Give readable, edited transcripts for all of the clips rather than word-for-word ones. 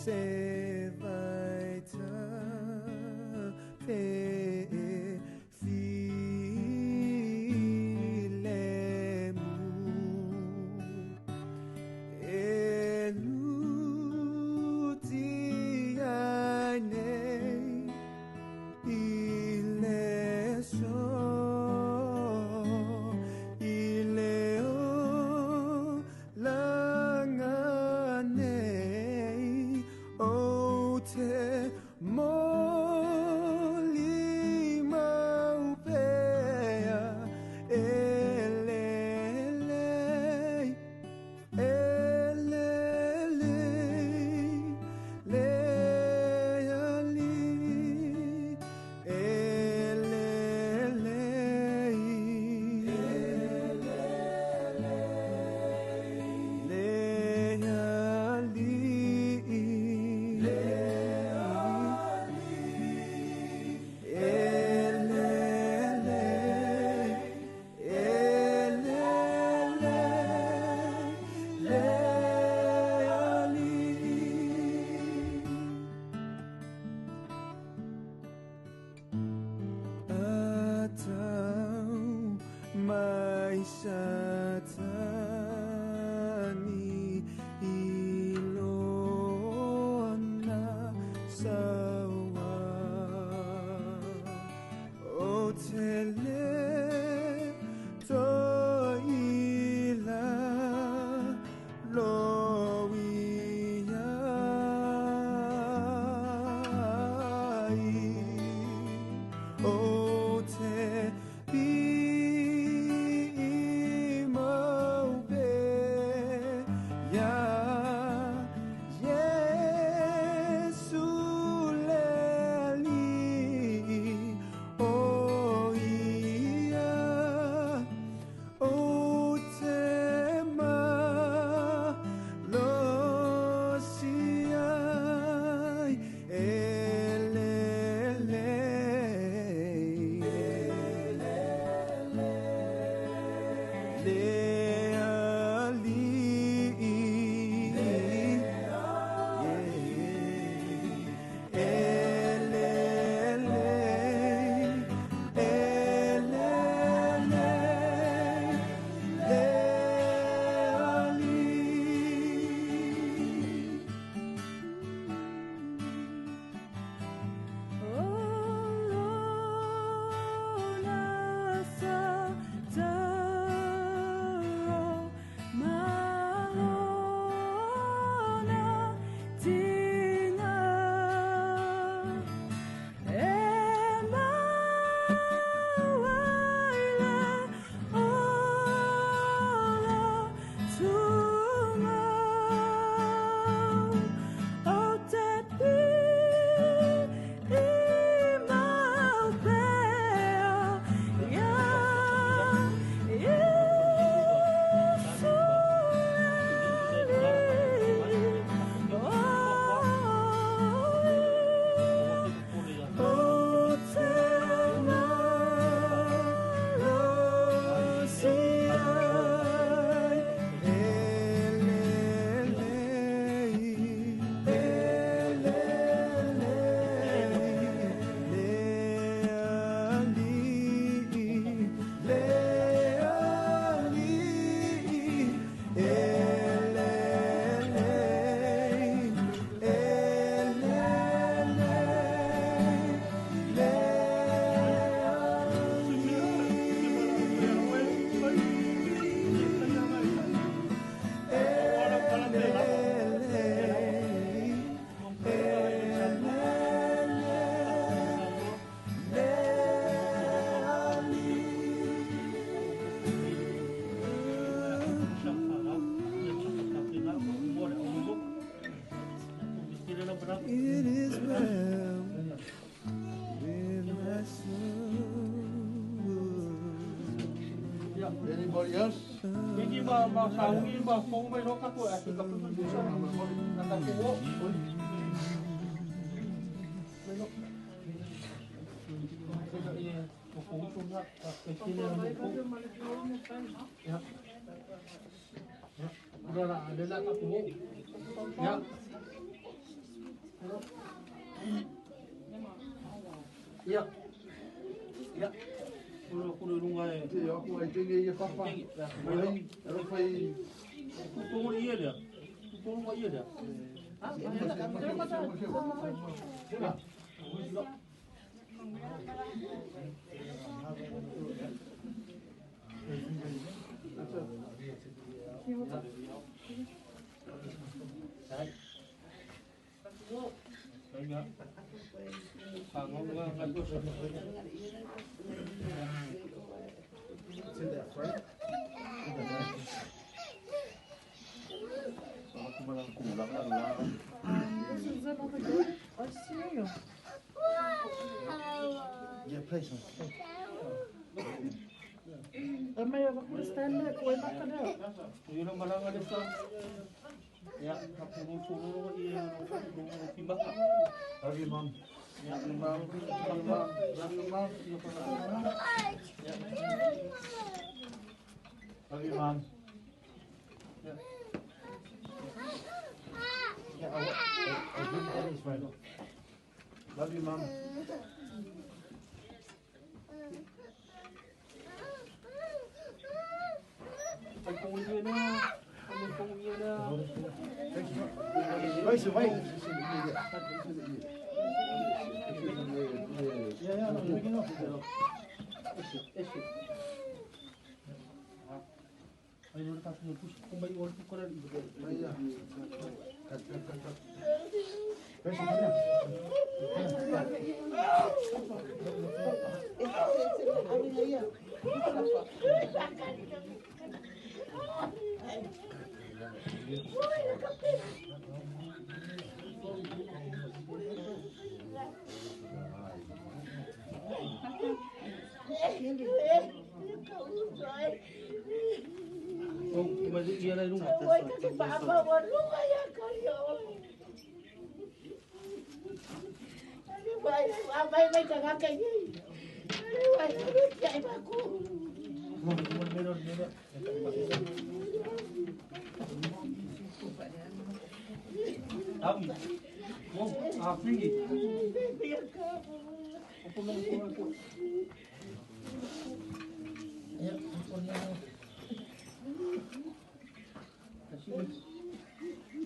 Se weiter te filemu Elu ti ai nei i le so i le o langa nei o te moli mau pea e le le e le le le ali e le le le ali le ali e le le e le le le ali. Atau mai satani ilona sawa o tele to ila lo ia ai o te pi mau pe ia Yesu le ali o ia o te ma lo si ai e le le le ali e le le e le le le ali. O lona sa taro malona tina e mauaile ola tumau o te pi i mau pea ia Yesu le ali o ia o te malosi ai e le le e le le le ali le ali e le le e le le le It is well with my soul. Anybody else? Hindi ba masawi ba kung may roka ko at ikapunod sa nakakuo. Ya. Ia. Ia. Kulo lunga e. Te aku ai tenge ia papa. Mai alo fai Kulo ia lea. Kulo ia lea. Ah, Yeah, place on. Love you, Mom. Love you, Mom. Love you, Mom. Love you, Mom. Love you, Mom. Yeah, I didn't right. Love you, Mom. Wait, wait. Yeah, no, we can off.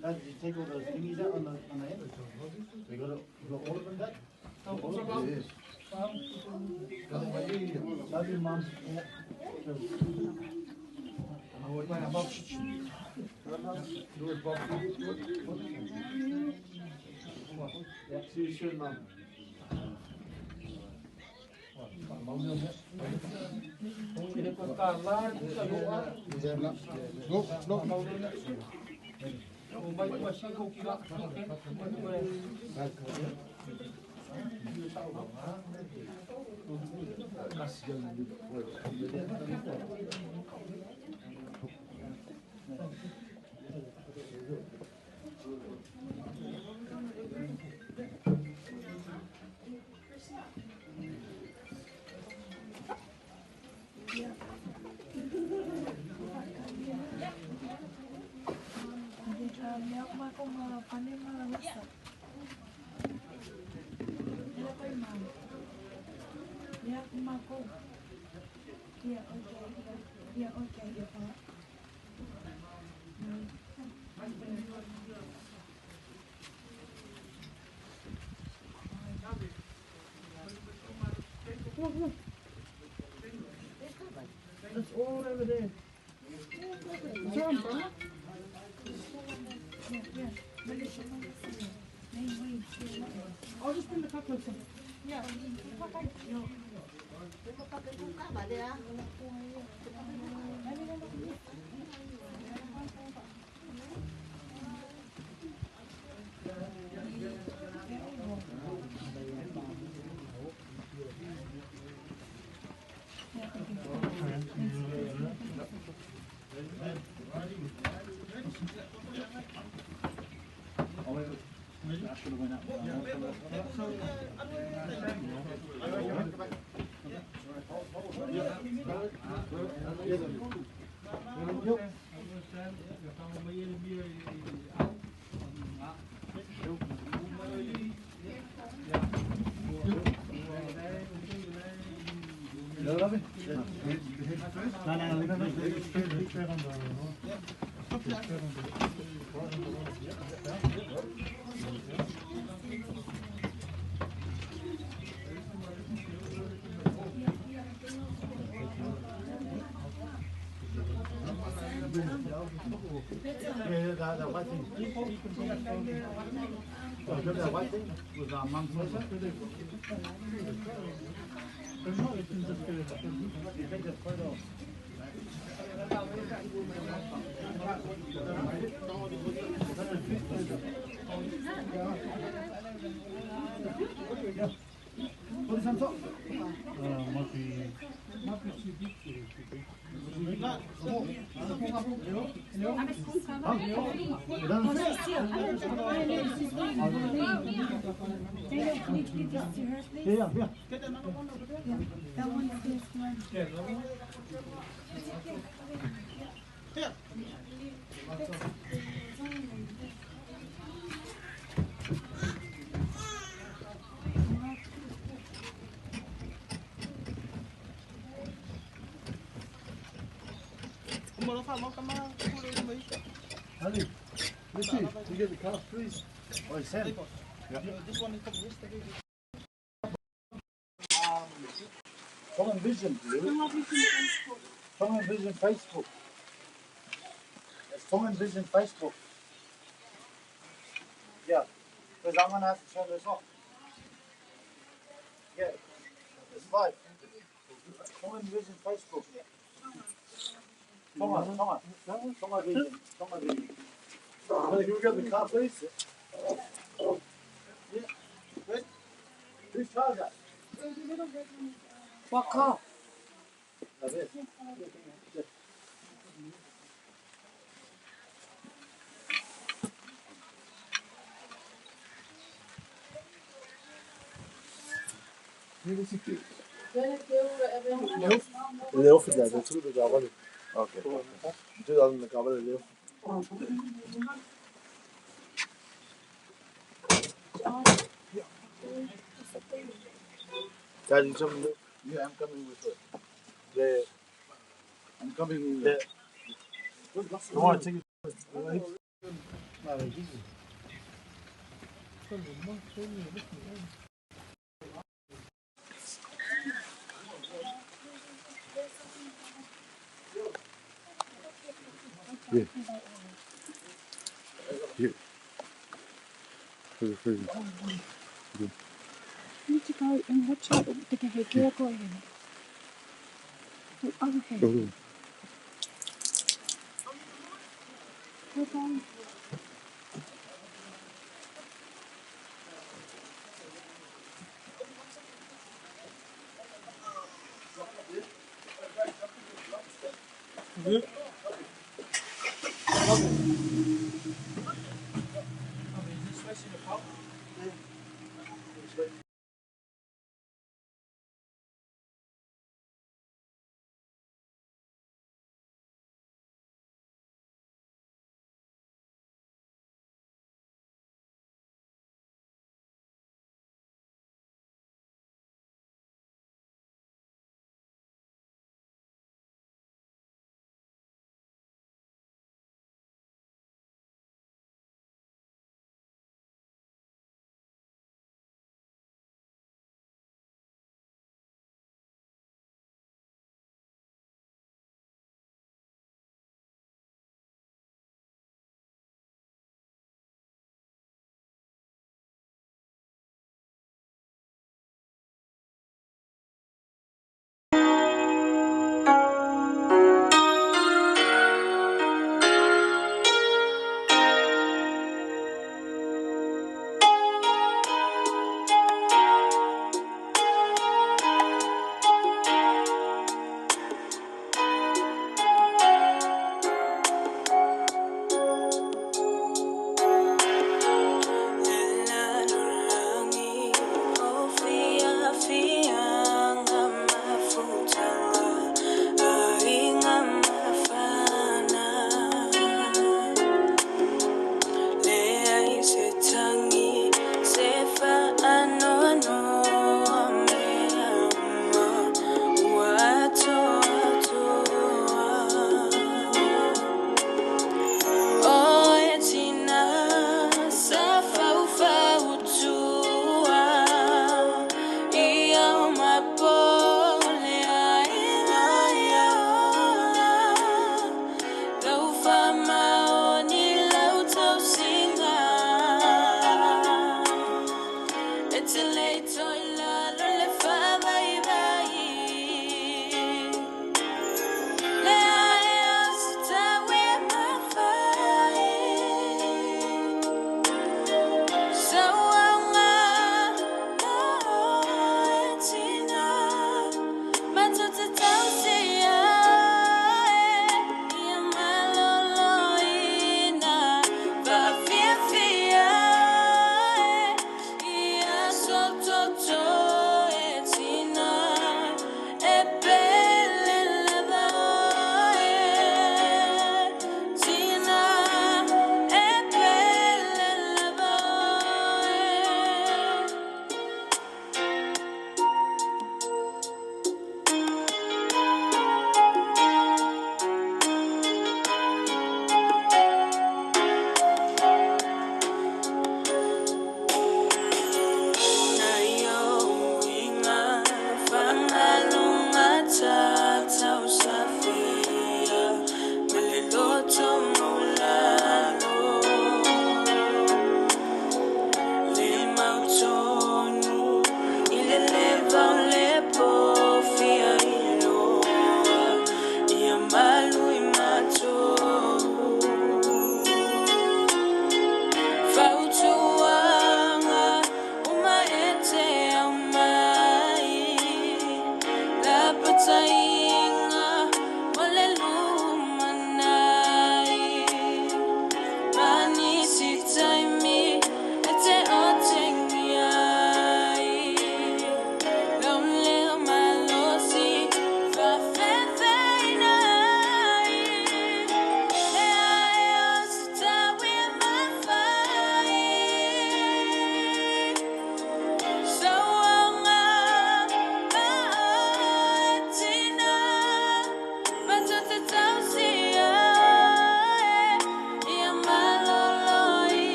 Did you take all those thingies out on the end? You got all of them back? All of them? Yes. Love you, Mum. See you soon, Mum. It's all over there. It's on, brother. I'll just bring the cutlets in. Yeah. Yeah, that white thing. Oh, that white thing with our mum's letter. You take the photo. Put this on top. Yeah, yeah. That one's this one. Honey, Richie, you get the car, please. Oh, Sam. This one is from yesterday. Tongan Vision. Tongan Vision Facebook. It's Tongan Vision Facebook. Yeah, because I'm gonna have to turn this off. Yeah, it's live. Tongan Vision Facebook. Tonga, Tonga, Tonga Vision, Tonga Vision. Honey, can we get the car, please? Yeah. Wait. Whose car is that? What car? That is. Okay. Daddy, jump. Yeah, I'm coming with her. Yeah. I'm coming with her. Come on, take it. Yeah. Yeah. Need to go and watch out the other hand. Go down. Yeah.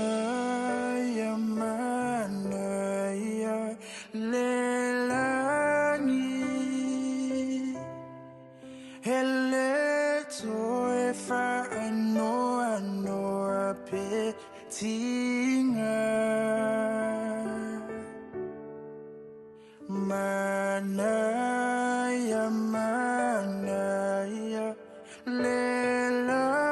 Manaya, manaya, lelani. Hele toe whaanoa noa pe tinga. Manaya, manaya, lelani.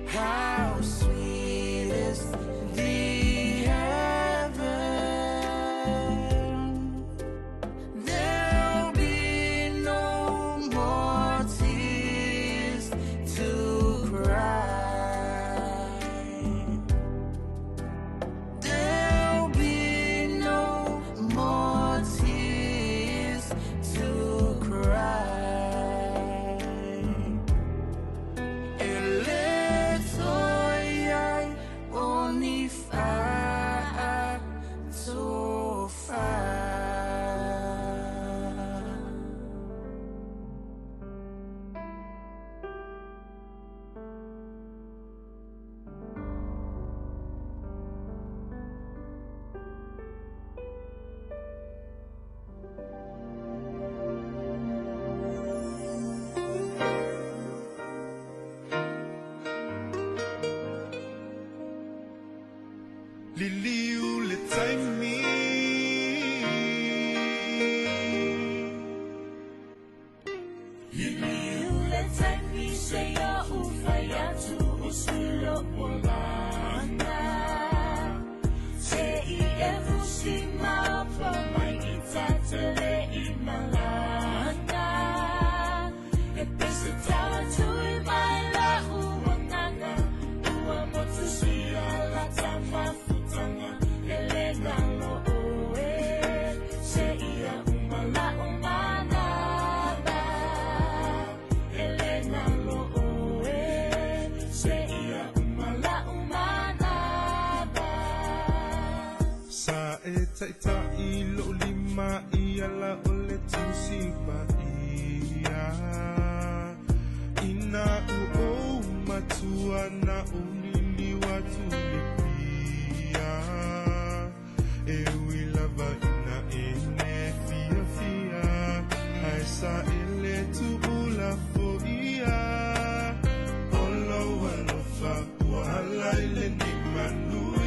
How sweet is the heaven. There'll be no more tears to cry. There'll be no more tears to cry. E le toe ai o ni faatofa. Liliu le taimi. Sa e taitai lo lima i ala o le tusi paia. Ina u o matua na o liliwa tulipia. E ui lava ina e ne fia fia. Ai sa ele tuula foia. Olo alofa ua ala i le ni manuia.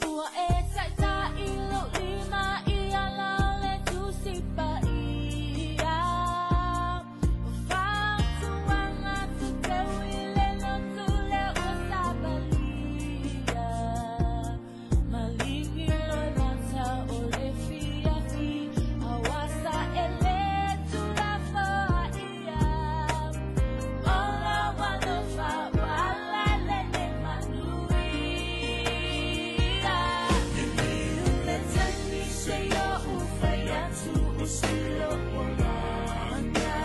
Ua e taitai lou lima i ala o le Tusi Paia. O fautuaga tuteu i le lotu lea ua savalia. Maligi loa mata o le fiafi, aua sa ele tulafoaia. O lou alofa ua ala i lenei manuia. Liliu le taimi seia ou fai atu o se lou olaga.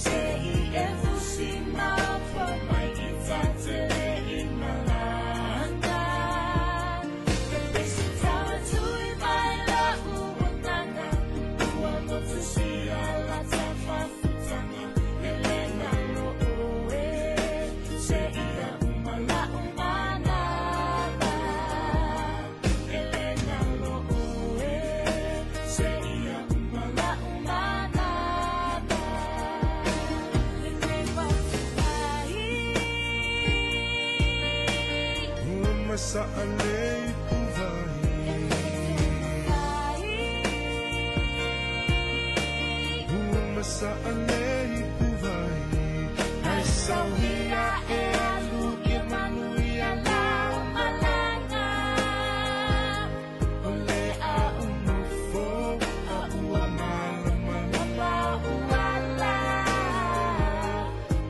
Se i e fusi maopo mai i tatele i malaga. E pese taua tui mai lau agaga, ua motusia la tafafutaga, e le nalo oe, se ia uma lau manava. E le nalo oe, se ia uma lau manava. Lenei fatuai. Ua masaʻalei puvai. Ua masaʻalei puvai. Ai sauia e alu ia manuia lau Malaga. O le a unofo a ua malamalama Uala.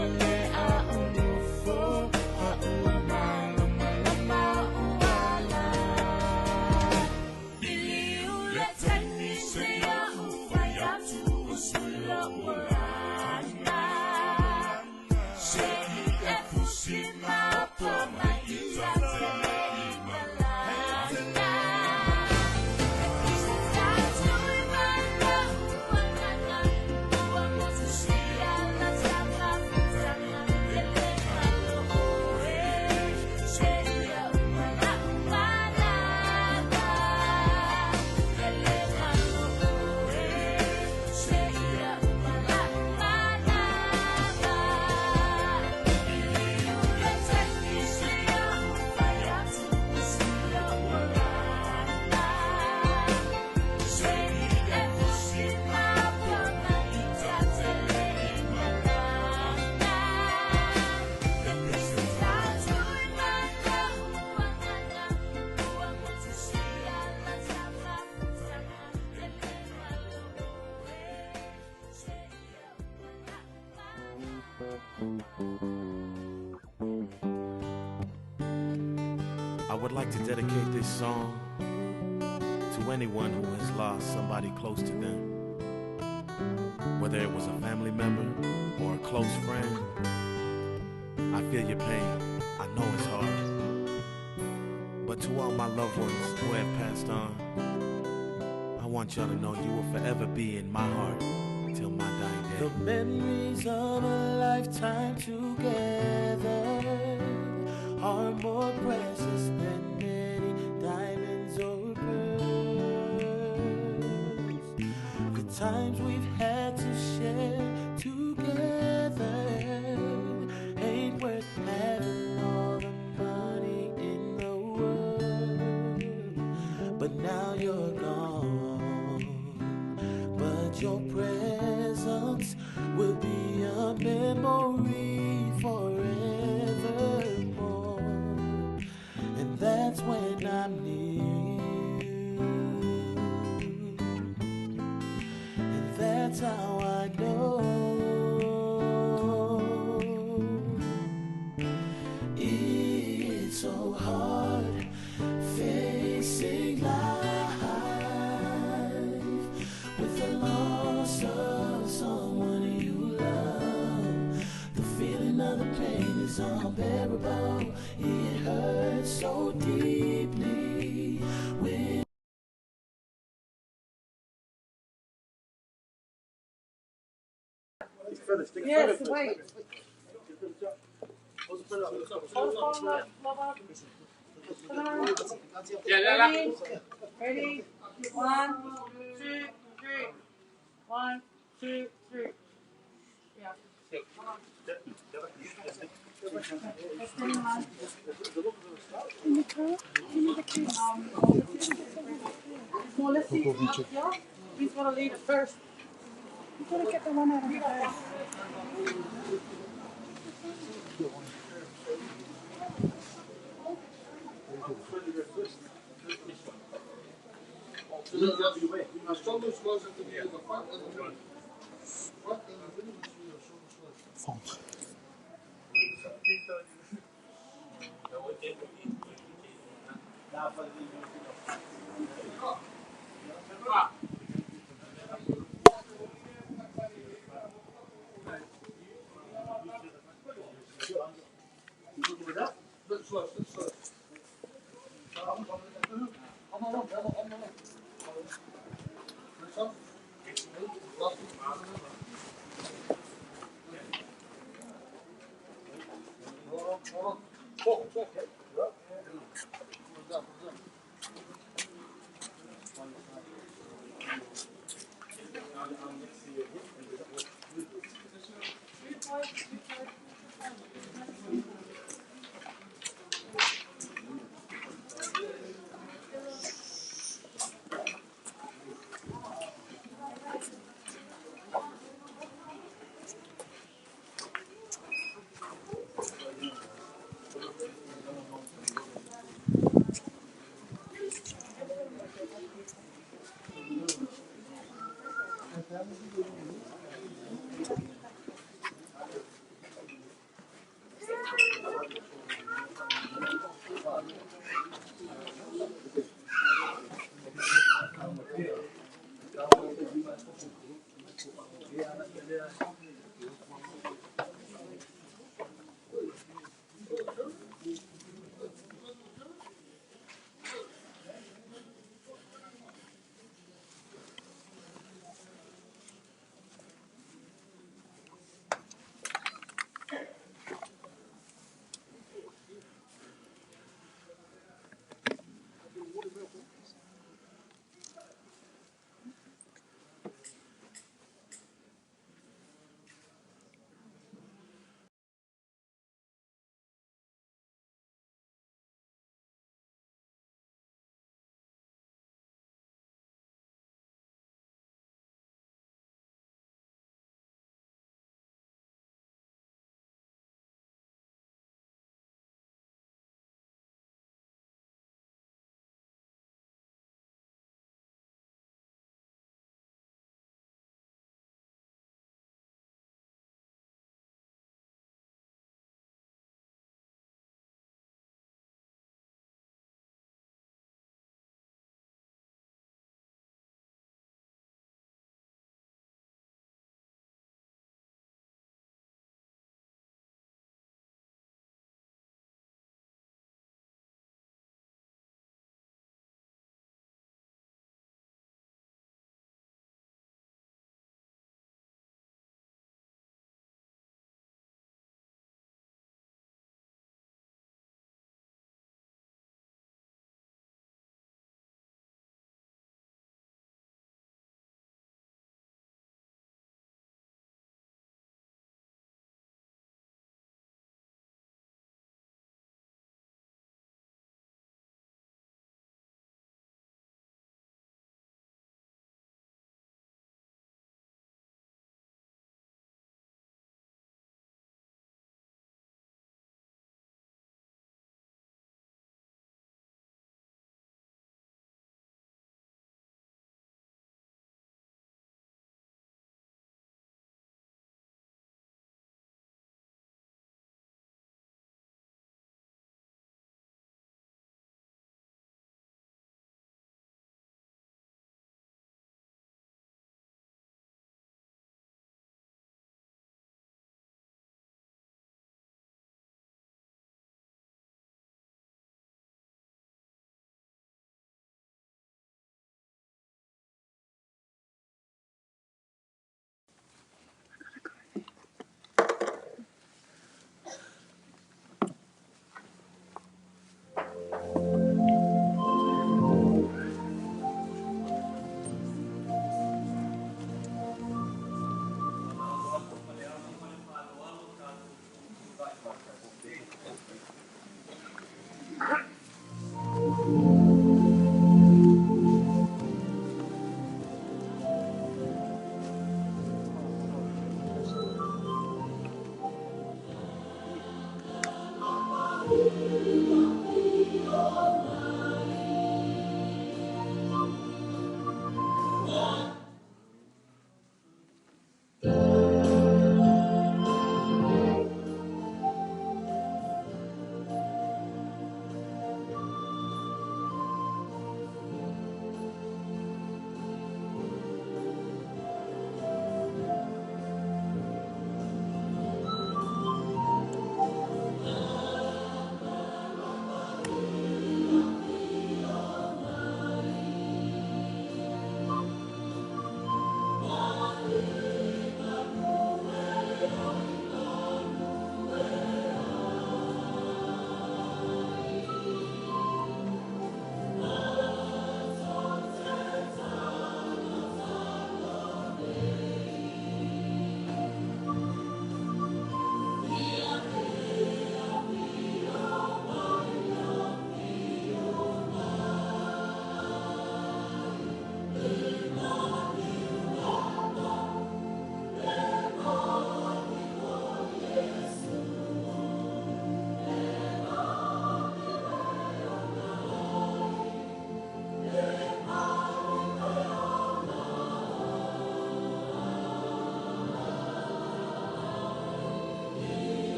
O le a unofo a ua malamalama Uala. Liliu le taimi seia ou fai atu o se lou olaga. would like to dedicate this song to anyone who has lost somebody close to them. Whether it was a family member or a close friend, I feel your pain. I know it's hard. But to all my loved ones who have passed on, I want y'all to know you will forever be in my heart till my dying day. The memories of a lifetime together are more precious than any diamonds or pearls. The times we've had to share together ain't worth having all the money in the world. But now you're gone, but your presence will be a memory forevermore. And that's when I'm near you. And that's how I know it's so hard facing life with the loss of someone you love. The feeling of the pain is unbearable. It hurts so deeply when. Yes, wait. Hold the phone up, love. Come on. Ready? Ready? 1, 2, 3. 1, 2, 3. Yeah. In the car? Give me the keys. Well, let's see. Yeah? Who's gonna lead it first? You gotta get the one out of the bag.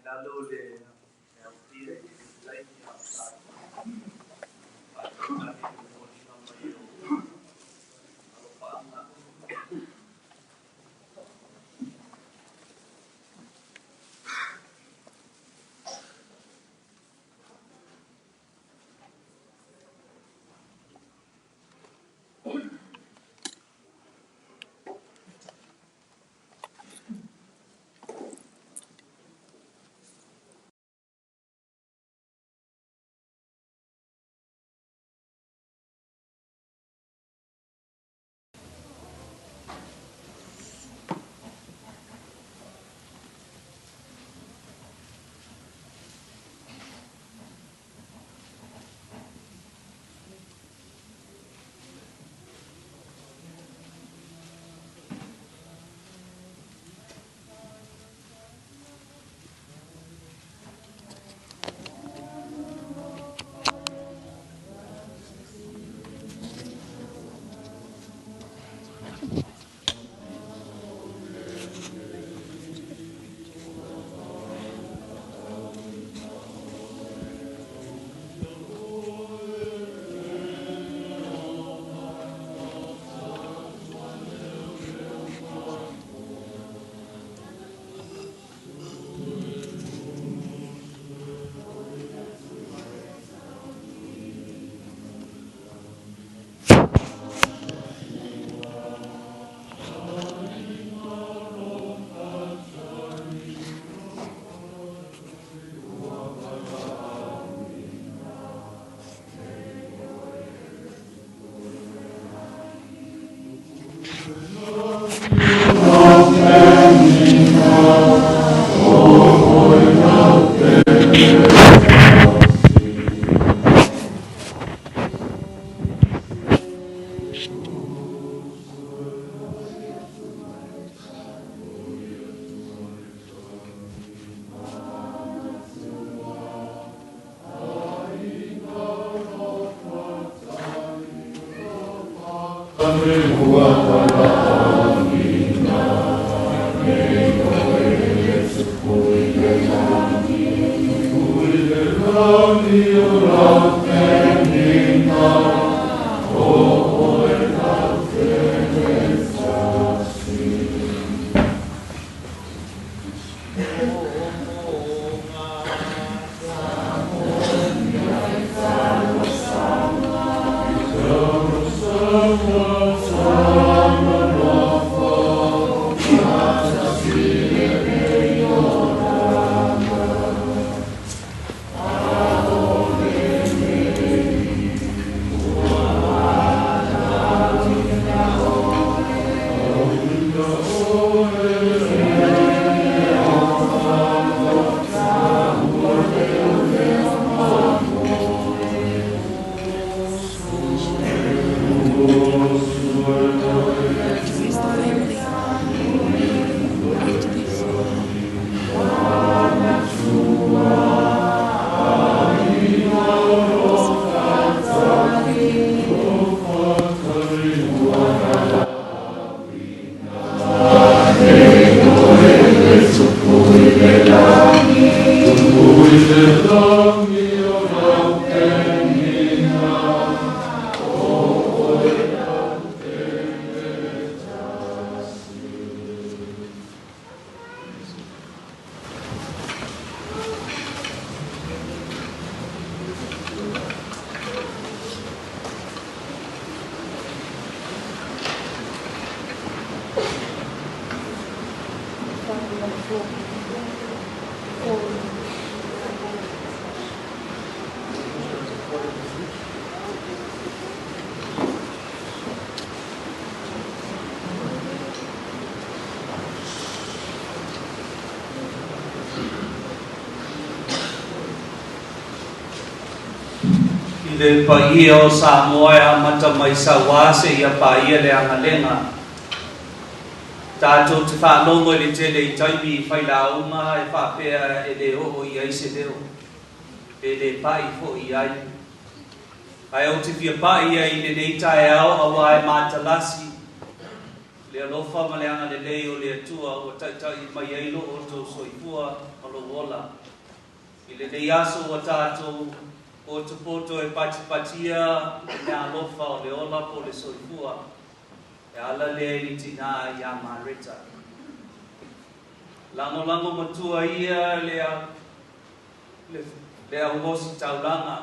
lalo le autia i le taimi a o tatou faatalitali i le momoliga mai o alofaaga. I le paia o Samoa e amata mai Sauā seia paia le agalega, tatou te faalogo i le tele i taimi i fai lauga e faapea e le oo i ai se leo, pe le pai foi i ai. Ae ou te fia pai ai i lenei taeao auā e matalasi. Le alofa ma le agalelei o le Atua ua taʻitaʻi mai ai lo outou soifua ma lou ola. I lenei aso ua tatou potopoto e patipatia le meaalofa o le ola po o le soifua e ala lea i le tinā iā Mareta. Lagolago matua ia le le auositaulaga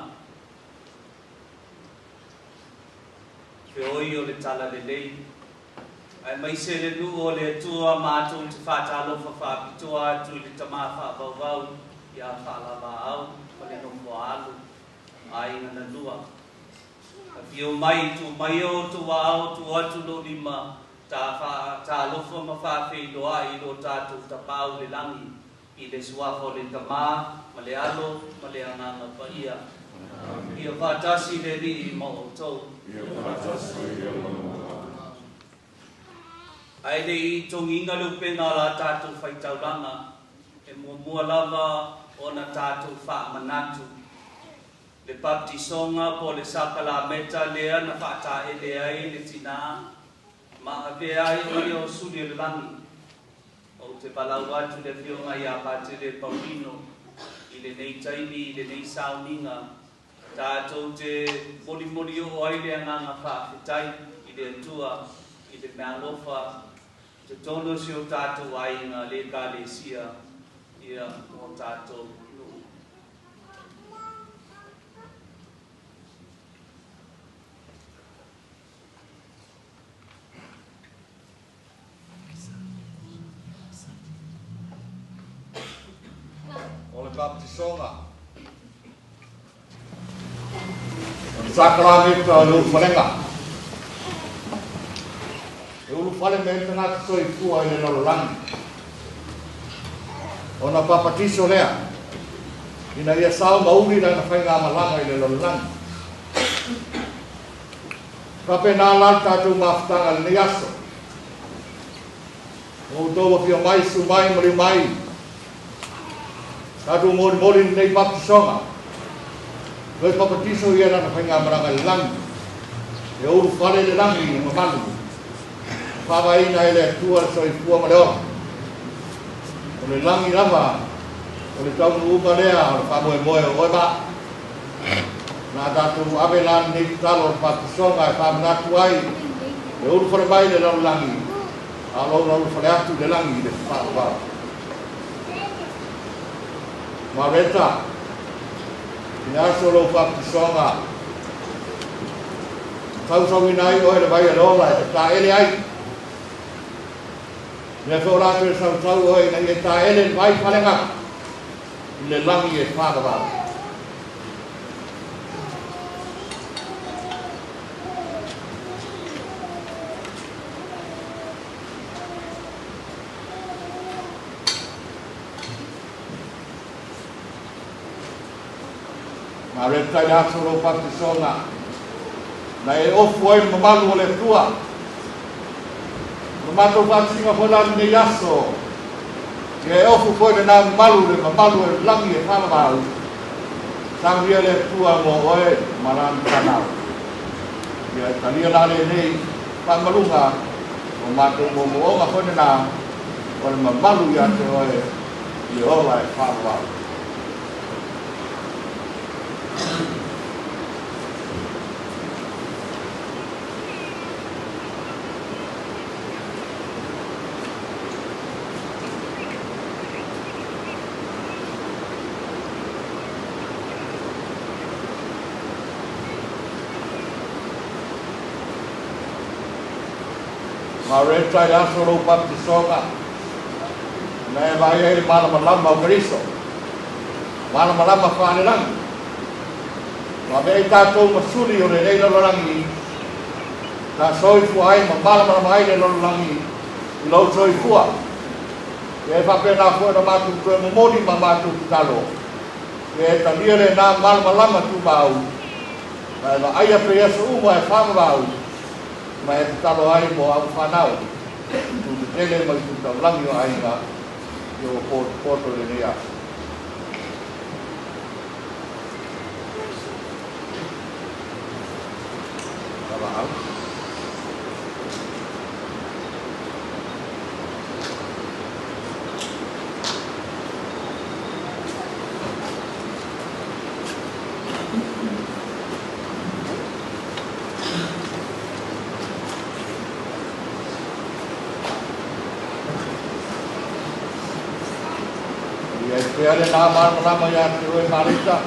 feoi o le Talalelei, aemaise le nuu o le Atua matou te faatalofa faapitoa atu i le tama faavauvau iā Faalavaau ma le nofo a alo, aiga na lua. Afio mai, tuu maia outou aao, tuu atu lou lima, ta faatalofa ma faafeiloai i lo tatou Tapaau i le Lagi, i le Suafa o le Tama, ma le Alo, ma le Agaga Paia. Ia faatasi le Alii ma outou. Ia faatasi foi ma lou agaga. Ae le i togiina le upega o la tatou faitaulaga, e muamua lava ona tatou faamanatu le baptisoga po o le sakalameta lea na faataele ai le tinā ma avea ai o ia o suli o le lagi. Ou te valaau atu i le Afioga ia Patele Paulino i lenei taimi i lenei sauniga tatou te molimoli oo ai le agaga faafetai i le Atua i le meaalofa i totonu o si o tatou aiga le Ekalesia ia mo tatou nuu. O le baptisoga. O le sakalameta o le ulufalega. E ulufale mai ai le tagata soifua i le lalolagi. Ona papatiso lea, ina ia sao ma uli lana faigamalaga i le lalolagi. Faapena la le tatou mafutaga i lenei aso. Ua outou afio mai, susu mai, maliu mai, tatou molimoli lenei baptisoga. Toe papatiso ia lana faigamalaga i le lagi, e ulufale i le lagi i le mamalu, faavaeina e le Atua le soifua ma le ola. O le lagi lava, o le taunuuga lea o le faamoemoe o oe ma au. Na tatou ave la lenei tatalo o le baptisoga e faamanatu ai le ulufale mai i le lalolagi, a o lou ulufale atu i le lagi i le faavavau. Mareta, i le aso o lou baptisoga, sausauina ai oe le vai a le ola e tataele ai. Mea foi o latou e sausau oe ina ia taele le vai faaleagaga i le lagi e faavavau. Mareta i le aso o lou baptisoga, na e ofu ai le mamalu o le Atua. O le matou faatasiga foi la lenei aso, ia e ofu foi lena mamalu, le mamalu e lagi e faavavau. Saunia le Atua mo oe ma lana fanau. Ia e talia la lenei faamaluga o matou moomooga foi lena o le mamalu ia te oe i le ola e faavavau. Mareta i le aso o lou baptisoga, na e vaai ai le malamalama o Keriso, malamalama faalelagi. Ua avea ai tatou ma suli o lenei lalolagi, na soifua ai ma malamalama ai le lalolagi i lou soifua. Ia e faapena foi ona matou toe momoli ma matou tatalo, ia e talia lena malamalama tumau, ma e vaaia pea i aso uma e faavavau, ma e tatalo ai mo au fanau, i tu tetele ma i tu taulagi o aiga, ia ua potopoto i lenei aso. Lavaau. E pea le nā malamalama ia te oe Marita,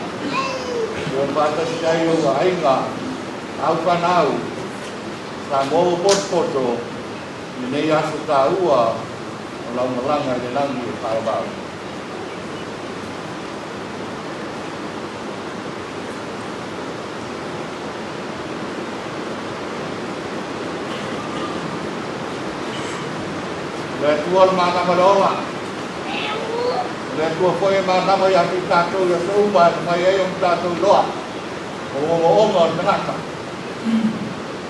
o whātasi ai o aiga, au whanau, sa mō potopoto, i nei aso tāua, o lau malanga i le langi e whaavau. Le Atua le malama le ola. Le Atua foi e malama ia te tātou ia sa uma e mai ai o tātou loa. O o onga o le tagata.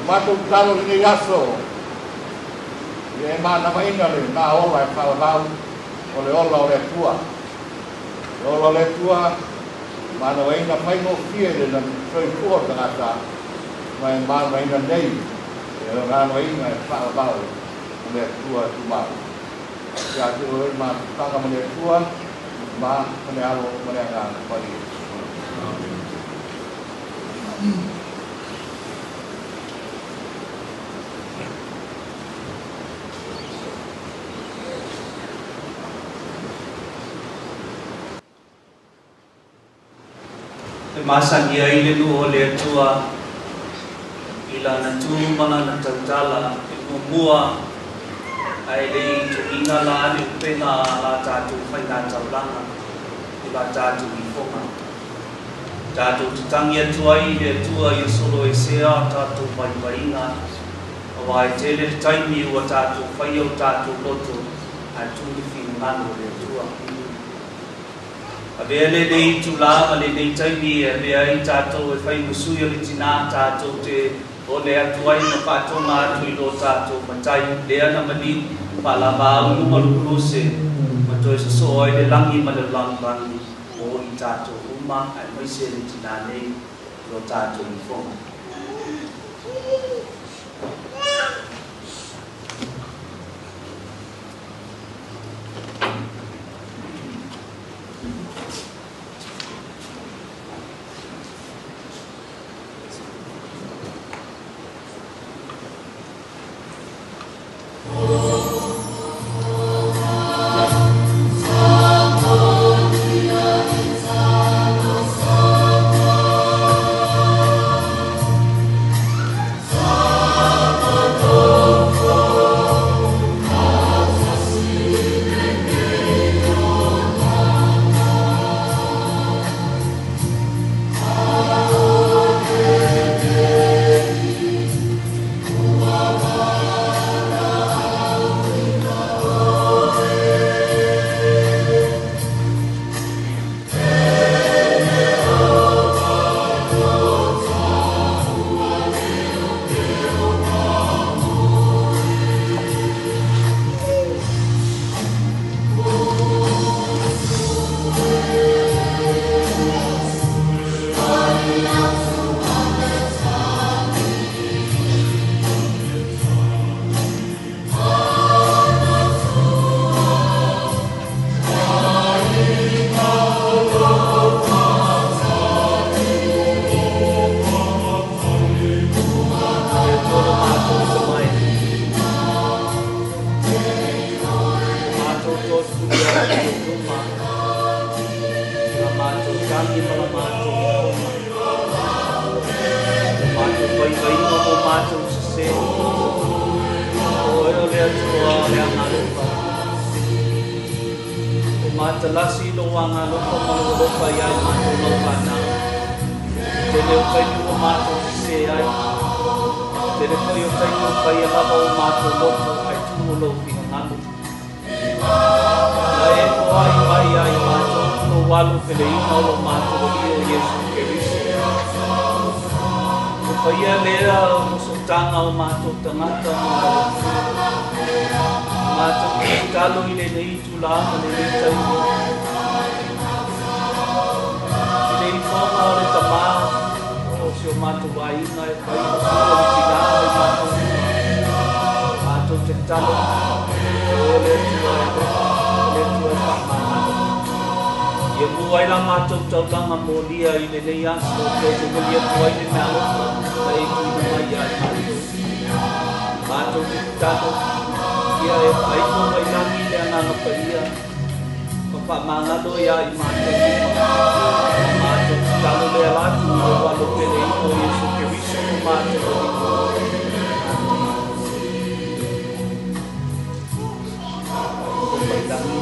Matou talo lenei aso. Ia e malamaina le nā ola e whaavau o le ola o le Atua. Le ola o le Atua, malamaina whaingofie le na soifua o le tagata, ma e malamaina nei, e malamaina e whaavau o le Atua tumau. Ia te oe mafutaga ma le Atua, ma ma le alo ma le agaga paia. Amen. E masani ai le nuu o le Atua i lana tu ma lana tautala e muamua ae le i togiga la le upega a la tatou faigataulaga i la tatou ifoga. Tatou te tagi atu ai i le Atua ia soloesea a tatou vaivaiga, auā e tele le taimi ua tatou faia o tatou loto ae tu le finagalo o le Atua. Avea lenei itulā ma lenei taimi e avea ai tatou e fai ma sui o le tinā tatou te ole atu ai ma faatoga atu i lo tatou matai lea na maliu faalavaau i luga o le koluse ma toe sosoo ai le lagi ma le lalolagi mo i tatou uma aemaise le tinā nei i lo tatou ifoga. Le Atua lo matou tamai. Matou totuli atu i ou luma i la matou tagi ma la matou ifoga. O matou vaivaiga ma o matou sesē. O Oe o le Atua o le agalofa. Ua matalasi i lou agalofa ma lou alofa iā i matou lau fanau. Tele o taimi ua matou sesē ai. Tele foi o taimi ua paia lava o matou loto ae tu o lou finagalo. Na e foai mai iā i matou lou alu peleina o lo matou Alii o Iesu Keriso. Ua faia lea o mosotaga o matou tagata ma matou tatalo i lenei itulā ma lenei taimi. I le ifoga o le Tamā o si o matou aiga e fai ma sui o le tinā ma i matou uma, matou te tatalo, o le Atua e alofa, o le Atua e faamagalo. Ia mu ai la matou taulaga molia i lenei aso toe momoli atu ai le meaalofa na e tuuina mai ia i matou. Matou te tatalo, ia e faaifo mai lagi le Agaga Paia ma Faamagalo iā i matou uma. O la matou tatalo lea latu i lou Alo pele ifo o Iesu Keriso lo matou Alii. Mai lagi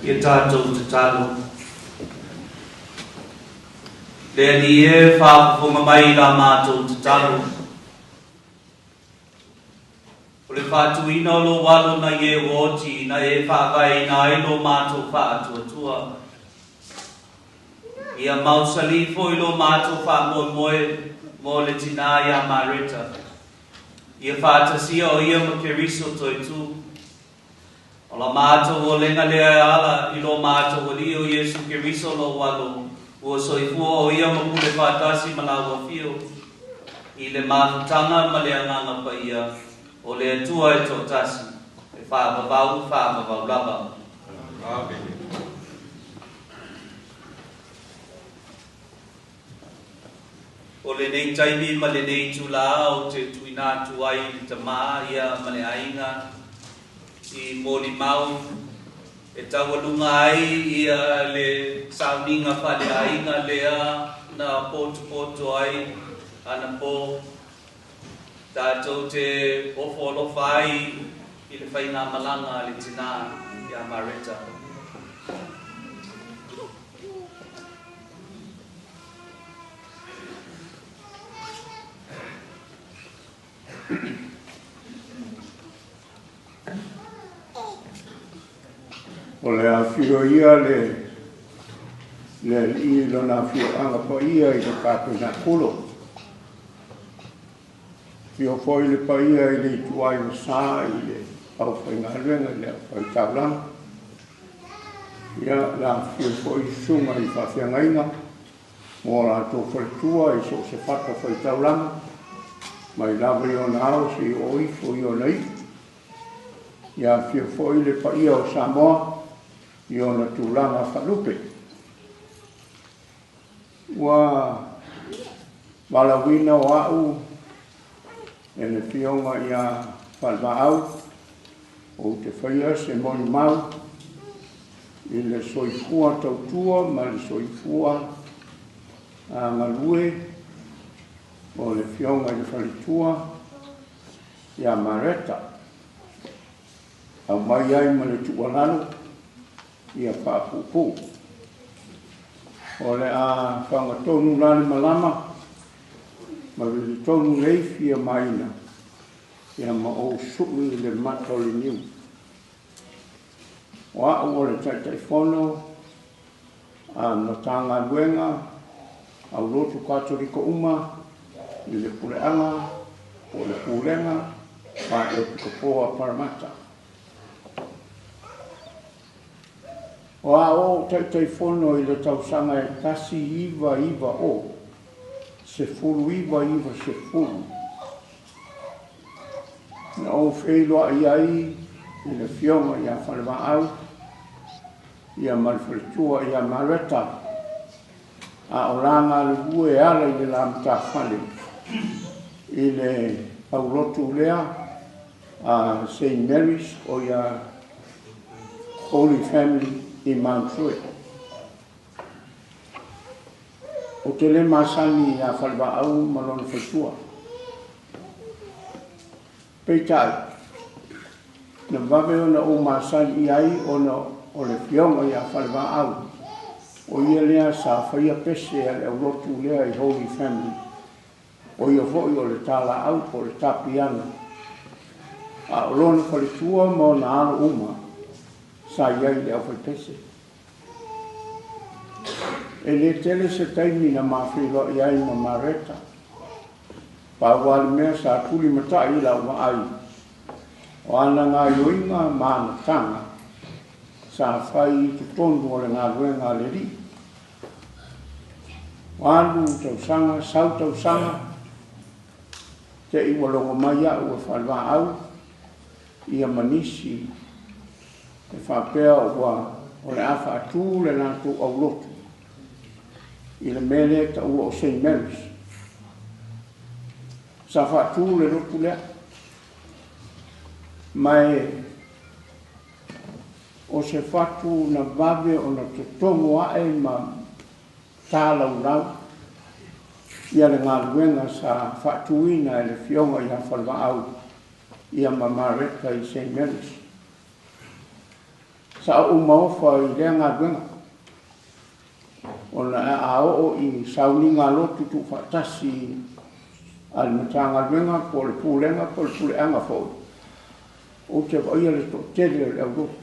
Ia tatou tatalo. Le Alii e, faafofoga mai i la matou tatalo. O le faatuina o lou alo nai e ua oti na e faavaeina ai lo matou faatuatua. Ia mausali foi lo matou faamoemoe mo le tinā iā Mareta. Ia faatasia o ia ma Keriso toetū. O la matou olega lea e ala i lo matou Alii o Iesu Keriso lou Alo, ua soifua o ia ma pule faatasi ma lau Afio i le mafutaga ma le Agaga Paia o le Atua e toatasi, e faavavau faavavau lava. Amene. O lenei taimi ma lenei itulā ou te tuuina atu ai i le tamā ia ma le aiga i molimau e taualuga ai ia le sauniga faaleaiga lea na potopoto ai anapo tatou te ofo alofa ai i le faigamalaga a le tinā ia Mareta. O le afio ia le le alii i lona afioaga paia i le Tapenakulo. Afio foi le paia i le ituai o Sa i le aufaigaluega i le aufaitaulaga. Ia, le afifio foi i susuga i faafeagaiga mo latou faletua i so o se fata faitaulaga, mai lava i ona ao seia oo ifo i ona iu. Ia afifio foi le paia o Samoa i ona tulaga faalupe. Ua valaauina o au e le Afioga ia Falevaau ou te faia se molimau i le soifua tautua ma le soifua galue o le Afioga i le Faletua ia Mareta. Aumai ai ma le tuualalo ia faapuupuu. O le a fagatonu la le malama ma vilitonu le ifi a Maina ia ma ou su'i le mata o le niu. O a'u o le Taitaifono a Matagaluega Aulotu Katoliko uma i le Puleaga po o le Pulega Faaepikopo a Parramatta. O a ou Taitaifono i le tausaga e 1990, 1990, na ou feiloai ai i le Afioga ia Falevaau ia ma le faletua ia Mareta, a o la galulue e ala i le la matafale i le aulotu lea a Saint Mary's o ia Holy Family i Mount Druitt. Ou te le masani iā Falevaau ma lona faletua. Peitai, na vave ona ou masani i ai ona o le Afioga ia Falevaau, o ia lea sa faia pese a le aulotu lea i Holy Family, o ia foi o le talaau po o le tapiana, a o lona faletua ma ona alo uma sa i ai i le aufaipese. E le tele se taimi na ma feiloai ai ma Mareta. Pau lava le mea sa tulimatai i lau vaai, o ana gaoioiga ma ana taga sa fai i totonu o le galuega a le Alii. Alu tausaga, sau tausaga, te i ua logo mai au e Falevaau ia ma nisi e faapea ua o le a faatu le latou aulotu i le mea lea e taua o Saint Mary's. Sa faatu le lotu lea, ma e o se fatu na vave ona totogo a'e ma talaulau ia le galuega sa faatuina e le Afioga ia Falevaau ia ma Mareta i Saint Mary's. Sa ou maofa i lea galuega, ona a oo i sauniga lotu tuufaatasi a le Matagaluega po o le Pulega po o le Puleaga foi, ou te vaaia le toatele o le aulotu.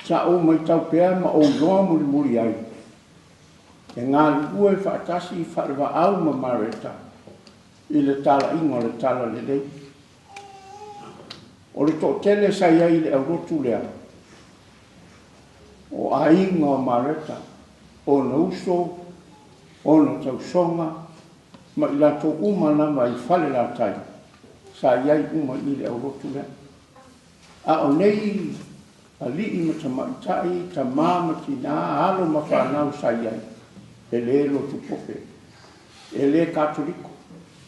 Sa ou matau pea ma ou iloa mulimuli ai, e galulue faatasi Falevaau ma Mareta i le talaiga o le Talalelei. O le toatele sa i ai i le aulotu lea, o aiga o Mareta, ona uso, ona tausoga, ma i latou uma lava i Falelatai sa i ai uma i le aulotu lea. A o nei alii ma tamaitai, tama ma tinā, alo ma fanau sa i ai, e le lotu pope, e le Katoliko,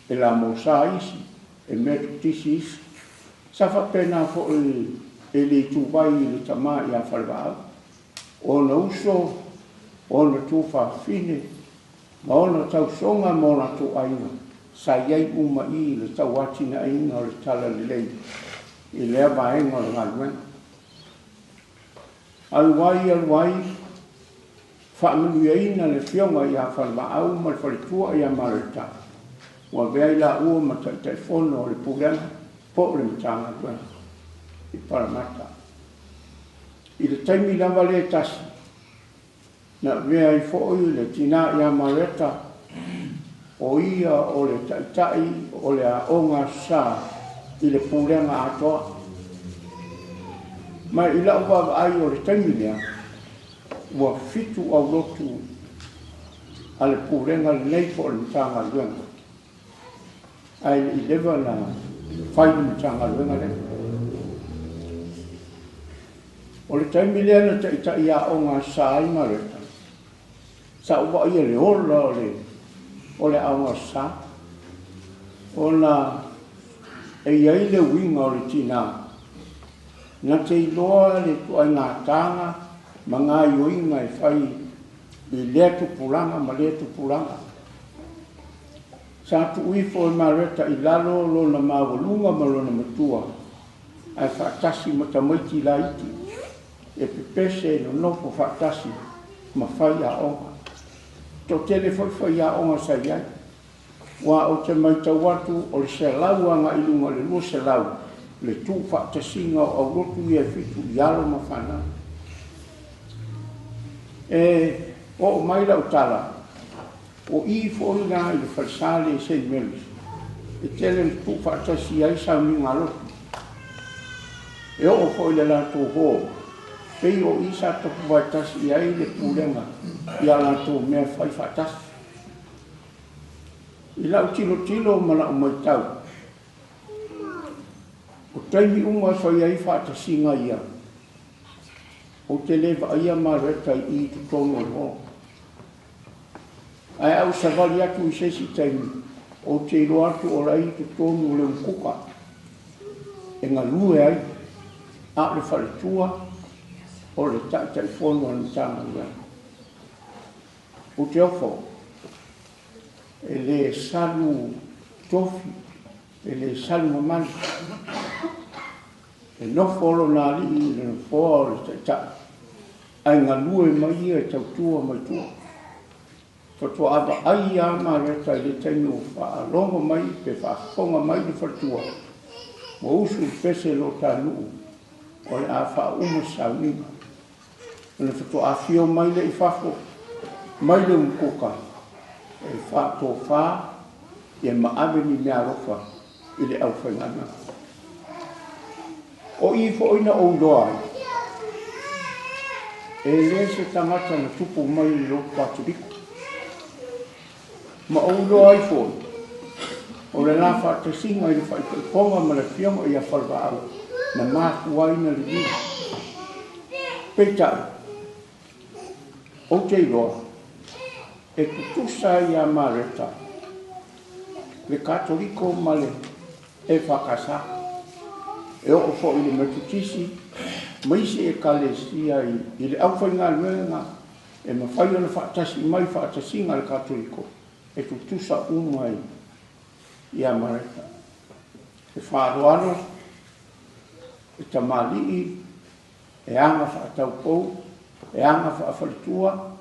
e lamosa isi, e Metotisi isi. Sa faapena foi e le ituvai i le tama ia Falevaau, ona uso, ona tuafafine, ma ona tausoga ma o latou aiga, sa i ai uma i le tauatinaeina o le Talalelei i lea vaega o le galuega. Alu ai, alu ai, faamanuiaina le Afioga ia Falevaau ma le faletua ia Mareta, ua avea i laua ma Taitaifono o le Pulega po o le Matagaluega i Parramatta. I le taimi lava lea e tasi, na avea ai foi le tinā ia Mareta, o ia o le taitai o le aoga sa i le Pulega atoa. Ma i lau vaavaai o le taimi lea, ua 7 aulotu a le Pulega lenei po o le Matagaluega, ae le i leva na fai le Matagaluega lea. O le taimi lea na taitai aoga sa ai Mareta, sa ou vaaia le ola o le aoga sa, ona e i ai le uiga o le tinā, na te iloa le ituaiga taga ma gaoioiga e fai i lea tupulaga ma lea tupulaga. Sa tuu ifo e Mareta i lalo lona maualuga ma lona matua, ae faatasi ma tamaiti laiti, e pepese e nonofo faatasi ma faiaoga. Toatele foi faiaoga sa i ai. Aua ou te matau atu o le 100 agai i luga o le 200 le tuufaatasiga o aulotu ia e fitu i alo ma fanau. E oo mai lau tala, o i foi la i le falesa lea i Saint Mary's, e tele ina tuufaatasi ai sauniga lotu. E oo foi i le latou hall, pei o i sa tapuvaetasi i ai le pulega i a latou mea fai faatasi. I lau tilotilo ma lau matau, o taimi uma e fai ai faatasiga ia, ou te le vaaia Mareta i i totonu o le hall. Ae a ou savali atu i se isi taimi, ou te iloa atu o la e i totonu o le umukuka e galue ai, a o le faletua o le Taitaifono a le Matagaluega. Ou te ofo, e le salu tofi, e le salu mamalu. E nofo lona alii i le nofoa o le taitai, ae galue mai ia e tautua mai tua. Faatoa vaai lava Mareta i le taimi ua faalogo mai pe faafofoga mai le faletua, ua usu le pese i lo ta nuu o le a faauma se sauniga. Ona faatoa afio mai lea i fafo mai le umukuka e faatofa ia ma ave ni meaalofa i le aufaigaluega. O i foi na ou iloa ai, e le se tagata na tupu mai i le lotu Katoliko. Ma ou iloa ai foi, o le la faatasiga i le faaipoipoga ma le afioga ia Falevaau na mafua ai na liliu. Peitai, ou te iloa, e tutusa ai ia Mareta le Katoliko ma le EFKS, e oo foi i le Metotisi ma isi ekalesia i le aufaigaluega e mafai ona faatasi mai faatasiga a le Katoliko, e tutusa uma ia Mareta. E faaaloalo, e tamalii, e aga faataupou, e aga faafaletua,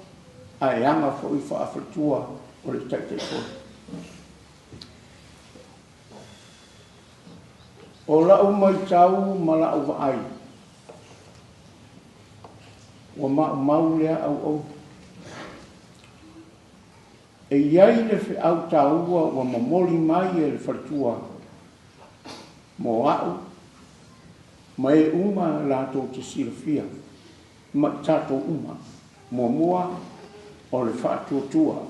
ae aga foi faafaletua o le Taitaifono. O lau matau ma lau vaai, ua maumau lea auauna. E i ai le feau taua ua momoli mai e le faletua mo au ma e uma latou te silafia ma i tatou uma. Muamua, o le faatuatua.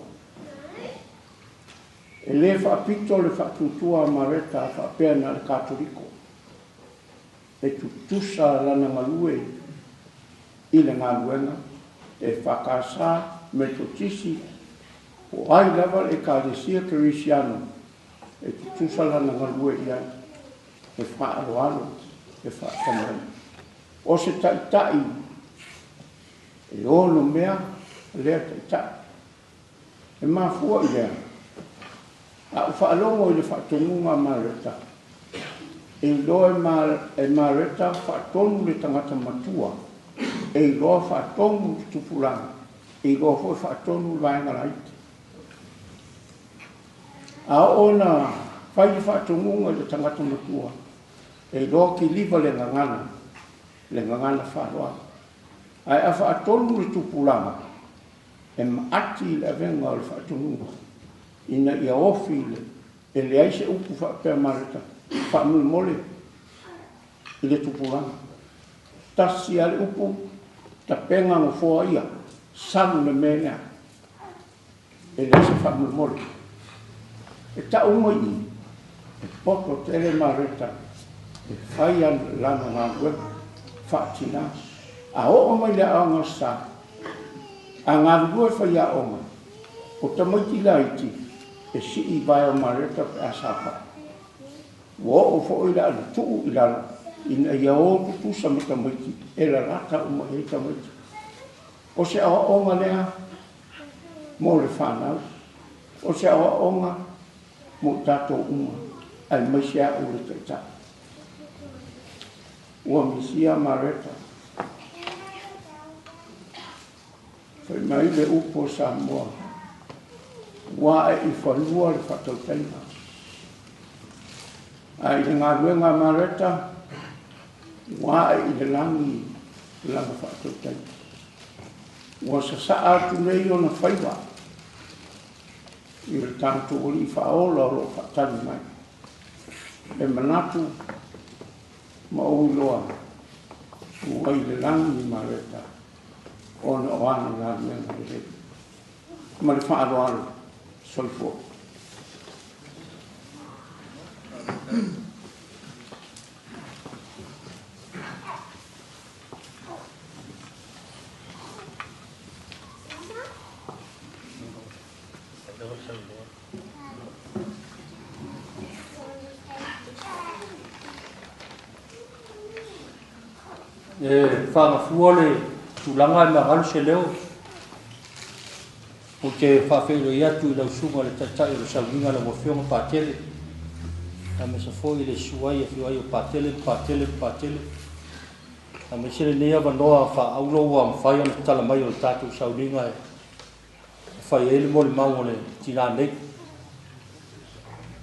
E le faapito le faatuatua a Mareta faapea na o le Katoliko. E tutusa lana galue i le galuega EFKS, Metotisi, po o ai lava le Ekalesia Kerisiano e tutusa lana galue i ai, e faaaloalo, e faatamai. O se taitai e onomea lea taitai. E mafua i lea, a ou faalogo i le faatonuga a Mareta, e iloa e Mareta faatonu le tagata matua, e iloa faatonu le tupulaga, e iloa foi faatonu le vaega laiti. A oo ina fai le faatonuga i le tagata matua, e iloa kiliva le gagana, le gagana faaaloalo. Ae a faatonu le tupulaga, e maati i le avega o le faatonuga ina ia ofi i le E leai se upu faapea Mareta, faamolemole i le tupulaga. Tasi lava le upu, tapena nofoa ia, salu le mea lea. E leai se faamolemole. E tau mai i, e poto tele Mareta e fai lana galuega faatina. A oo mai le aoga sa, a galulue faiaoga, o tamaiti laiti e sii i vae o Mareta pe a saofai. Ua oo foi le alutuu i lalo ina ia o tutusa ma tamaiti e lalata uma i ai tamaiti. O se aoaoga lea mo le fanau, o se aoaoga mo i tatou uma, aemaise au le Taitai. Ua misia Mareta. Fai mai le upu a Samoa, Ua ae i fanua le faatautaiga. Ae i le galuega a Mareta, ua ae i le lagi lana faatautaiga. Ua sasaa atu nei ona faiva i le tatou Alii Faaola o lo o faatali mai. E manatu ma ou iloa ua i le lagi Mareta ona o ana galuega lelei. Ma le faaaloalo. Soifua. E faagafua le tulaga e magalu se leo. Ou te faafeiloai atu i lau susuga i le Taitai o le Sauniga lau Afioga Patele, aemaise foi le susu ai afio ai o Patele ma Patele ma Patele, aemaise lenei avanoa faaauro ua mafai ona tatala mai o le tatou sauniga e fai ai le molimau o le tina nei.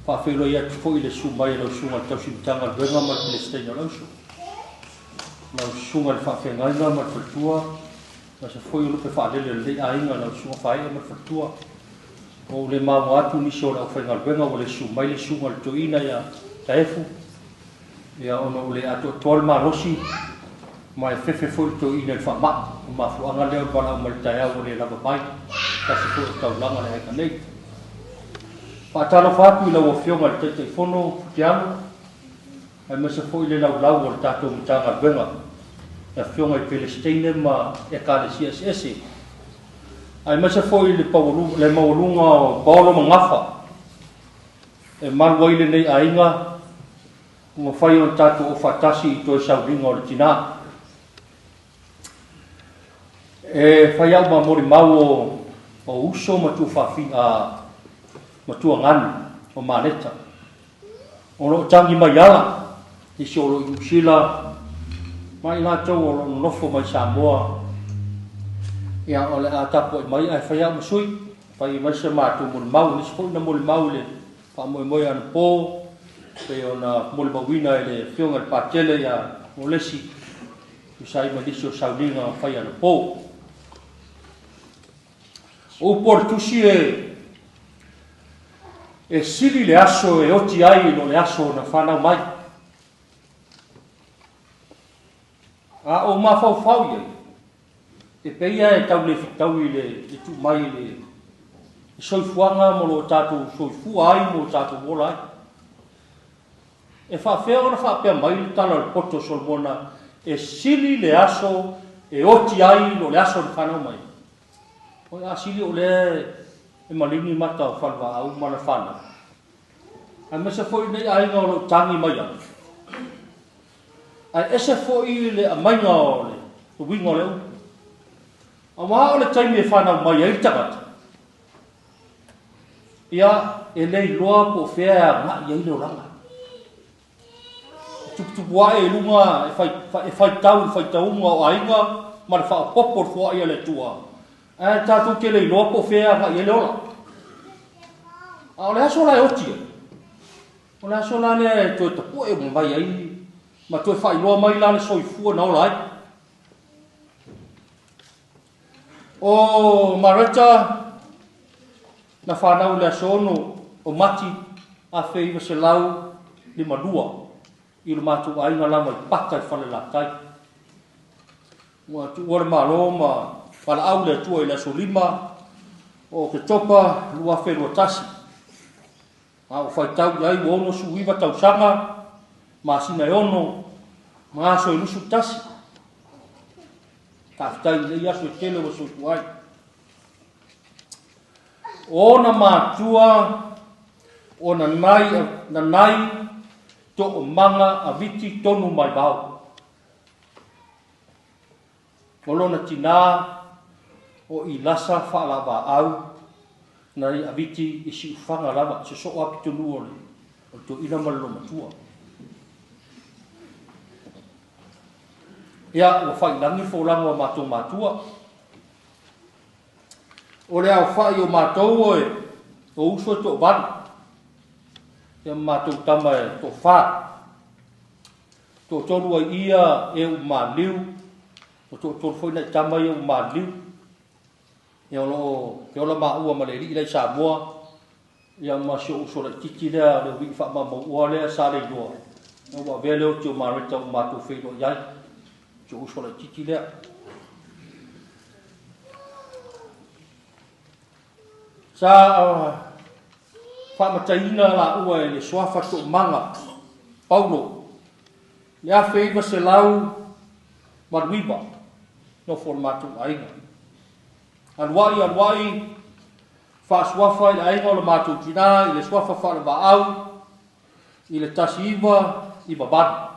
Faafeiloai atu foi i le susu mai o lau susuga i le tausi Matagaluega ma le Peresetene o le Auso, lau susuga i le Faafeagaiga ma le Faletua, Aemaise foi o lupe faalele o lenei aiga, lau Susuga Faee ma le faletua. Ua ou le maua atu nisi o le aufaigaluega ua le susu mai le Susuga i le Toeaina ia Taefu, ia ona ua le atoatoa le malosi ma e fefe foi le Toeaina i le faamai. O le mafuaaga lea o le valaau mai i le taeao ua le lava mai, tasi foi o taulaga le aiga nei. Faatalofa atu i lau Afioga i le Taitaifono Futialo, aemaise foi le laulau o le tatou Matagaluega, le Afioga i Pelesiteine ma Ekalesia eseese, aemaise foi le le maualuga o Paolo ma Gafa e malu ai lenei aiga ua mafai ona tatou oo faatasi i toe sauliga o le tina. E fai au ma molimau o, o uso ma tuafafi, a, ma tuaganu o Maleta. O lo o tagi mai ala nisi o lo o i Niu Sila ma i latou o lo o nonofo mai Samoa. Ia, o le a tapuai mai ae fai au ma sui, fai mai se matou molimau, nisi foi na molimau i le faamoemoe anapo, pei ona molimauina e le Afioga i le Patele ia Molesi, tusa ai ma nisi o sauniga fai anapo. O upu o le Tusi e, e sili le aso e oti ai i lo le aso na fanau mai. A ou mafaufau i ai, e pei lava e tau le fetaui le, le tuu mai i le, le soifuaga ma lo tatou soifua ai ma lo tatou ola ai. E faafefea ona faapea mai le tala o le poto o Solomona, e sili le aso e oti ai i lo le aso na fanau mai ai? Oi, a sili o lea e maligi mata o Falevaau ma ana fanau, aemaise foi lenei aiga o lo o tagi mai ai. Ae ese foi le aumaiga o le uiga o le upu. Aua o le taimi e fanau mai ai le tagata, ia, e le iloa po o fea e agai ai le olaga. E tuputupu ae i luga e, fai, e faitau i le faitauga o aiga ma le faaopoopo o le foai a le Atua, ae tatou te le iloa po o fea e agai ai le ola. A o le aso la e oti ai, o le aso la lea e toe tapu'e uma mai ai ma toe faailoa mai la le soifua na ola ai. O Mareta na fanau i le aso 6 o Mati 1952 i lo matou aiga lava i Pata i Falelatai. Ua tuua le Malo ma valaau le Atua i le aso 5 o Oketopa 2021. A ua faitau i ai ua 69 tausaga, masina e 6, ma aso e 21. Faafetai i nei aso e tele ua soifua ai. O ona matua o Nanai, Nanai Toomaga Aviti Tonu Maivao. O lona tinā o Ilasa Faalavaau Nanai Aviti i Siufaga lava, sosoo lava pitonuu o le toeaina ma le loomatua. Ia, ua faiilagi le folauga o matou matua. O le aofai o matou e. O uso e toavalu, ia ma matou tama e toafa. Toatolu ai ia e ua maliliu, o toatolu foi nai tama ia ua maliliu. Ia o lo o feola maua ma le alii la i Samoa, ia ma si ou uso laitiiti lea o le uii faamaumauoa lea sa le iloa, ia ua avea le oti o Mareta ua matou feiloai ai, si ou uso laitiiti lea. Sa faamataiina laua e le suafa toomaga Paulo i le 1989, nofo o le matou aiga. Aluai, aluai, faasuafa i le aiga o le matou tinā i le suafa faalevaau i le 1998.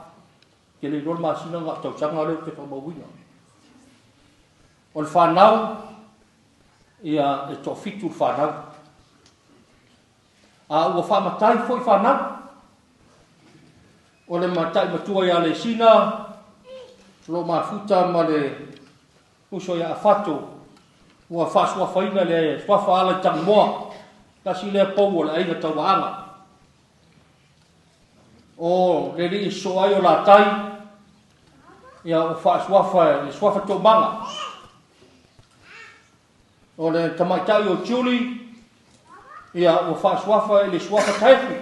Ke le iloa le masina na o tausaga lea ou te faamauina. O le fanau, ia e toafitu le fanau. A ua faamatai foi fanau. O le matai matua ia Lesina, o lo o mafuta ma le uso ia Afato, ua faasuafaina le suafa ala i Tanumoa, tasi lea pou o le aiga Tauaaga. O le alii sosoo ai o Latai, ia ua faasuafa le suafa Toomaga. O le tamaitai o Julie, ia ua faasuafa i le suafa Taefu,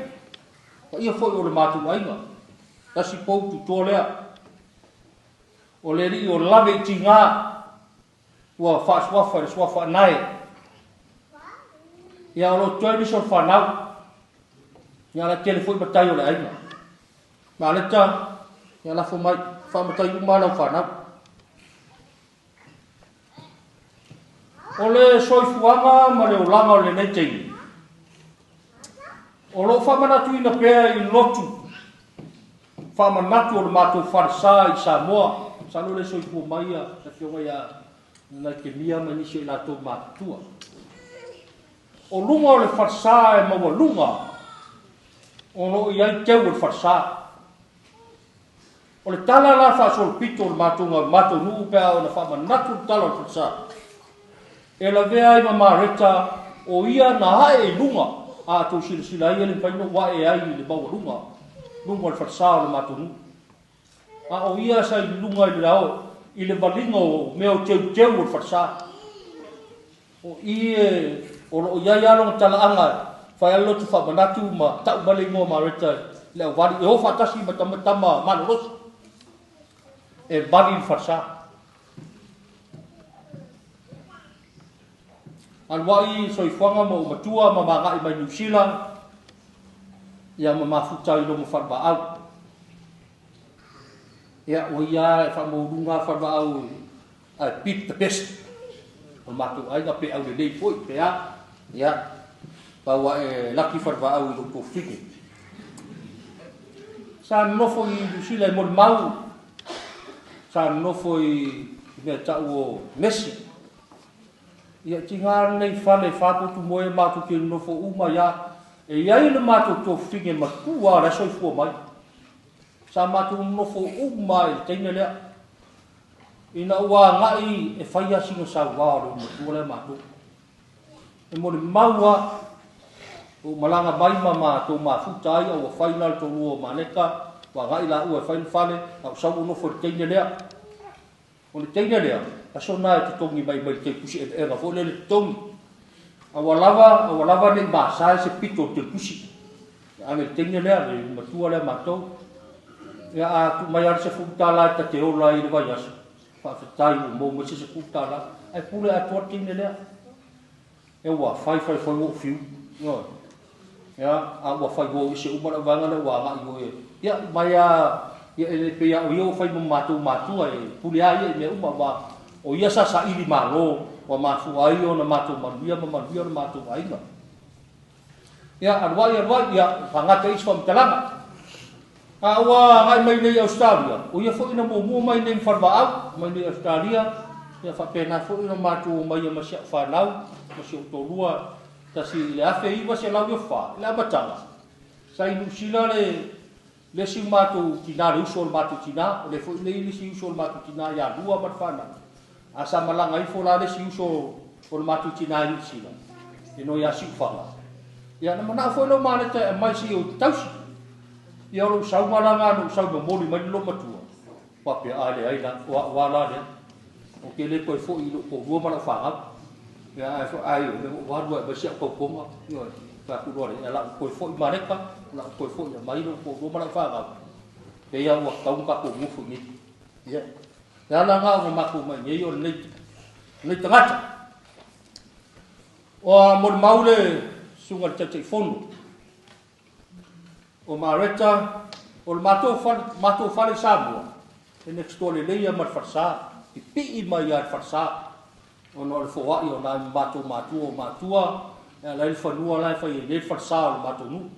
paia foi o le matou aiga, tasi pou tutoa lea. O le alii o Lave i Tiga, ua faasuafa i le suafa Anae. Ia o lo o totoe nisi o le fanau, ia la tele foi matai o le aiga. Maleta, ia lafo mai, faamatai uma lau fanau. O le soifuaga ma le olaga o lenei taimi, o lo o faamanatuina pea i lotu faamanatu o le matou falesa i Samoa, masalo e le soifua mai le Afioga ia Naikemia ma nisi o i latou matutua. O luga o le falesa e maualuga o lo o i ai teu o le falesa. O le tala la faasolopito o le matou matou nuu pe a ona faamanatu le tala o le falesa, e lavea ai ma Mareta o ia na ae i luga, a tou silasila ai e le mafai ona ou ae ai i le maualuga luga o le falesa o le matou nuu. A o ia sa i luga i le ao i le valiga o mea o teuteu o le falesa. O i e o lo o i ai lava lona talaaga e fai lava le loto faamanatu ma tau mai le igoa o Mareta i le auvali e o faatasi ma tama tama malolosi e vali le falesa. Aluai soifuaga ma ou matua ma magai mai Niu Sila ia ma mafuta i loma falevaau. Ia o ia e faamaualuga falevaau I pick the best o le matou aiga pe aulelei foi pe a, ia, pau a e laki falevaau i lou tofine. Sa nonofo i Niu Sila i molimau, sa nonofo i mea tau o Messi. Ia, tiga lenei fale faapotu moe matou te nonofo uma ia, e i ai le matou tofine matua la e soifua mai. Sa matou nonofo uma i le teine lea. Ina ua agai e fai lava sina saua o le matua lea matou. E molimau lava, ua malaga mai ma matou mafuta ai a ua fai la le toalua o Maneta, ua agai laua e fai le fale, a ua sau ua nofo i le teine lea. O le teine lea, aso na e totogi mai mai le teutusi egaega foi lea le totogi. A ua lava, a ua lava nei masae se pito o le teutusi. E ave i le teine lea, le matua lea matou. Ia a tuu mai lava le $10 e ta te ola ai i le vaiaso, faafetai ua maua mai se $10. Ae pule atoa le teine lea. Ia ua fai fai foi ua ou fiu. Ioe. Ia, a ua fai ua o ese uma le auvaega lea ua agai i o e. Ia, mai a, ia e pei a o ia ua fai ma matou matua e pule a ia i mea uma aua o ia sa saili malo ua mafua ai ona matou manuia ma manuia le matou aiga. Ia, aluai, aluai, ia, faagata isi faamatalaga. A ua agai mai nei i Ausetalia, o ia foi na muamua mai nei ma falevaau, mai nei i Ausetalia, ia faapena foi ona matou omai ai ma si au fanau, ma si ou toalua, tasi i le 1904, i le amataga, sa i Niu Sila le le isi o matou tina, le uso o le matou tina, o lea foi nei le isi uso o le matou tina ia Lua ma le fanau, a sa malaga ifo la le isi uso o le matou tina i Niu Sila, e noe ia Siufaga. Ia, na manao foi lou Maleta e aumai se i ou tausi. Ia, o lou sauga la lena na ou sau momoli mai le loomatua, faapea, A leai la, o a'u lava la lea. Ou te le toe foi i lou toalua ma lau fanau. Ia, ae foi, ai, o lea ua ou alu lava e aumai si au tautoga. Ioe, fai atu loa lea, o le a ou toe foi Maleta, o le a ou toe foi e aumai lou toalua ma lau fanau. Pei lava ua tatau ona tatou nofo i inei. Ia, o le ala lena ua matou omai nei o lenei, lenei tagata. Ua molimau le Susuga i le Taitaifono o Mareta, o le matou fale, matou fale i Samoa, e next door lelei lava ma le falesa, pipii mai lava i le falesa, ona o le foai o nai matou matua o matua, e ala ai le fanua la e fai ai nei le falesa o le matou nuu.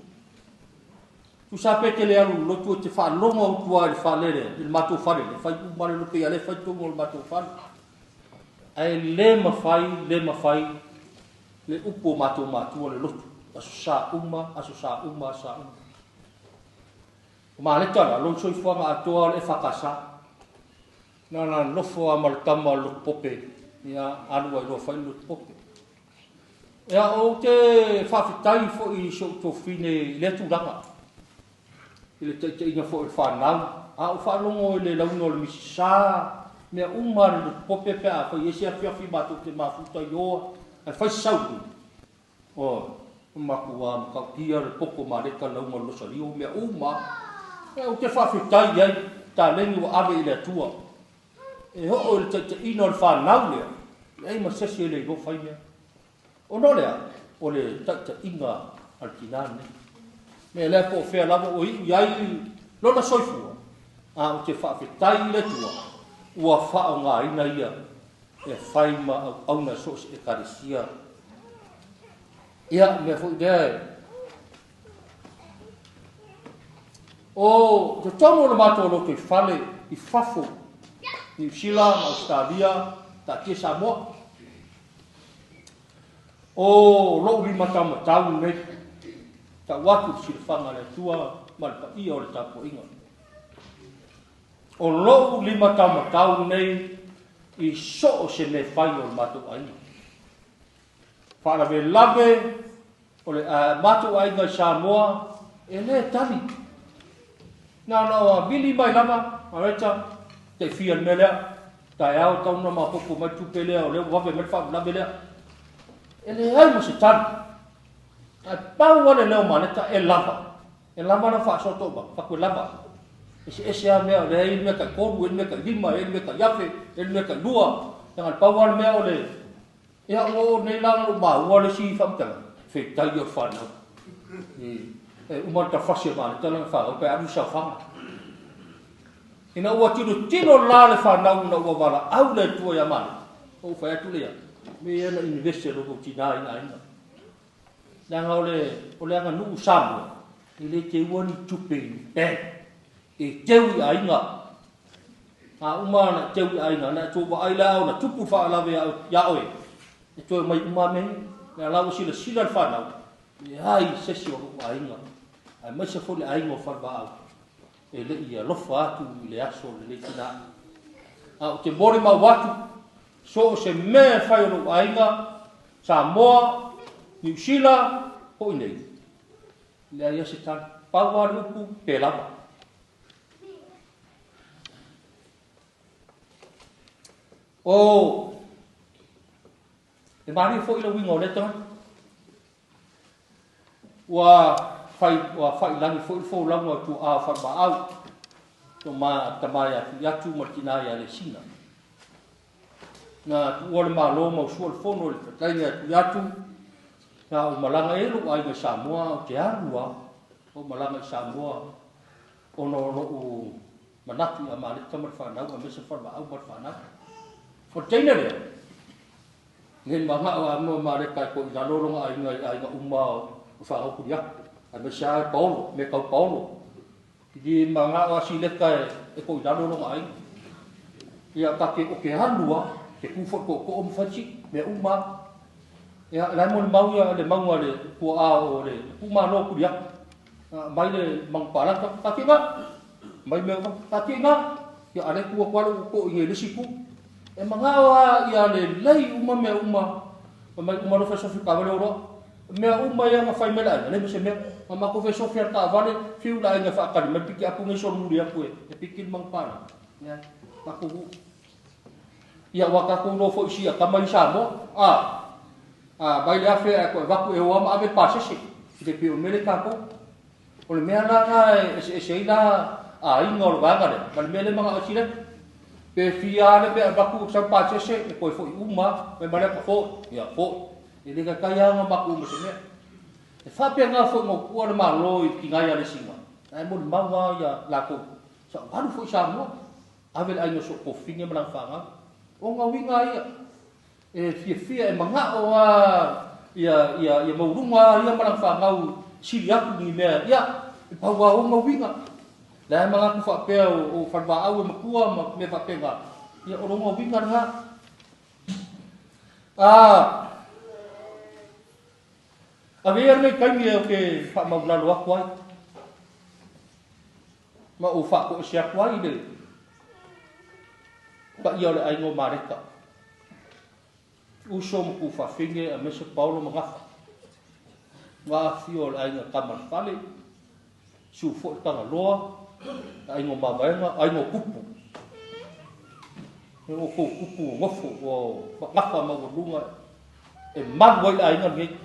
Tusa pe te le alu i le lotu e te faalogo atu lava i le fale lea, i le matou fale lea, fai uma le lotu ia lea e fai totonu o le matou fale. Ae le mafai, le mafai le upu o matou matua le lotu, Aso Sa uma, Aso Sa uma, Aso Sa uma. O Maleta la, lou soifuaga atoa o le EFKS. Na ona nofo lava ma le tama o le lotu pope, ia alu ai loa fai le lotu pope. Ia, ou te faafetai foi i si ou tuafafine i lea tulaga, i le taitaiga foi o le fanau. A ou faalogo i le lauga o le Misisa, mea uma a le lotu pope pe a fai ai se afiafi matou te mafuta i o ae fai se sauni, oi, e matua matautia le poto maleta le lauga o le Losalio, mea uma lava. Ia, ou te faafetai i ai, taleni ua ave i le Atua. E oo i le taitaiina o le fanau lea, leai ma se isi e le iloa fai mea. Ona o le a? O le taitaiga a le tina lenei. Mea lea po o fea lava o iu i ai lona soifua, a ou te faafetai i le Atua ua faaaogaina ia e fai ma auauna i so o se Ekalesia. Ia, mea foi lea e O totonu o le matou lotoifale i fafo, Niu Sila ma Ausetalia, taatia Samoa. O lou limataumatau lenei, tau atu i le silafaga a le Atua ma le paia o le tapuaiga. O lou limataumatau lenei i so o se mea fai o le matou aiga. Faalavelave o le matou aiga i Samoa e le tali. Na ona vili mai lava, Mareta, tai fia le mea lea. Taeao e tatau ona maopoopo mai le tupe lea, o lea ua vave mai le faalavelave lea. E leai ma se tali. Ae pau lava le leo o Mareta, e lava. E lava lau faasoa toomau, fatu e lava. Eseese lava mea, o lea e i ai le mea tai tolu, e i ai le mea tai lima, e i ai le mea tai afe, e i ai le mea tai lua. Leaga pau lava le mea o le Ia, ua oo nei la na ou maua le isi faamatalaga, fetai ia o le fanau. E uma le tafasi a Maleta lana fanau pe alu i saofaga. Ina ua tilotilo la le fanau ina ua valaau le Atua ia Maleta, ou fai atu lea, me ia na invest e lo tou tina i aiga. Leaga o le, o le aganuu Samoa, e le teua ni tupe i ni bank, e teu i aiga. A uma ona e teu i aiga, ona e tou vaai lea a ona tupu le faalavelave ia oe, e toe omai uma lava mea ia. Lea la ua silasila le fanau, leai se isi o lou aiga, aemaise foi le aiga o Falevaau, e le i alofa atu i le aso o lenei tina. A ou te molimau atu, so o se mea e fai o lou aiga, Samoa, Niu Sila, po o inei, leai lava se tali. Pau lava le upu, pe lava. O e malie foi le uiga o lea tagata. Ua fai ua fa'ilagi foi le folauga o tua'a o Falevaau, to ma tama ia Tuiatu ma le tina ia Lesina. Na tuua le Malo ma usua le fono i le fetalaiga ia Tuiatu, na ou malaga e lou aiga i Samoa, ou te alu lava, ou malaga i Samoa ona o lou manatu ia Maleta ma le fanau aemaise Falevaau ma le fanau. O le teine lea, nei manao a ma Maleta e koe i lalo lona aiga i aiga uma o fanau Tuiatu, aemaise lava Paolo, mea tau Paolo. I manao a Sileta e koe i lalo lona aiga. Ia ta te o te alu lava, te tu foi tootoo ma fai sii, mea uma lava. Ia, la e molimau ia le mauga le tuaa o le Tuumalo Tuliatu. Mai le manupalata, taatia i ina. Mai mea uma, taatia i ina. Ia, a o lea e tu atu lava lou tootoo i inei i le isi itu. E manao lava ia lelei uma mea uma, fai mai uma loa fai sofi taavale o loa. Mea uma ia na fai mai le aiga, leai ma se mea. Na matou fesofi lava i le taavale, fiu le aiga e faatali mai le pikiapu nei solomuli atu e piki le manupapalagi. Leai, matou o. Ia aua tatou iloa foi i siatama i Samoa, a, a mai le afe ae toe avatu e o lava ma ave le pasese, e le pei o le mea lea i tatou. O le mea la lena e eseese ai la aiga o le vaega lea ma le mea lea e manao ai Sileta. Pe fia lava le mea e avatu sau pasese e toe foi uma lava, fai mai lea ua foi, ia foi. E le taitai lava ona matou ma se mea. E faapena foi ona tuua le Malo i le tina ia Alesina, ae molimau lava ia latou, sa ou alu foi i Samoa, ave le aiga o si ou kofine ma lana fanau. O ona uiga ia, e fiafia, e manao lava ia, ia, ia maualuga ia ma lana fanau sili atu ni mea, ia, e pau lava ona uiga. La e manatu faapea o Falevaau e matua ma mea faapena, ia o lona uiga lena. A Ave ia lenei taimi ou te faamaulalo atu ai ma ou faatoese atu ai le paia o le aiga o Mareka, uso ma tuufafine aemaise Paolo ma Gafa, ma afifio o le aiga Tamalefale, Susu foi Tagaloa, le aiga o Mavaega, aiga o Tupu. E o kou tupu o nofo ua gafa maualuga e malu ai le aiga lenei.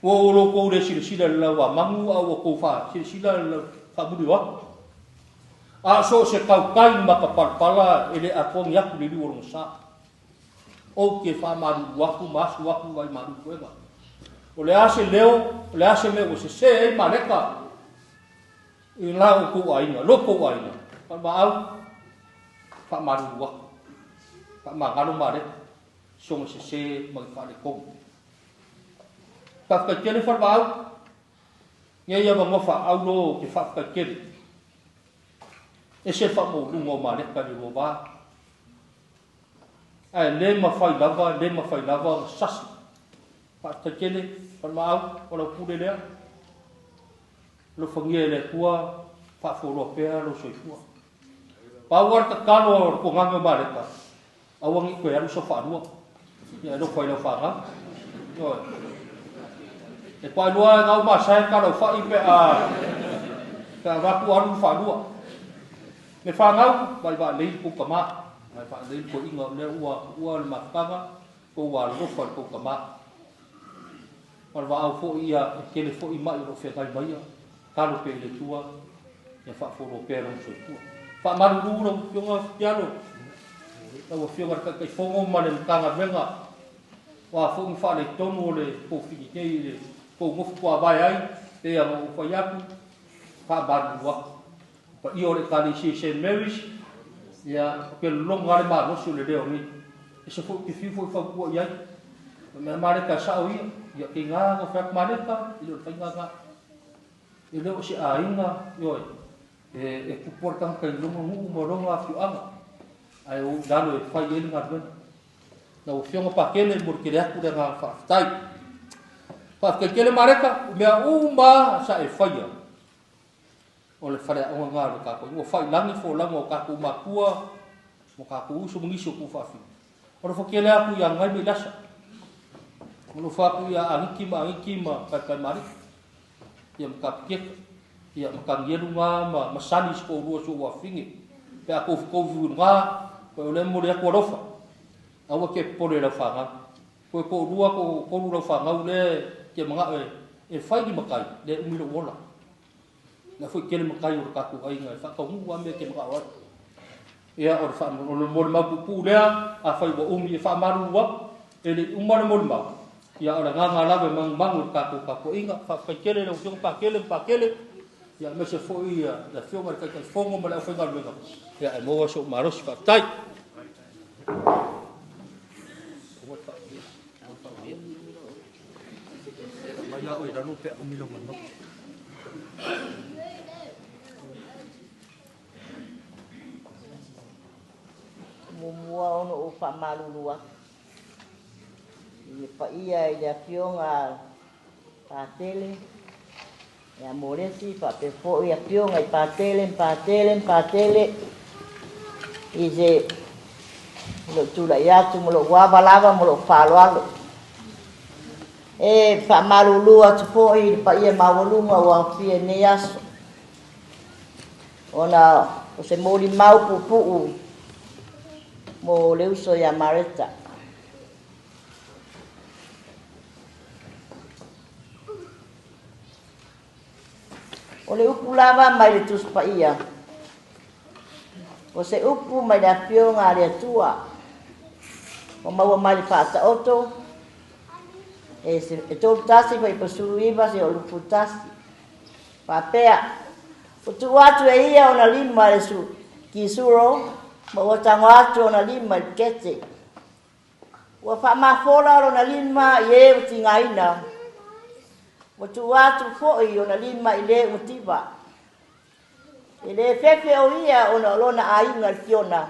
Ua o lo kou le silasila i le lau a manu a ua kou fa silasila i le lau faamuli o atu. A so o se tautai matapalapala e le atoa ni atu le liu o lona sa. Ou te faamalulu atu ma asu atu ai malu toega. O le a se leo, o le a se mea ua sese ai Maleka i la outou aiga, lo tou aiga, faavaau, faamalulu atu, faamagalo Maleka, soga sese ma le faaletonu. Faafetai tele Falevaau, nei avanoa faaaulo ou te faafetai tele. Ese le faamaualuga o Maleka i le luava. Ae le mafai lava, le mafai lava ona sasi. Faafetai tele, Falemaau, o lau pule lea. Alofagia e le Atua, faafualoa pea lou soifua. Pau lava le tatalo a le tuagane o Maleka, aua ne i toe alu sau faalua. Ia e alofa i lau fanau. Ioe. E paeloa e gau masae talaufai pe a pe a avatu alu le faalua. Me fanau, vai vaalelei le tou tama, vai vaalelei le toeaina o lea ua tuua le mafutaga, tou alolofa i le tou tama. Ma le vaau foi ia e tele foi mai o lo o feagai mai ia, talo pea i le Atua ia faafualoa pea lona soifua. Faamalulu lau Afioga Fialo, lau Afioga i le Taitaifono ma le Matagaluega, o a foi ni faaletonu o le pofigi nei i le tou nofo tuavae ai, pei ona ou fai atu, faamalulu atu. Paia o le Ekalesia i Saint Mary's, ia, ou te lologo lava le malosi o le leo nei. Ese foi ou te fiu foi e fautua i ai. O mea Maleka e sao ia, ia keiga na fai atu Maleka, e le o le faiga lena. E le o se aiga, ioe, e, e tupu ai le tagata i lona nuu ma lona afioaga, ae o i lalo e fai ai le galuega. Lau Afioga Pakele, e momoli tele atu le agaga faafetai. Faafetai tele Maleka, o mea uma sa e faia, O le faleaoga lena o le tatou ua fai lagi folauga o tatou matua ma tatou uso ma nisi o tuufaafi. Alofa tele atu ia Ngai ma Ilasa. Alofa atu ia Agiki ma Agiki ma Paepaemalii. Ia ma Kapiketa. Ia ma Tanielu nga ma ma Sani si toalua si ou afafine. Pe a tou fetogi nga, koe o lea e momoli atu alofa. Aua ke popole i lau fanau. Koe toalua toatolu lau fanau lea e te manao e fai ni matai, lea e umi lou ola. Na foi tele matai o le tatou aiga e faataunuu lava mea e te manao ai. Ia, o le faa, o le molimau puupuu lea, afai ua umi e faamalulu atu, e le i uma le molimau, ia o le agaga lava e manumanu i le tatou tapuaiga. Faafetai tele i lau Afioga Pakele ma Pakele, ia aemaise foi le Afioga i le Taitaifono ma le aufaigaluega, ia e maua sou malosi. Faafetai. Muamua ona ou faamalulu atu i le paia i le Afioga a Patele ia Molesi faapea foi Afioga i Patele ma Patele ma Patele i se lou tulai atu ma lou ava lava ma lou faaaloalo. E faamalulu atu foi i le paia maualuga ua aofia i lenei aso, ona o se molimau puupuu mo le uso ia Mareta. O le upu lava mai le Tusi Paia, o se upu mai le Afioga a le Atua, ua maua mai le Faataoto, e 31 fuaiupu 19 seia oo i le 21. Faapea, ua tuu atu e ia ona lima i le kisuro, ma ua tago atu ona lima i le kete. Ua faamafola lona lima i e ua tigaina, ua tuu atu foi ona lima i le ua tiva. E le fefe o ia ona o lona aiga le Fiona,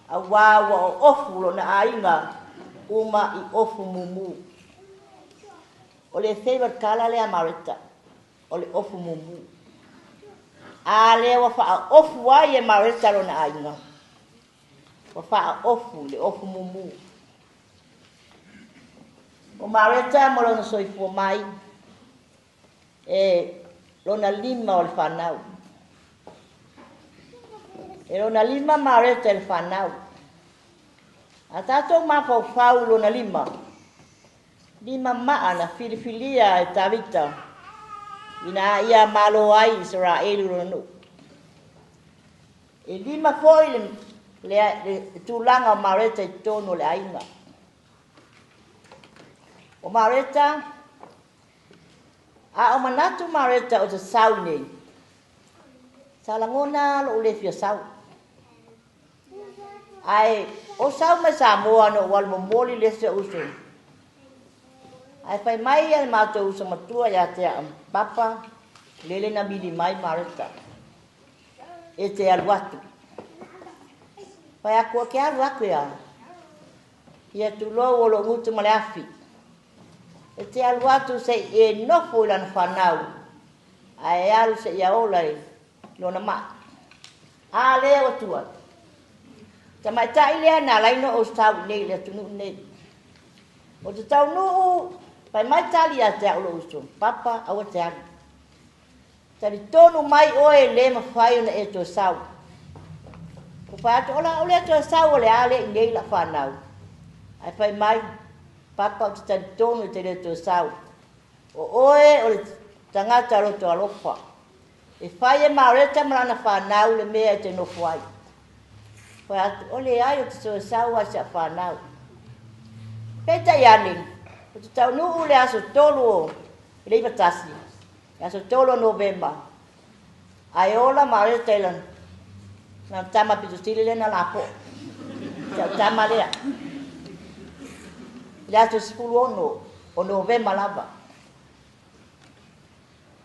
auā ua oofu lona aiga uma i ofu mumu. O le favourite colour lea a Mareta, o le ofu mumu. A lea ua faaofu ai e Mareta lona aiga. Ua faaofu le ofu mumu. O Mareta ma lona soifua mai, e lona lima o le fanau. E lona lima Mareta i le fanau. A tatou mafaufau i lona lima, lima maa na filifilia e Tavita ina ia malo ai Isaraelu lona nuu. E lima foi le tulaga o Mareta i totonu o le aiga. O Mareta, a o manatu Mareta o te sau nei, sa lagona lou le fia sau. Ae o sau mai Samoa na ou alu momoli le isi ou uso. Ae fai mai ia le matou uso matua ia te au, Papa, lele na mili mai Mareta. E te alu atu. Fai atu o te alu atu ia. Ia tulou o lou gutu ma le afi. E te alu atu se i e nofo i lana whanau. Ae alu se ia ola i lona mai. A lea ua tua. Tamaitai lea na ala ai ona ou sau i nei i le atunuu nei. O te taunuu, fai mai tali ia te au lou uso, Papa, aua te alu. Talitonu mai oe e le mafai ona e toe sau. Ua fai atu, o le a ou le toe sau o le a lea i nei lau fanau. Ae fai mai, Papa, ou te talitonu e te le toe sau. O oe o le tagata loto alofa. E fai e Mareta ma lana fanau le mea e te nofo ai. Fai atu, o leai ou te toe sau lava i si au fanau. Peitai ane, ou te taunuu i le aso 3 o le 91, le aso 3 o Novema, ae ola Mareta i lana tama pito sili lea na lapoa. Si au tama lea. I le aso 16 o Novema lava.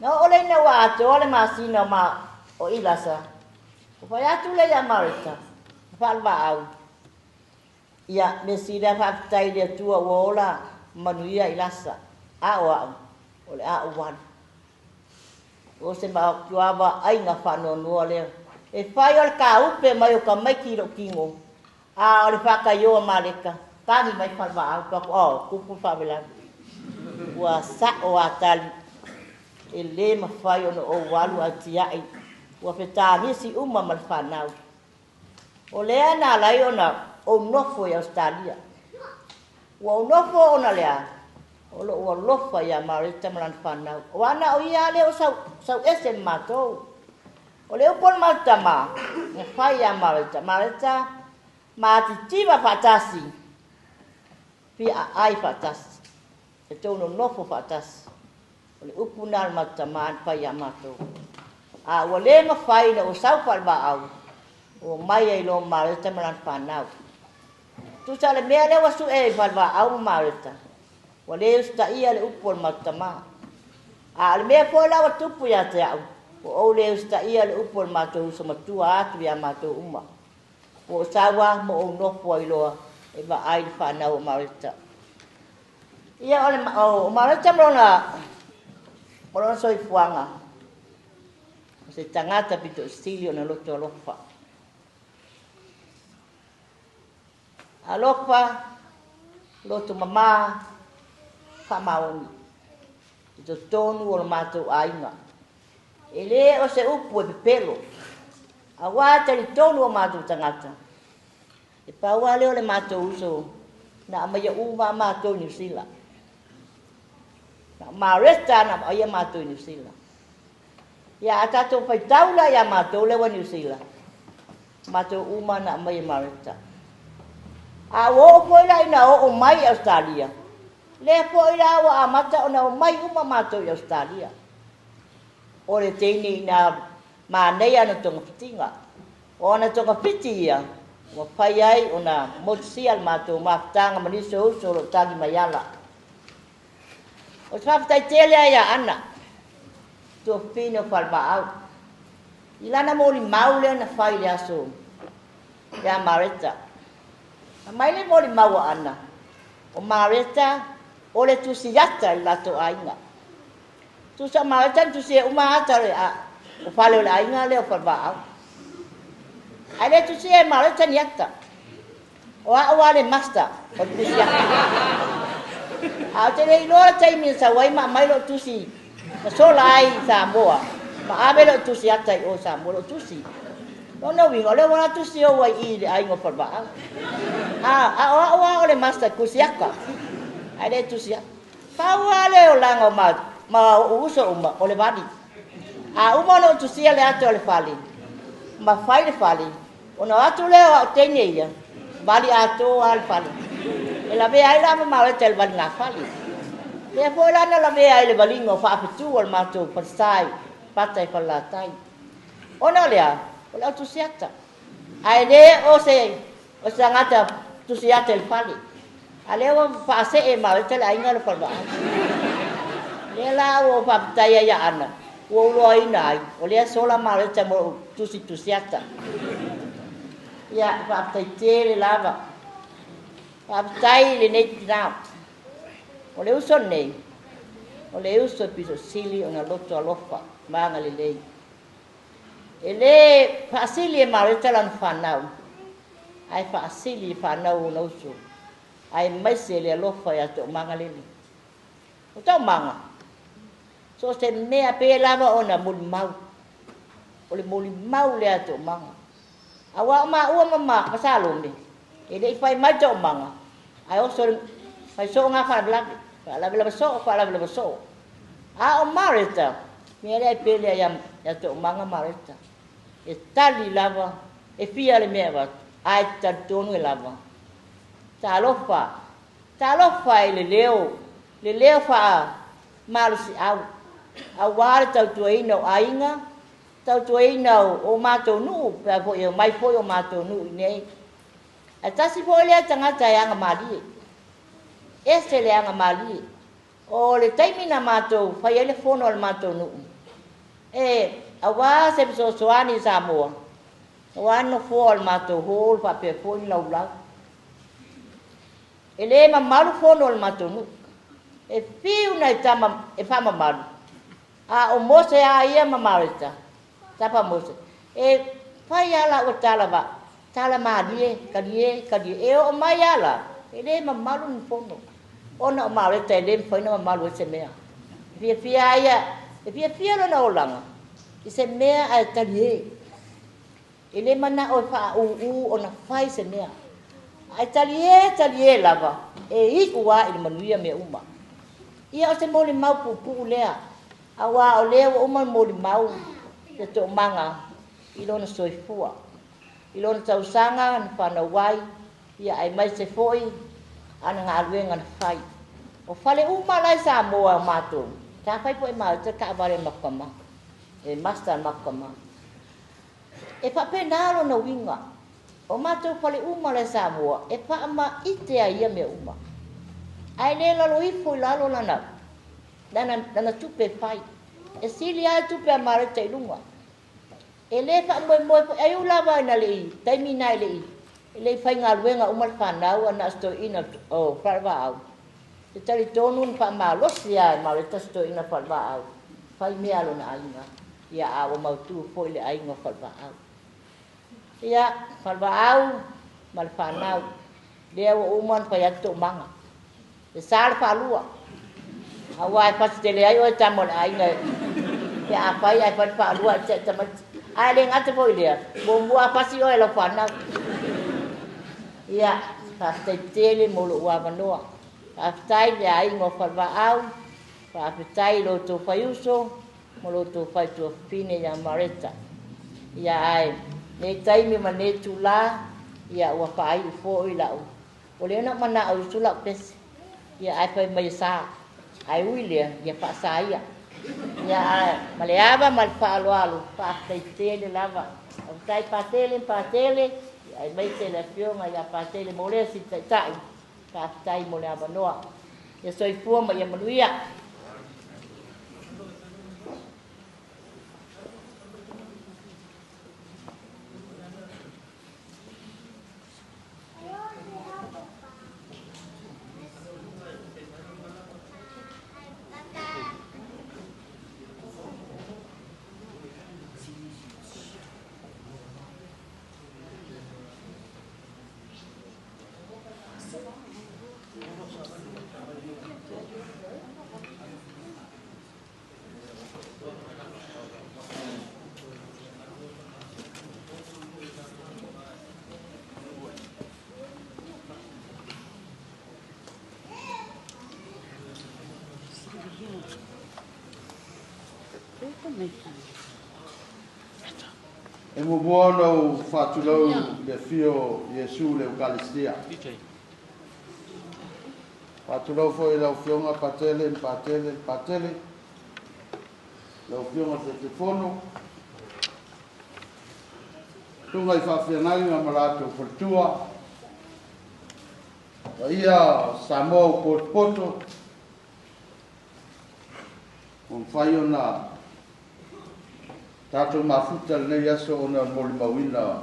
Na oo lea ina ua atoa le masina o ma o Ilasa, ua fai atu lea ia Mareta, ma faalevaau. Ia, mea sili lava faafetai i le Atua ua ola manuia Ilasa, a o au, o le a ou alu. O se matua vaaiga faanoanoa lea. E fai o le kaupe mai o tamaiti i lou tino, a o le faataioa Mareta, tagi mai falevaau, fai atu, oh, tupu le faalavelave. Ua sao a tali, e le mafai ona ou alu ae tiai, ua fetagisi uma ma le fanau. O lea na ala ai ona ou nofo i Ausetalia. Ua ou nofo ona lea, o lou alofa ia Mareta ma lana fanau. O ana o ia lea o sau ese ma matou. O le upu o le matou tama, na fai ia Mareta, Mareta, matitiva faatasi, fia aai faatasi, e tou nonofo faatasi. O le upu na o le matou tama na fai ia matou. A ua le mafai ina ua sau faalevaau, ua mai ai loa Mareta ma lana fanau. Tusa o le mea lea ua sue i falevaau ma Mareta, ua le usitaia le upu o le matou tama. A o le mea foi la ua tupu ia te au, ua ou le usitaia le upu o le matou uso matua atu ia matou uma. Ua ou sau lava ma ou nofo ai loa e vaai le fanau o Mareta. Ia o le o Mareta ma lona soifuaga, o se tagata pito sili ona loto alofa. Alofa, loto mamā, Faamaoni i totonu o lo matou aiga. E lē o se upu e pepelo, auā e talitonu o matou tagata, e pau lava lea o le matou uso na aumaia uma lava matou i Niu Sila. Na o Mareta na vaaia matou i Niu Sila. Ia a tatou faitau la iā matou lea ua i Niu Sila, o matou uma na aumaia e Mareta. A ua oo foi la ina oo mai i Ausetalia, lea foi la ua amata ona omai uma matou i Ausetalia. O le teine ina manaia ana togafitiga. O ana togafiti ia ua mafai ai ona motusia le matou mafutaga ma nisi o uso o lo o tagi mai ala. Ou te faafetai tele lava ia Ana, tuafafine o Falevaau, i lana molimau lea na fai i le aso ia Mareta. Aumai le molimau a Ana, o Mareta o le tusiata i le latou aiga. Tusa o Mareta na tusia uma ata o le o fale o le aiga lea o Falevaau. Ae le tusia e Mareta ni ata. O a'u lava le master o le tusi ata. Ae ou te le iloa le taimi na sau ai ma aumai lou tusi na sola ai i Samoa ma ave lou tusi ata i o i Samoa, lou tusi. Lona uiga, o lea ua la tusi ou ai i i le aiga o Falevaau. A, a o a'u lava o le master tusi ata, ae le tusi ata. Pau lava le olaga o ma, ma o'u uso uma, o le vali. A uma ona ou tusia le ata o le fale, ma fai le fale, Ona o atu lea o au teine ia, vali atoa lava le fale. E lavea ai la ma Mareta i le valigafale. Lea foi la na lavea ai i le valiga o faafetu o le matou falesa i Pata i Falelatai. Ona o le a? O le au tusiata. Ae le o se, o se tagata tusiata i le fale. A lea ua faasee e Mareta le aiga le Falevaai. Lea la ua ou faafetai ai ia Ana, ua ou iloaina ai, o lea sola Mareta mo lou tusitusiata. Ia, faafetai tele lava. Faafetai i lenei tina. O le uso lenei, o le uso e pito sili ona loto alofa ma agalelei. E lē faasili e Mareta lana fanau, ae faasili i fanau ona uso, aemaise le alofa ia Toomagalele. O Toomaga, so o se mea pe lava ona molimau, o le molimau lea a Toomaga. Aua o maua ma ma Salome, e le i fai mai Toomaga, ae oso le fai soo ngā faalavelave, faalavelave soo, faalavelave soo. A o Mareta, mea lea e pele ai ia Toomaga Mareta, e tali lava, e fia le mea e avatu, ae te talitonu e lava. Talofa, talofa i le leo, le leo faamalosiau, aua le tautuaina o aiga, tautuaina o matou nuu, pe a foi e omai foi o matou nuu i inei. Ae tasi foi lea tagata e agamalie, ese le agamalie. O le taimi na matou fai ai le fono a le matou nuu, e auā se fesoasoani i Samoa, auā le nofoa o le matou hall faapea foi ni laulau. E lē mamalu fono a le matou nuu. E fiu nai tama e faamamalu, a o Mose a ia ma Mareta, tapa Mose, e fai lava la'ua tala va, tala malie, talie, talie, e oo mai lava la, e lē mamalu ni fono, ona o Mareta e lē mafai ona mamalu ai se mea. E fiafia a ia, e fiafia lona olaga i se mea ae talie. E lē mana'o e faaūū ona fai se mea, ae talie, talie lava, e iʻu lava i le manuia mea uma. Ia o se molimau puupuu lea, auā o lea ua uma ona molimau le toomaga i lona soifua, i lona tausaga na fanau ai, ia aemaise foi ana galuega na fai. O fale uma la i Samoa o matou, sa fai foi e matou taavale a le matou tama, e master a le matou tama. E faapena lona uiga, o matou fale uma la i Samoa e faamaite ai ia mea uma, ae le lalo ifo i lalo lana, lana, lana tupe e fai. E sili lava le tupe a Mareta i luga. E lē faamoemoe foi, ai ui lava ina le i taimi na e le i, e le i faigaluega uma le fanau a na o si toeaina o Falevaau. E talitonu na faamalosi lava e Mareta si toeaina o Falevaau, fai mea a lona aiga, ia a ua mautu foi le aiga o Falevaau. Ia, Falevaau ma le fanau, lea ua uma ona fai atu toomaga. E sa le faalua. Auā e fasi tele ai oe tama o le aiga pe a fai ae fai le faalua ae tiai tamaiti. Ae le gata foi i lea, muamua a fasi oe e lau fanau. Ia, faafetai tele mo lou avanoa. Faafetai i le aiga o Falevaau, faafetai i lo outou faiuso ma lo outou faituafafine ia Mareta. Ia ae nei taimi ma nei itulā, ia ua faaiu foi lau Ua lea ona ou manao e usu lau pese, ia ae fai mai e sa. Ae ui lea, ia faasa ia. Ia ae ma le ava ma le faaaloalo, faafetai tele lava. Faafetai Patele Patele, ia aemaise le afioga ia Patele Molesi le Taitai, faafetai mo le avanoa. Ia soifua ma ia manuia. E muamua ona ou faatulou i le afio o Iesu i le Eukalistia. Faatulou foi i lau Afioga Patele Patele Patele, lau Afioga i le Taitaifono, susuga i faafeagaiga ma latou faletua, paia o Samoa ua potopoto, ua mafai ona tatou mafuta i lenei aso ona o le molimauina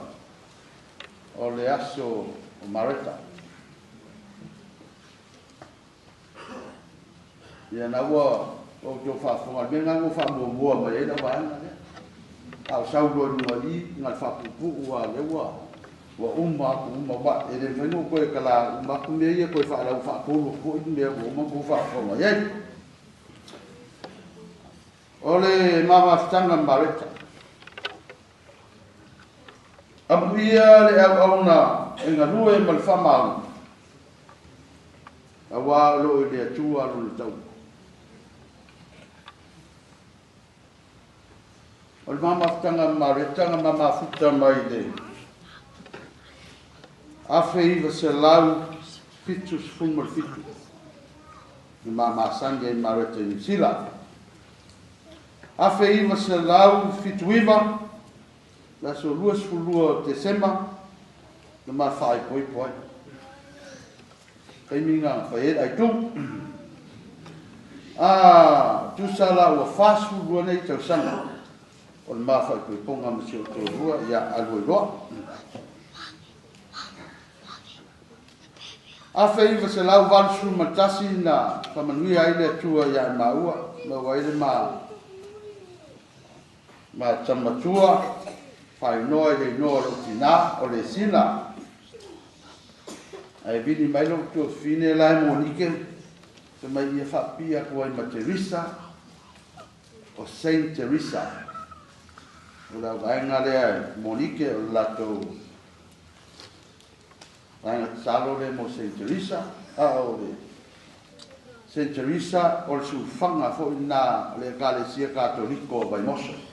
o le aso o Mareta. Ia na ua outou faafofoga, le mea lena ua faamuamua mai ai lau vaega lea. A o sau loa i luga i i, na o le faapuupuu lava, lea ua uma atu uma, aua e le mafai ona ou toe tala uma atu mea ia, toe faalau faatolu atu foi mea ua uma ona outou faafofoga i ai. O le ma mafutaga ma Mareta. Amuia le auauna e galue ma le faamaoni, auā o lo o i le Atua lona taua. O le ma mafutaga ma Mareta na ma mafuta mai le 1977 na ma masani ai Mareta i Niu Sila. 1979, le aso 22 o Tesema, na ma faaipoipo ai. Taimi na fai ai le aitu. A tusa la ua 42 nei tausaga o le ma faaipoipoga ma si ou toalua ia alu ai loa. 1981 na faamanuia ai le Atua ia maua, maua ai le ma ma tamatua, faaigoa i le igoa o lou tinā, o Lesina. Ae vili mai lou tuafafine la e Monike, fai mai ia faapipii atu ai ma Teresa, o Saint Teresa. O le auvaega lea e Monike o le latou vaega tatalo lea mo Saint Teresa, a o le Saint Teresa o le sulufaga foi lena o le Ekalesia Katoliko o Vaimoso.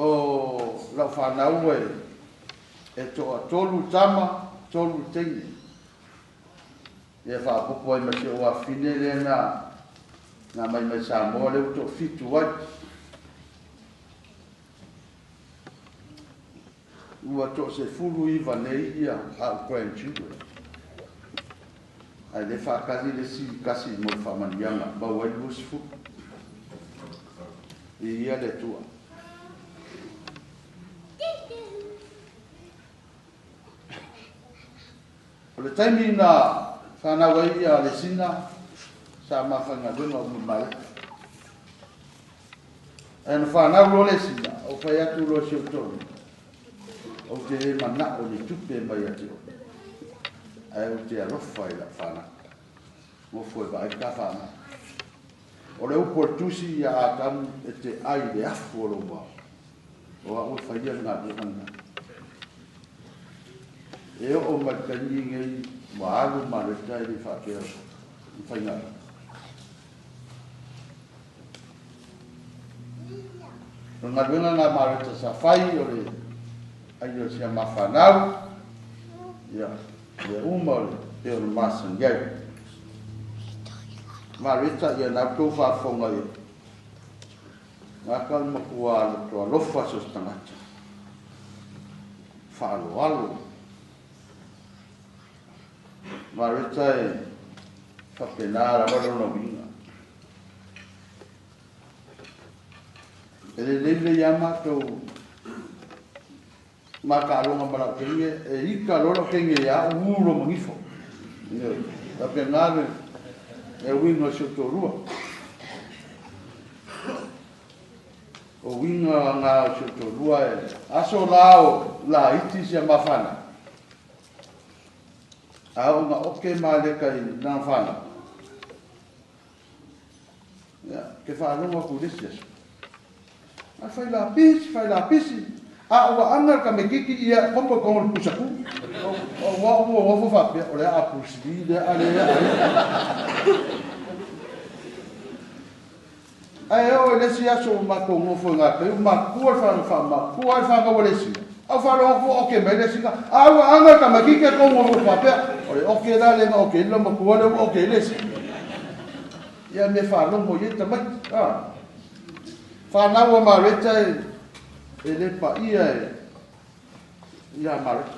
O lau fanau e toatolu tama, tolu teine. Ia faaopoopo ai ma si ou afafine lea na na aumai mai Samoa lea ua toafitu ai. Ua toa-19 nei ia au grandchildren. Ae le faatali le isi tasi mo le faamanuiaga, maua ai 20. Viia le Atua. O le taimi na fanau ai ia Alesina, sa ma faigaluega uma ma Mareta. Ae na fanau loa Lesina, ou fai atu loa i si ou toeaina, ou te le manao i ni tupe mai ia te oe. Ae ou te alofa i lau fanau. Nofo e vaai le ta fanau. O le upu a le Tusi ia Atamu e te ai i le afu o lou mao. O au e faia le galuega lena. E oo mai le taimi lenei ua alu Mareta e le faapea na faigaluega. O le galuega lena a Mareta sa fai o le ai o si a ma fanau, ia, mea uma o le pei ona masani ai. Mareta, ia na outou faafofoga i gata o le matua loto alofa so se tagata. Faaaloalo. Mareta e faapena lava lona uiga. E lelei lelei lava matou mataaloga ma lau teine, e ita loa lau teine ia au, ū loa ma gifo. Ioe, faapena le uiga o si ou toalua. O uiga na o si ou toalua e aso la o laiti si a ma fanau. A oo ina oke Maleka i lana fanau, Ia, ke faalogo atu i le isi aso. A fai lapisi, fai lapisi. A ua aga le tamaititi ia komo i totonu o le pusatū. O ua ua nofo faapea, o le aa Bruce Lee lea a lea ai. Ae oo i le isi aso ua matou nofo i gatai, ua matutua le fanau, faamatutua lava le fanau a le isi. A ua faalogo atu ua oke mai le isi, a ua aga le tamaititi e totonu o nofo faapea, o le oke la lea na oke ai le laumatua lea ua oke ai le isi. Ia mea faalogo i ai tamaiti. A. Fanau a Mareta e, e le paia e ia Mareta.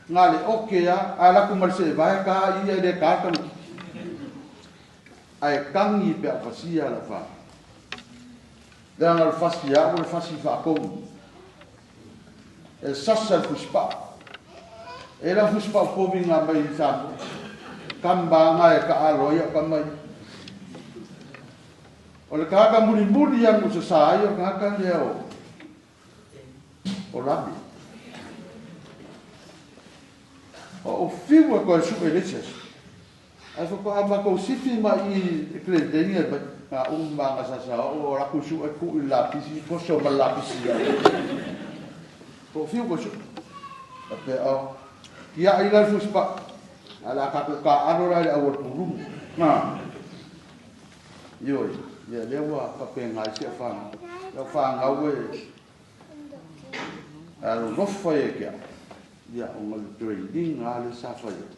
Na le oke a, a laku ma le seevae ta ia e le ta tamaiti. Ae tagi pe a fasia lau fanau. Leaga o le fasi a au o le fasi faatonu. E sasa le fusipaa. E lau fusipaa povi nga mai i Samoa. Kamba nga e taalo ai au kama ia. O le tagata mulimuli ia na sasa ai o le tagata lea o o Labi. O ou fiu e toe sue i le isi aso. Ae faatoa matou sifi mai i i Glendenning e mai, na uma na sasa o o latou sue tuu i le lapisi, toso ma le lapisi ia. Po fiu ko sue. Faapea o, tiai la le fusipaʻi, ae o le a tatou taaalo la i le auala pulumu. Na. Ioe, ia lea ua faapena ai si au fanau. Lau fanau e alolofa ia te au, ia ona o le training lava lea sa fai ai.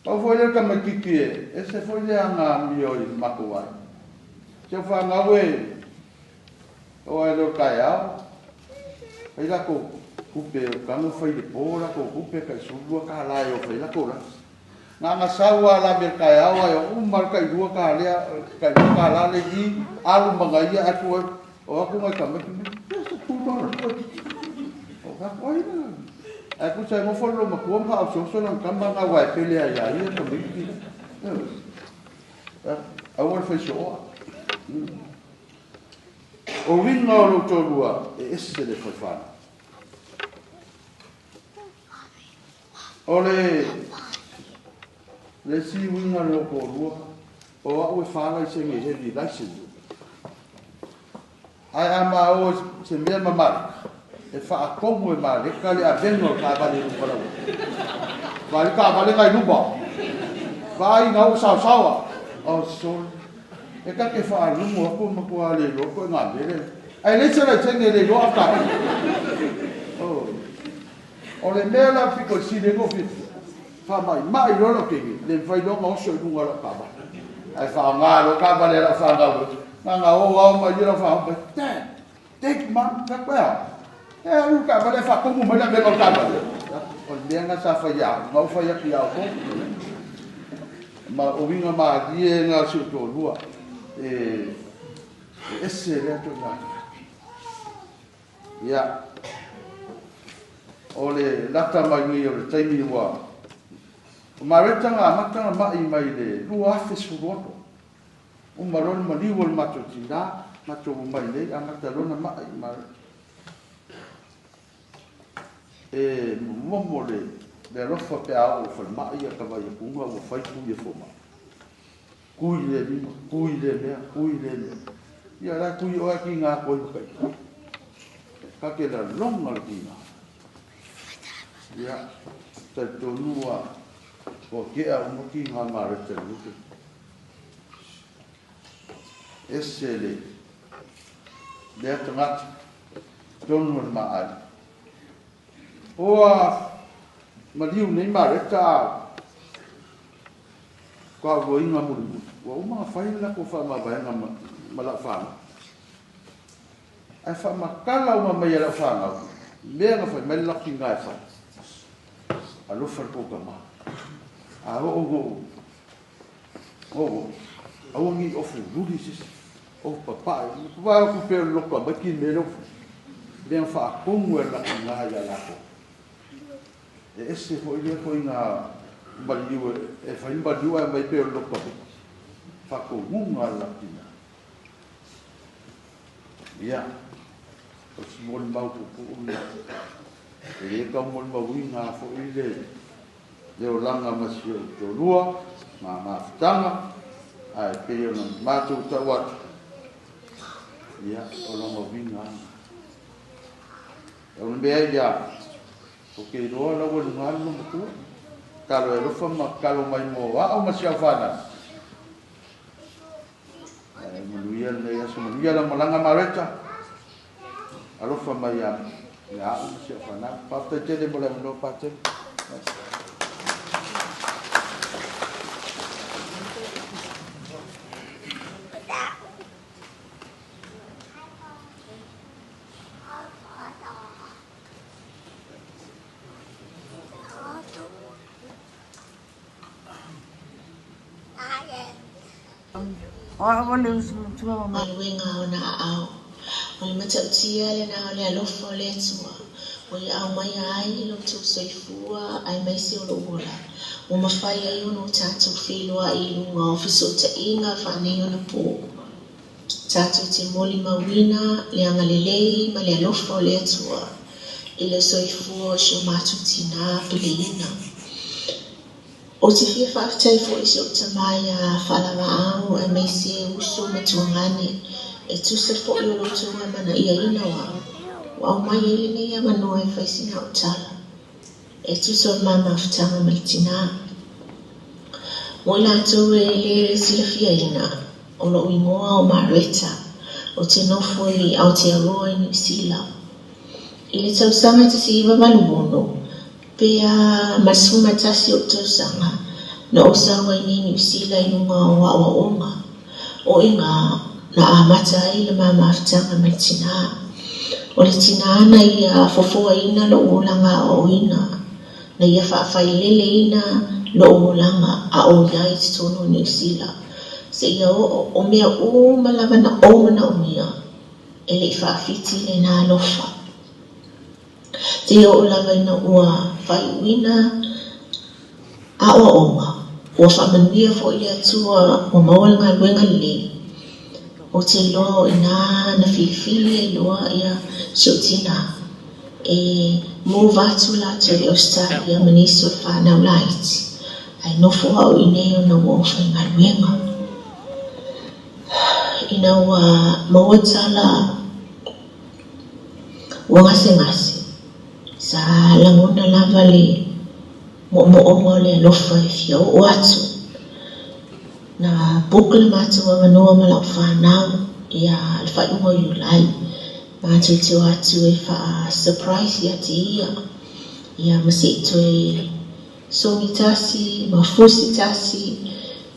Pau foi lea o le tamaititi e ese foi le aga amio i le matou aiga. Si au fanau e oo ae loa i le taeao, fai latou tupe o tago fai i le po latou tupe tai $12 e o fai ai latou lunch. Na ona sau lava lave i le taeao ae o uma le tai $2 tai $2 le i alu ma na ia atu ai. O atu nai tamaiti nei, just a $2. O atu ai la. Ae tusa e nofo le loomatua ma faaososo lana tama lena aua e pele lava ia ia tamaiti. Aua le fai sooa. O uiga o lou toalua e ese le fai fanau. O le le isi uiga o le toalua, o au e fa laisene heavy license. Ae a ma o i se mea ma Maleka, e faatonu e Maleka le avega o le taavale i luma laua. Vaai le taavale na i luma. Vaai ina ua saosaoa. Oh, sorry. E ta te faalogo atu e matua le iloa koe ngā mea lea. Ae leai se laisene e le iloa au taavale. Oh. O le mea la pito i sili ai lou fiafia, faamaimai loa lau teine, le mafai loa ona oso i luga o lau taavale. Ae faaaoga loa taavale a lau fanau e, na ona o ao mai ia lau fanau mai, Dad, take mum, fai atu, e a? E alu i le taavale ae faatumu mai le avega o le taavale. O le mea lena sa fai ia au, na ou fai atu ia outou. Ma o uiga malie na o si ou toalua, e ese lea ituaiga. Ia, o le lata mai nei o le taimi ua o Mareta na amata ona ma'i mai i le 2016. Uma loa le maliu o le matou tina, matou omai nei, amata loa ona ma'i Mareta. E momomo le Le alofa pe a oo i le falemai ia ka vaai atu ua fai tui e fomai. Kui le lima, kui le mea, kui le mea. Ia la kui oe ki ngā koi ma kai. Ka ke la longa le kina. Ia, talitonu ua ua kea uma ki ngā mareta le lupe. Ese le lea tagata tonu o le maali. Ua maliu nei mareta a Faaluaina mulimuli, ua uma ona fai le latou faamavaega ma lau fanau. Ae faamatala uma mai e lau fanau mea na fai mai le latou tina e fai. Alofa i le tou tama. A oo ina ou oo, aua ne i ofu luli se isi, ofu papae. Vaai atu pei o le loto tamaiti le mea lea ua fai. Mea na faatonu e le latou tina ia latou. E ese foi lea ituaiga maliu e fai maliu ae aumai pei o le loto tamaiti. Faatonuga a le latou tina. Ia, o si molimau puupuu lena. E le tau molimauina foi le le olaga ma si ou toalua ma mafutaga, ae pei ona matou tau atu, ia, o lona uiga lava lena. O le mea ia, ou te iloa la ua i luga le loomatua. Tatalo e alofa ma tatalo mai mo au ma si au fanau. Ae manuia lenei aso, manuia lau malaga Mareta. Alofa mai ia au ma si au fanau. Faafetai tele mo le avanoa Patele. Galuega o ona aao. O le matautia lena o le alofa o le Atua, ua ia aumaia ai lo outou soifua aemaise o lou ola, ua mafai ai ona o tatou feiloai i luga o fesootaiga faaneionapo. Tatou te molimauina le agalelei ma le alofa o le Atua i le soifua o si o matou tinā peleina. Ou te fia faafetai foi i si ou tama iā Faalavaau aemaise uso ma tuagane e tusa foi o lo outou amanaiaina o au ua aumai ai lenei avanoa e fai sina au tala e tusa o le ma mafutaga ma le tinā. Mo i latou e le silafiaina, o lou igoa o Mareta, ou te nofo i Aotearoa i Niu Sila. I le tausaga 1986, pe a ma le 11 ou tausaga, na ou sau ai nei Niu Sila i luga o aoaoga. O iga na amata ai le ma mafutaga ma le tinā. O le tinā na ia fofoaina lou olaga aoaoina, na ia faafaileleina lou olaga a o iai i totonu o Niu Sila, seia oo o mea uma lava na ou manaomia e le i faafiti lena alofa. Seia oo lava ina ua faaiuina aoaoga, ua faamanuia foi le Atua ua maua le galuega lelei. Ou te iloa o i inā na filifili ai loa ia si ou tinā e move atu latou i Ausetalia ma nisi o le fanau laiti, ae nofo au i inei ona ua ou faigaluega. Ina ua maua tala ua gasegase, sa lagona lava le moomooga o le alofa e fia oo atu. Na book le matou avanoa ma lau fanau ia le faaiuga o Iulai, matou te o atu e faa-surprise ia te ia, ia ma se i toe Sogi tasi ma fusi tasi,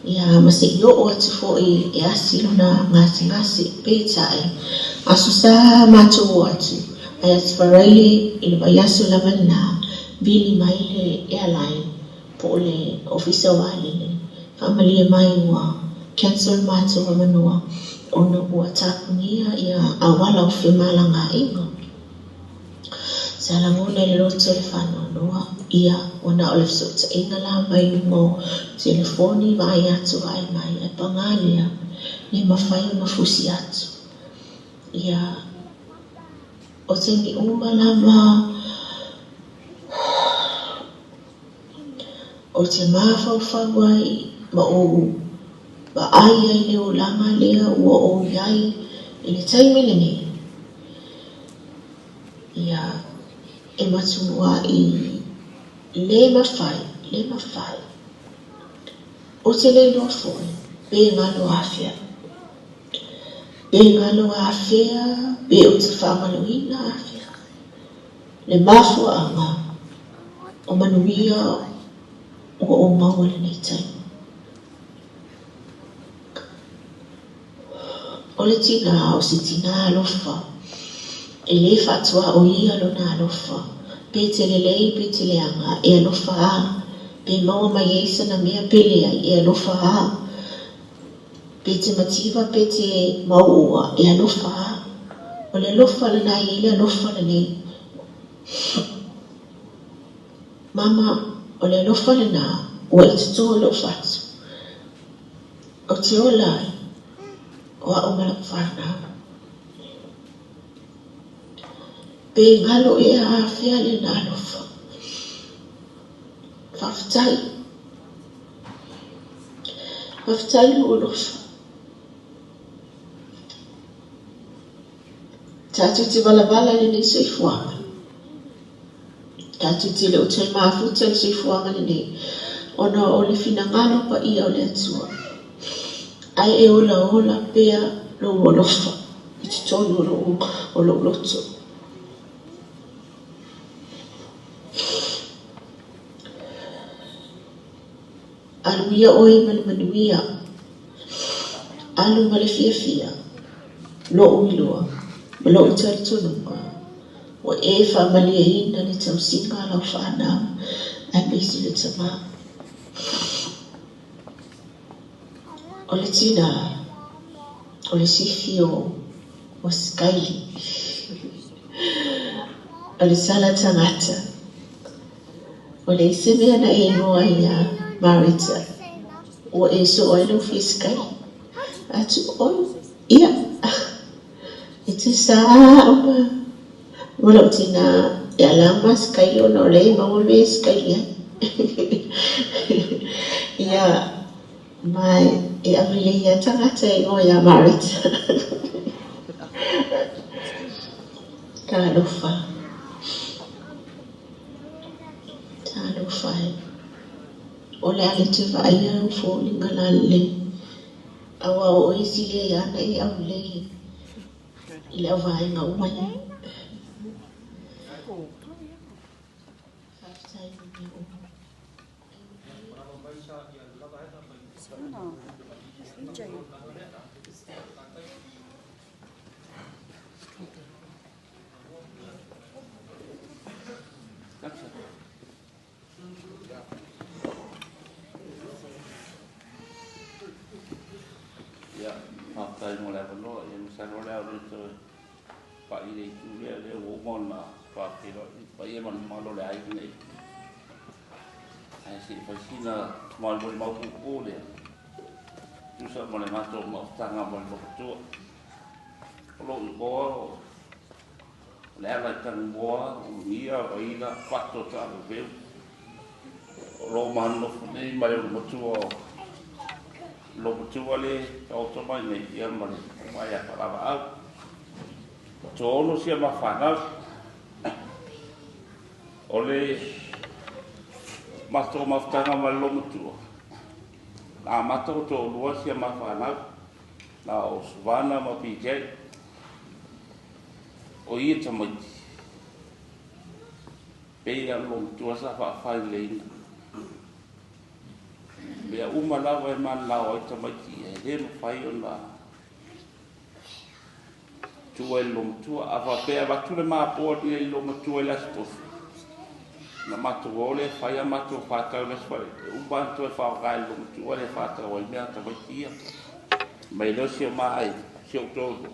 ia ma se i oo atu foi e asi lona gasegase. Peitai, aso sa matou o atu, ae Aso Faraile i le vaiaso lava lena, vili mai le airline po o le ofisa o vaalele, faamalie mai ua cancel le matou avanoa ona ua tapunia ia auala o femalagaaiga. Sa lagona i le loto le faanoanoa, ia, ua na o le fesootaiga lava i luga o telefoni, vaai atu vaai mai, ae paga lea, le mafai ona fusi atu. Ia, o taimi uma lava, Ou te mafaufau ai ma ou vaai ai i le olaga lea ua ou i ai i le taimi lenei, ia, e matuai le mafai, le mafai. Ou te le iloa foi pe galo afea. Pe galo afea, pe ou te faamaloina afea. Le mafuaaga o manuia ua ou maua i lenei taimi. O le tinā o se tinā alofa, e le faatuaoia lona alofa, pe te lelei pe te leaga, e alofa a, pe maua mai ai sana mea pe leai, e alofa a, pe te mativa pe te mauua, e alofa a. O le alofa lena e i ai le alofa lenei. Mama, o le alofa lena ua e toto i lou fatu. Ou te ola ai, o au ma lau fanau. Pe galo ea afea lena alofa. Faafetai. Faafetai lou alofa. Tatou te valavala i lenei soifuaga. Tatou te le o toe mafuta i le soifuaga lenei ona o le finagalo paia o le Atua. Ae e olaola pea lou alofa i totonu o lou loto. Alu ia oe ma le manuia, alu ma le fiafia, lou iloa ma lou talitonuga, ua e faamalieina le tausiga a lau fanau aemaise le tama. O le tinā, o le sifi o Skyli, o le sala tagata. Ua leai se mea na e igoa ai iā Marita, ua e soo ai lou fia Skyli. Atu, oi, ia, e tusa au ma, ma lou tinā e ala ma Skyli ona o lea e maua mea e Skyli ai. Ia, ma e aulelei lava tagata e igoa iā Marita. Talofa. Talofa e. O le a le toe vaaia lau foliga lalelei, aua o oe e silia ia ana e aulelei i le auvaega uma ia. Faafetai mo mea uma. Ia, faafetai mo le avanoa. Ia, masalo o le a ou le toe pai i le itu lea, o lea ua uma ona faafeiloai i le paia ma le mamalu o le aiga nei. Ae se i fai sina molimau puupuu lea, tusa ma le matou maufutaga ma le mafatua. O lou igoa o Leala i Tanumoa, Ulugia, Vaila, Pato, Taaveveu. O lo o manonofo nei ma le olomatua o lomatua le taoto mai nei ia ma le mai a Faalavaau. Toaono sia ma fanau. O le matou mafutaga ma le lomatua, na amata o toalua sia ma fanau, na o Suvana ma PJ. O ia tamaiti, pei a lomatua sa faafaileina. Mea uma lava e mananao ai tamaiti ia, e le mafai ona tua i le lomatua. A faapea e avatu le mapoa i le lomatua i le Aso Tofi, ona matou o lea fai a matou faatau i le Aso Faraile, e uma ona toe faaaoga e le lomatua lea e faatau ai mea a tamaiti ia. Mai lea o si o ma aiga, si ou toalua,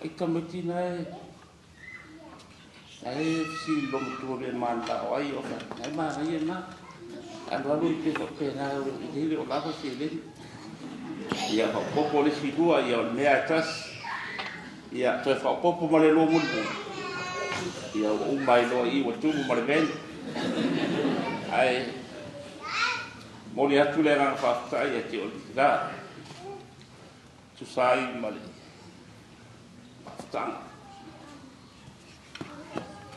ai tamaiti na e e fesili i lomatua mea e mananao ai, o na e manaia na. Alualu i pe faapena, e le o lava seleni. Ia faaopoopo le isi lua, ia o le mea e tasi. Ia toe faaopoopo ma le lua mulimuli. Ia ua uma ai loa i ua tumu ma le veni. Ae Momoli atu le agaga faafetai ia te oe le tina, tusa ai ma le mafutaga.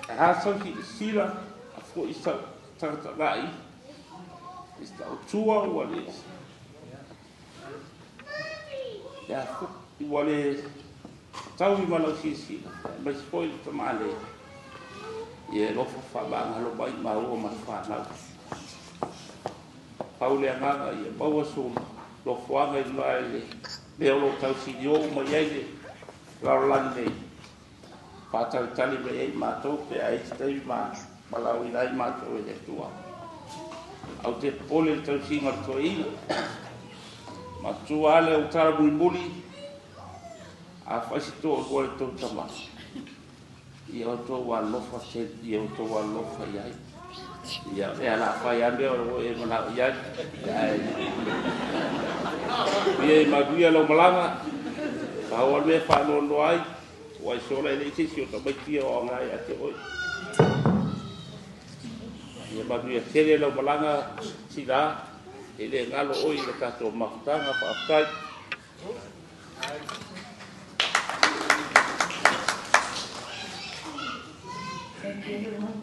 Ae a sau silasila a foi sau tagatagai i se tautua ua le ua le taui ma lau silasila, aemaise foi le tama le ia e alofa faamagalo mai maua ma le fanau. Pau le agaga ia maua sou nofoaga i luga i le mea o lo o tausinio uma i ai le lalolagi nei, faatalitali mai ai matou pe a i ai se taimi ma valaauina ai matou e le Atua. Ae ou te popole i le tausiga o le toeaina. Matua lava le tala mulimuli, afai se toalua o le tou tama, ia outou alolofa ia outou alolofa i ai. Ia, o lea o le a fai lava mea o e manao i ai. Ae ia e manuia lau malaga, pau lava le mea e faanoanoa ai, ua e sola e leai se isi o tamaiti ia o aoga ia te oe. Ia manuia tele lau malaga, tina, e le galo oe i le tatou mafutaga, faafetai. Thank you, everyone.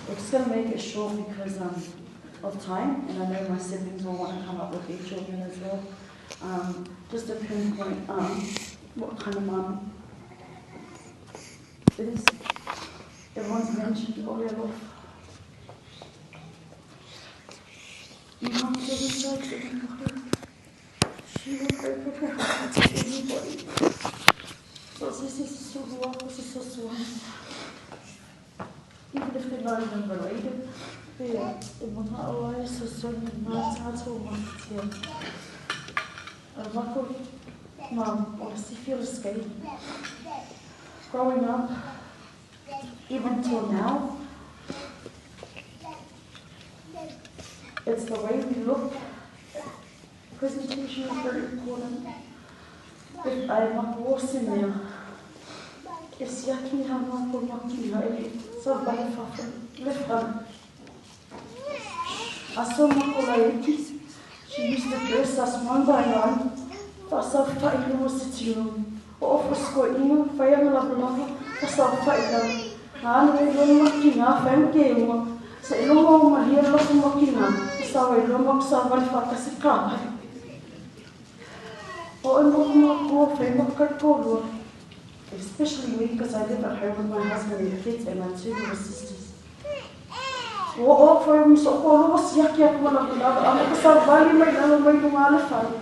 We're just going to make it short because of time, and I know my siblings will want to come up with their children as well. Just to pinpoint what kind of mum is. Everyone's mentioned Olelof. She will open her heart to anybody. So this is so so even if they're not even related, mum obviously feel escape. Growing up, even till now, it's the way we look. Presentation is very important. If I makuosimea, e siaki ha mako maki ha e sa vai fafa le fana. Aso mako laiti, she used to dress us one by one, fa sa fa i luma sitting room. O ofo sko inga, whai ana lava lava, fa sa fa i lava. Ngā anu e lua maki ngā whai ke unga, sa i luma o mahia loko maki ngā, sa wai lua maki sa wali whakasi ka pai. O e moko mā kua whai maka kōrua, especially me because I live at home with my husband and kids and my two little sisters. O o whai miso kōrua siaki aku mana lava, a maka sa wali mai lalo mai lunga le whare.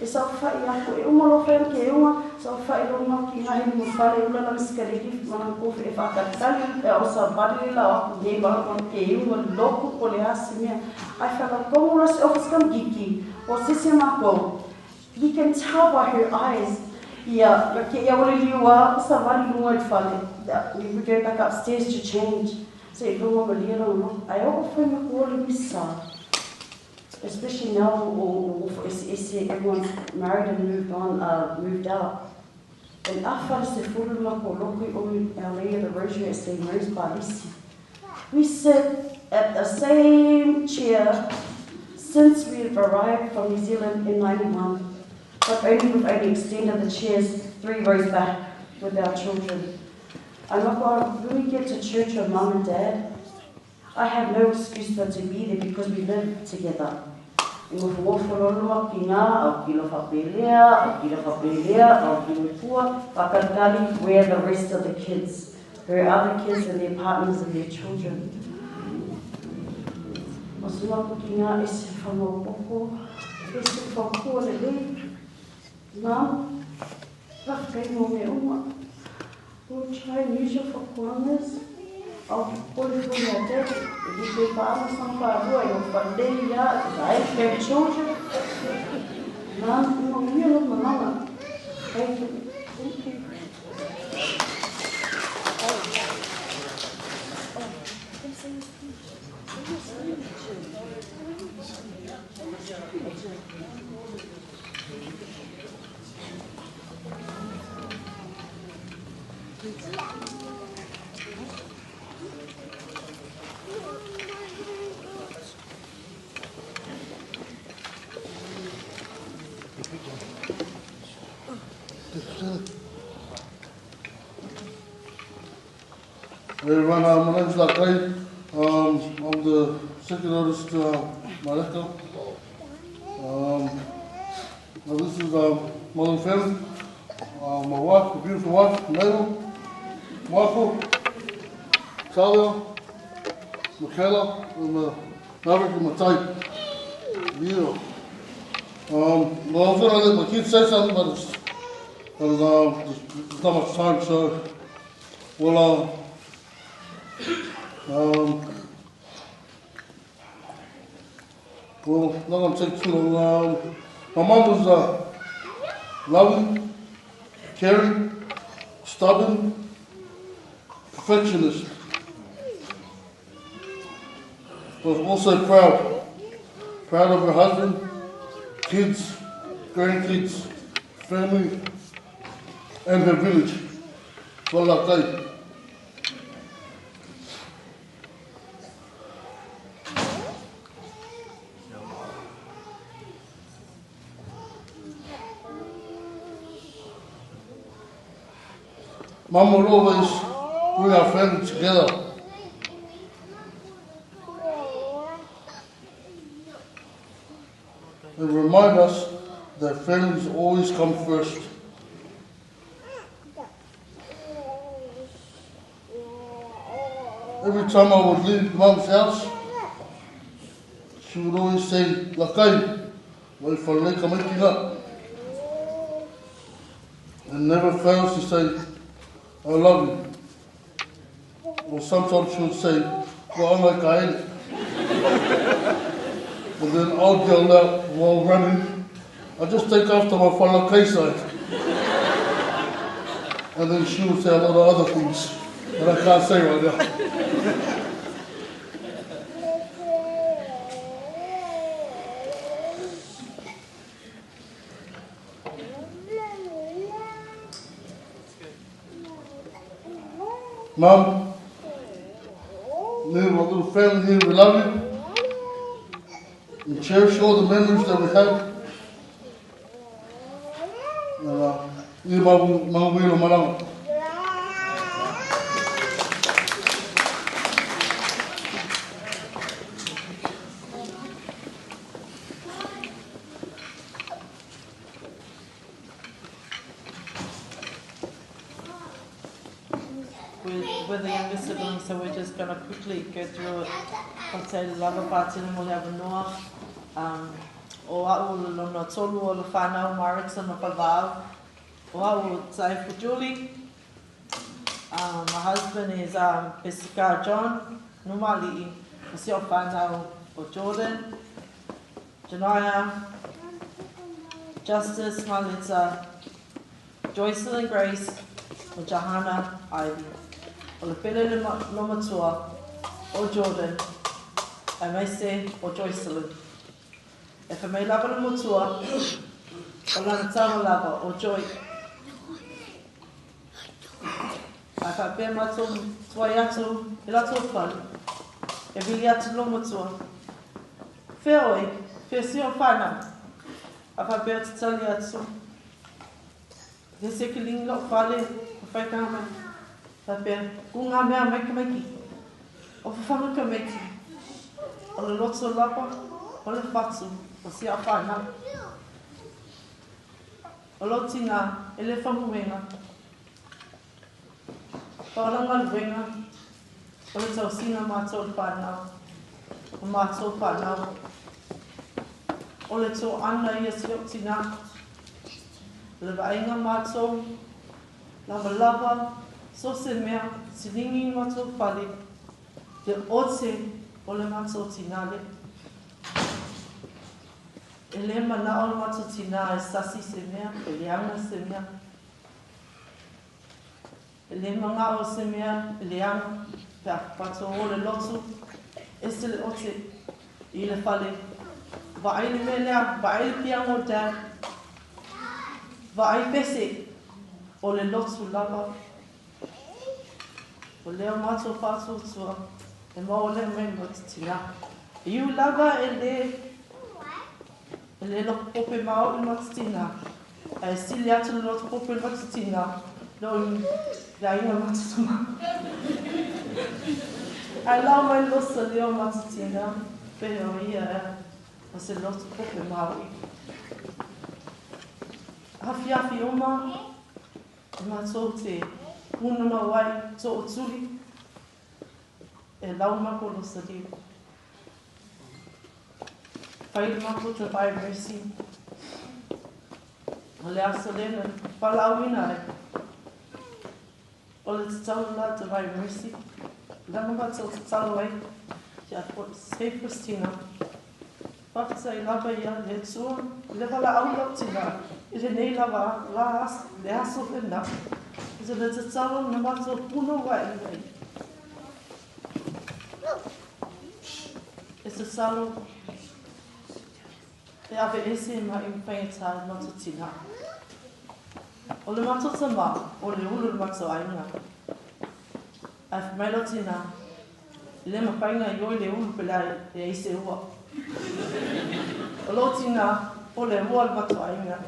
E sa whai aku e umalo whai ke unga, sa whai lo maki ngā hini mo whare ula lang skariki mana kofi e whakatali e o sa wali la aku nei wala ke unga loku ko le asimea. Ai whala kongo se office kam kiki, o sese mako. You can tell by her eyes. Yeah, okay, yeah, what you are, sa wali lunga i whale. We would go back upstairs to change. So i lunga ma lira no. Ai o whai mako ole misa. Especially now, or everyone's married and moved on, moved out. And after se fulu mako loko i omi Our Lady of the Rosary at St. Mary's Palisi. We sit at the same chair since we have arrived from New Zealand in 91, but only we've only extended the chairs 3 rows back with our children. And when we get to church with Mum and Dad, I have no excuse but to be there because we live together. Where the rest of the kids, her other kids and their partners and their children. We'll try and use your whakuangas. I'll pull it for your dad. If you I have children. Thank you. Thank you. Hey everyone, my name's Lakai. I'm the second oldest Mareka. Now this is my little family. My wife, my beautiful wife, Mabel, Michael, Talia, Michaela, and Maverick and Matai. Yeah. Well, I was going to let my kids say something, but there's not much time, so we'll well, not going to take too long. My mum was loving, caring, stubborn, perfectionist, but also proud. Proud of her husband, kids, grandkids, family, and her village, Walakai. Mum would always bring our family together. And remind us that families always come first. Every time I would leave Mum's house, she would always say, Lakai, wai whalei ka maiki ngā. And never fails to say, I love you. Or sometimes she would say, Wa angai ka ele. But then I'd yell out while running, I just take after my whalakai side. And then she would say a lot of other things that I can't say right now. Mum, me and my little family here, we love you. And cherish all the memories that we have. And ia mau malanga. We're the younger siblings, so we're just going to quickly go through it. I'll say lava pātini mo le awanoa. O au le lona tolu o le whanau Maritza ma Pavau. O au Taifu Julie. My husband is Pesika John Numali'i. O si o whanau o Jordan, Janaya, Justice Malitza, Joycelyn Grace, o Jahana Ivy. O le pele le lomatua o Jordan, a meise o Joycelyn. E wha mei lava le motua, o lana tama lava o Joy. A wha pē mātou tuai atu, i latou whale, e vili atu lo motua. Whea oi, whea si o whanau. A wha pē o te tali atu. Te se ki lingi lo whale, o whai kaha mai. Wha pē, ku ngā mea mai ka maiki. O whawhanga ka maiki. O le loto lapa, o le whatu, o si a whanau. O lo tina, e le whanguenga. Whaoranga luenga, o le tausinga mātou whanau, o mātou whanau. O le tō ana ia si o tina, le vaenga mātou, lava lava, so se mea, silingi mātou whale, te ote o le mātou tina le. E le mana o le mātou tina e sasi se mea, e leanga se mea. E le manga o se mea, e leanga, pe a whakato o le lotu, e se le ote, i le whale. Vaai le mea lea, vaai le piango dad, vaai pese o le lotu lava. O leo mātou whātūtua, e mau le mea mo te tina. I u lava e le lokopope mao i mā te tina. Ae sili atu le loto popo i le matou tinā i lo le aiga o le matou tamā. Ae lau mai le loto salia o matou tinā, pehea o ia ea ma se loto popo maoʻi. Afiafi uma e matou te pūnana ai toʻotuli e lau le makou loto salia. Fai le matou Divine Mercy. O le aso lea na valaauina ai, o le tatalo la Divine Mercy, leaga matou tatalo ai ia Saint Christina. Faafetai lava ia le Atua i le valaau lau tina i lenei lava la le aso lena. I le tatalo na matou punouai ai. E tatalo e aveese maʻi faigata i le matou tinā. O le matou tamā, o le ulu o le matou aiga. Ae fai mai lou tinā, E le mafai ona ioi le ulu pe a leai se ua. O lou tinā, o le ua o le matou aiga.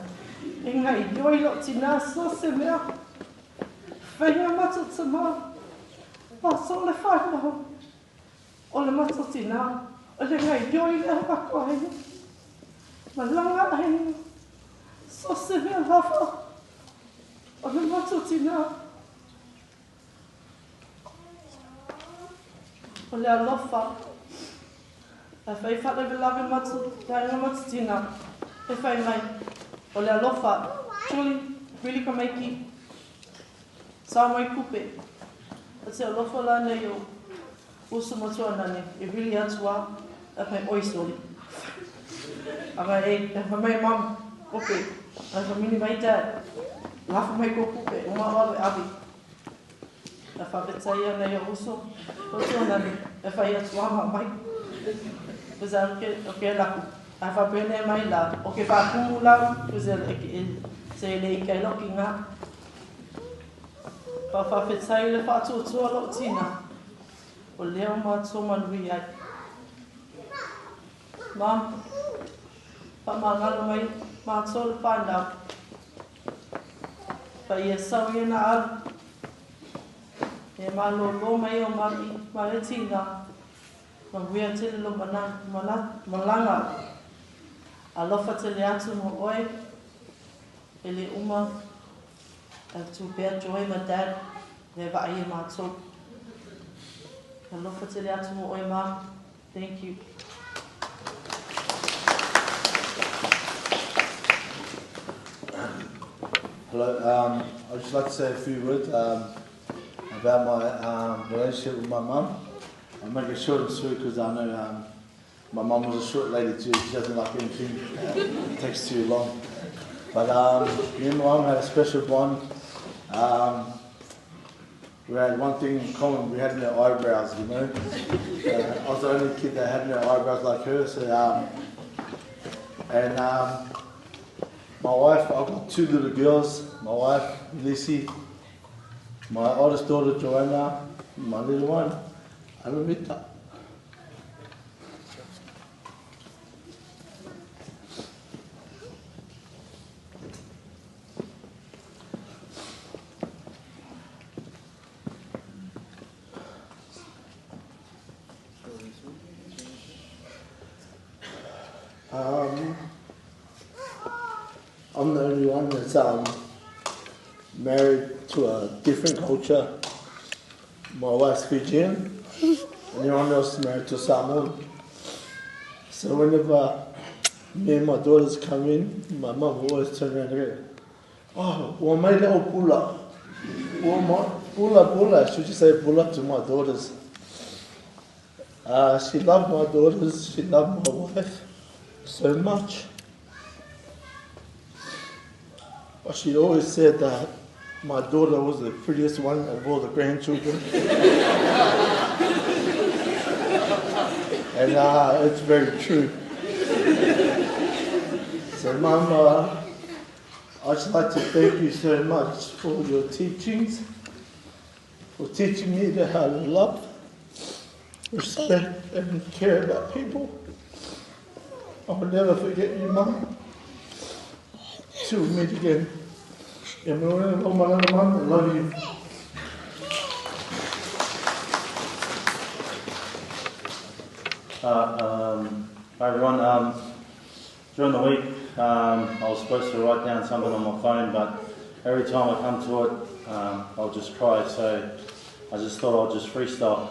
E gaioi lou tinā so o se mea. Faiga matou tamā, aso o le whanau. O le matou tinā, o le gaioi lea o matou aiga. Malaga aiga, so o se mea lava. O le matou tinā. O le alofa. E fai faalavelave matou te aiga ma te tina. E fai mai, o le alofa. Julie, vili ka maiki. Sao mai kupe. O te alofa la nei o uso matua nani e vili atu a, e fai oi soli. Anga e, e fai mai mum, kope. E fai mini mai dad. Lafo mai ko kupe, o ma wawe avi. E whawhetai ana i a uso, matua nani, e fai atu a ma mai. Pese o ke, o ke laku. A whapene mai la, o ke whākumu lau, pese e, e, se le i kai loki ngā. Whawhawhetai le whaatuatua lou tina, o lea o mātou manui ai. Mum, whamangalo mai mātou le whānau. Wha ia sau ia na alu. E malōlō mai o mami ma le tina, manuia tele lo mana, mana, malaga. Alofa tele atu mo oe, e le uma, e tu pea Joy ma Dad, le vaai e mātou. Alofa tele atu mo oe, Mum. Thank you. Hello, I'd just like to say a few words about my relationship with my mum. I'll make it short and sweet because I know my mum was a short lady too. She doesn't like anything that takes too long. But me and my mum had a special bond. We had one thing in common, we had no eyebrows, you know. I was the only kid that had no eyebrows like her. So, and my wife, I've got two little girls. My wife, Lissy, my oldest daughter, Joanna, my little one, Alamita. I'm the only one that's married to a different culture. My wife's Fijian, and everyone else is married to Samoan. So whenever me and my daughters come in, my mum will always turn around and go, Oh, ua mai le au pula. Ua mai, pula, pula. She'll just say pula to my daughters. She loved my daughters, she loved my wife so much. But she always said that my daughter was the prettiest one of all the grandchildren. And it's very true. So, Mum, I'd just like to thank you so much for your teachings, for teaching me how to love, respect and care about people. I will never forget you, Mum. Till we meet again. I love you. Hi everyone. During the week, I was supposed to write down something on my phone, but every time I come to it, I'll just cry. So I just thought I'll just freestyle.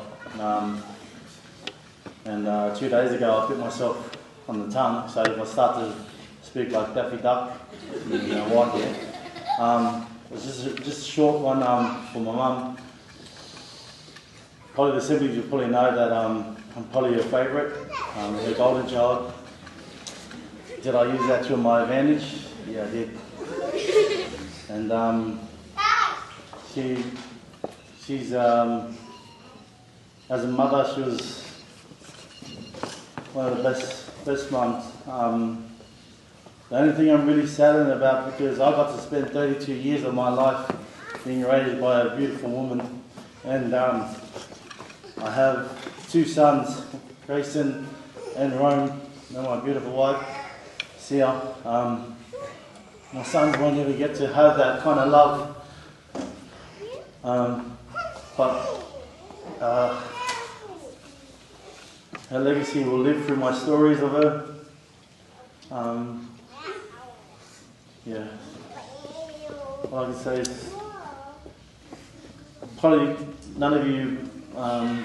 And 2 days ago, I bit myself on the tongue. So if I start to speak like Daffy Duck, you know why here. It's just a short one for my mum. Probably the siblings you probably know that I'm probably your favourite, her golden child. Did I use that to my advantage? Yeah, I did. And she's as a mother, she was one of the best mums. The only thing I'm really saddened about, because I got to spend 32 years of my life being raised by a beautiful woman, and I have two sons, Grayson and Rome, and my beautiful wife, Sia. My sons won't ever get to have that kind of love, but her legacy will live through my stories of her. Yeah, all I can say is probably none of you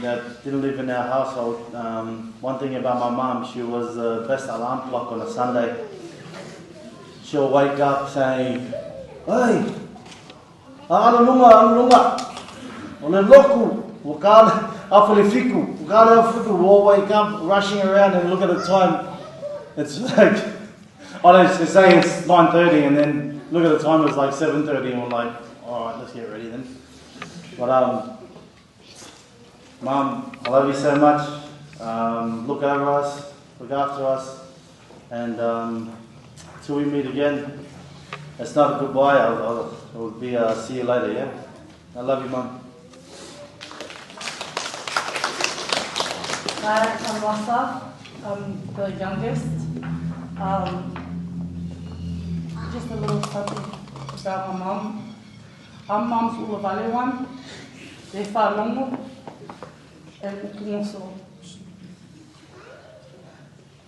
that didn't live in our household, one thing about my mum, she was the best alarm clock on a Sunday. She'll wake up saying, "Hey, alunga, ole loku, wakale, afale fiku, wakale afiku." We'll wake up rushing around and look at the time. It's like, I don't say it's 9:30, and then look at the time, it's like 7:30, and we're like, all right, let's get ready then. But Mum, I love you so much. Look over us, look after us, and till we meet again. It's not a goodbye, it'll be a see you later, yeah? I love you, Mum. Hi, I'm Rasa. I'm the youngest. Just a little something about my mum. I'm mum's ulavale one. Le whalongo and ukungoso.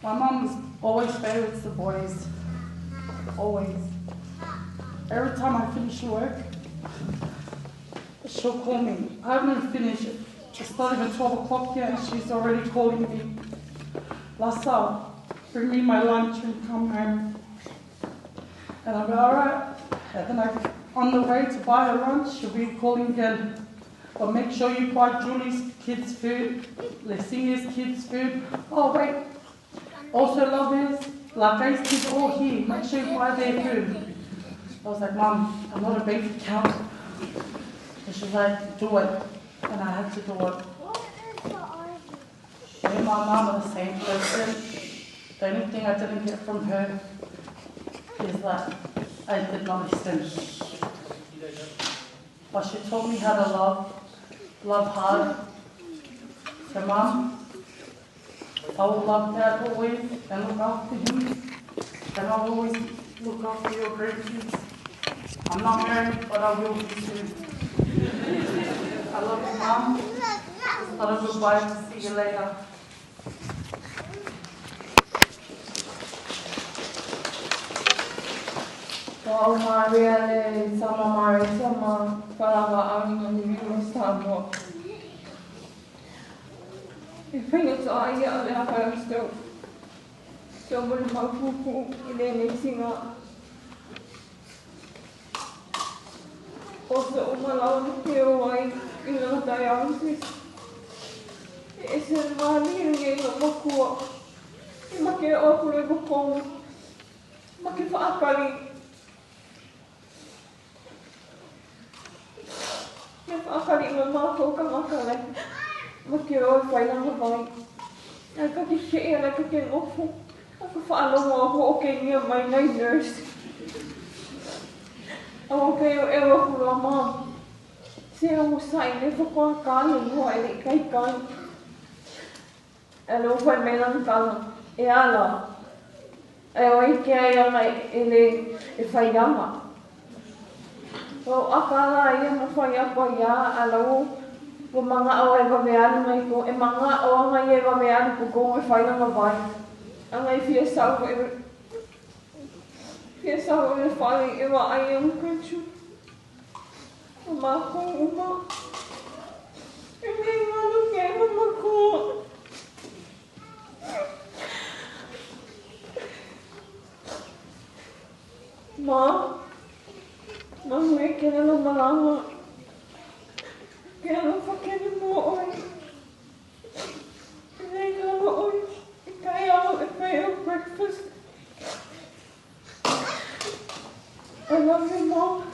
My mum's always favorites the boys. Always. Every time I finish work, she'll call me. I haven't even finished. It's not even 12 o'clock yet, and she's already calling me. Lasa, bring me my lunch and come home. And I'll be all right. And then on the way to buy her lunch, she'll be calling again. But make sure you buy Julie's kids' food, Lesinga's kids' food. Oh, wait. Also, Lovers, Lakai's kids are all here. Make sure you buy their food. I was like, Mum, I'm not a bank account. And she's like, do it. And I had to do it. Me and my mum are the same person. The only thing I didn't get from her is that I did not listen. But she taught me how to love hard. So Mum, I will love Dad always and look after him. And I will always look after your grandkids. I'm not married, but I will be soon. I love you, Mum. It's not a goodbye. See you later. Wa'au Maria le sama mare sama falava au ni vilo Samoa. E whainga toa ia o le awhai o sto. So mo le maupupu i le nei singa. O se o malawa ni te o ai i lana dialysis. E se maali ngi lo makua. E make o kule ko. Make whaakari. Me whaakari mo mātou ka makale. Ma ke o whailanga vai. Ai ka ki he ana ka ke ngofu. A ka whaalongo a ho o ke nia mai nei nurse. A o ke o ewa hura mā. Se o sai le whakoa kāle noa e le kai kai. E le o whai melang kala. E ala. Ae o ai ke ai anga e le e fai anga. O aka la ia ma fai apa ia a lau ua manga'o e vave alu ngai ko e manga'o anga ia e vave alu ko ko e fai langa vai. Anga i fia sau e fia sau e fai e wa ai e ukachu. O mākou uma. E le ngalu ke ma makua. Ma, mahu e kena lo malanga. Ke alofa kene mo oi. E le ngalu oi. E kai au e fai au breakfast. I love you, Mom.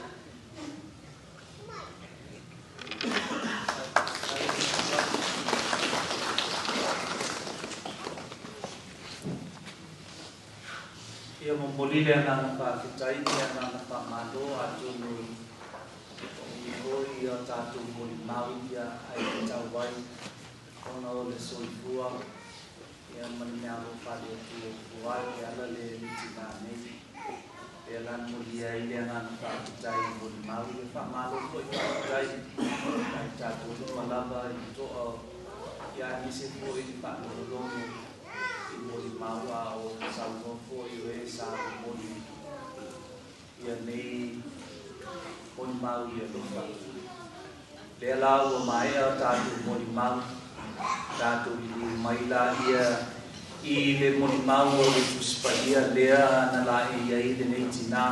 Ia momoli le agaga faafetai ma le agaga faamalo atonu o umi foi ia tatou molimau ia ae tatau ai ona o le soifua ia ma le meaalofa a le Atua ua ai e ala le tinā nei. Lea la na molia ai le agaga faafetai i molimau ia faamalo foi faafetai ai tatou uma lava i toa ia aemaise foi le faalogologo i molimau a o saunoa foi o e sa momoli ia nei molimau i alofa. Lea la ua maea tatou molimau, tatou liliu mai laia i le molimau o le Tusi Paia lea na laei ai lenei tinā.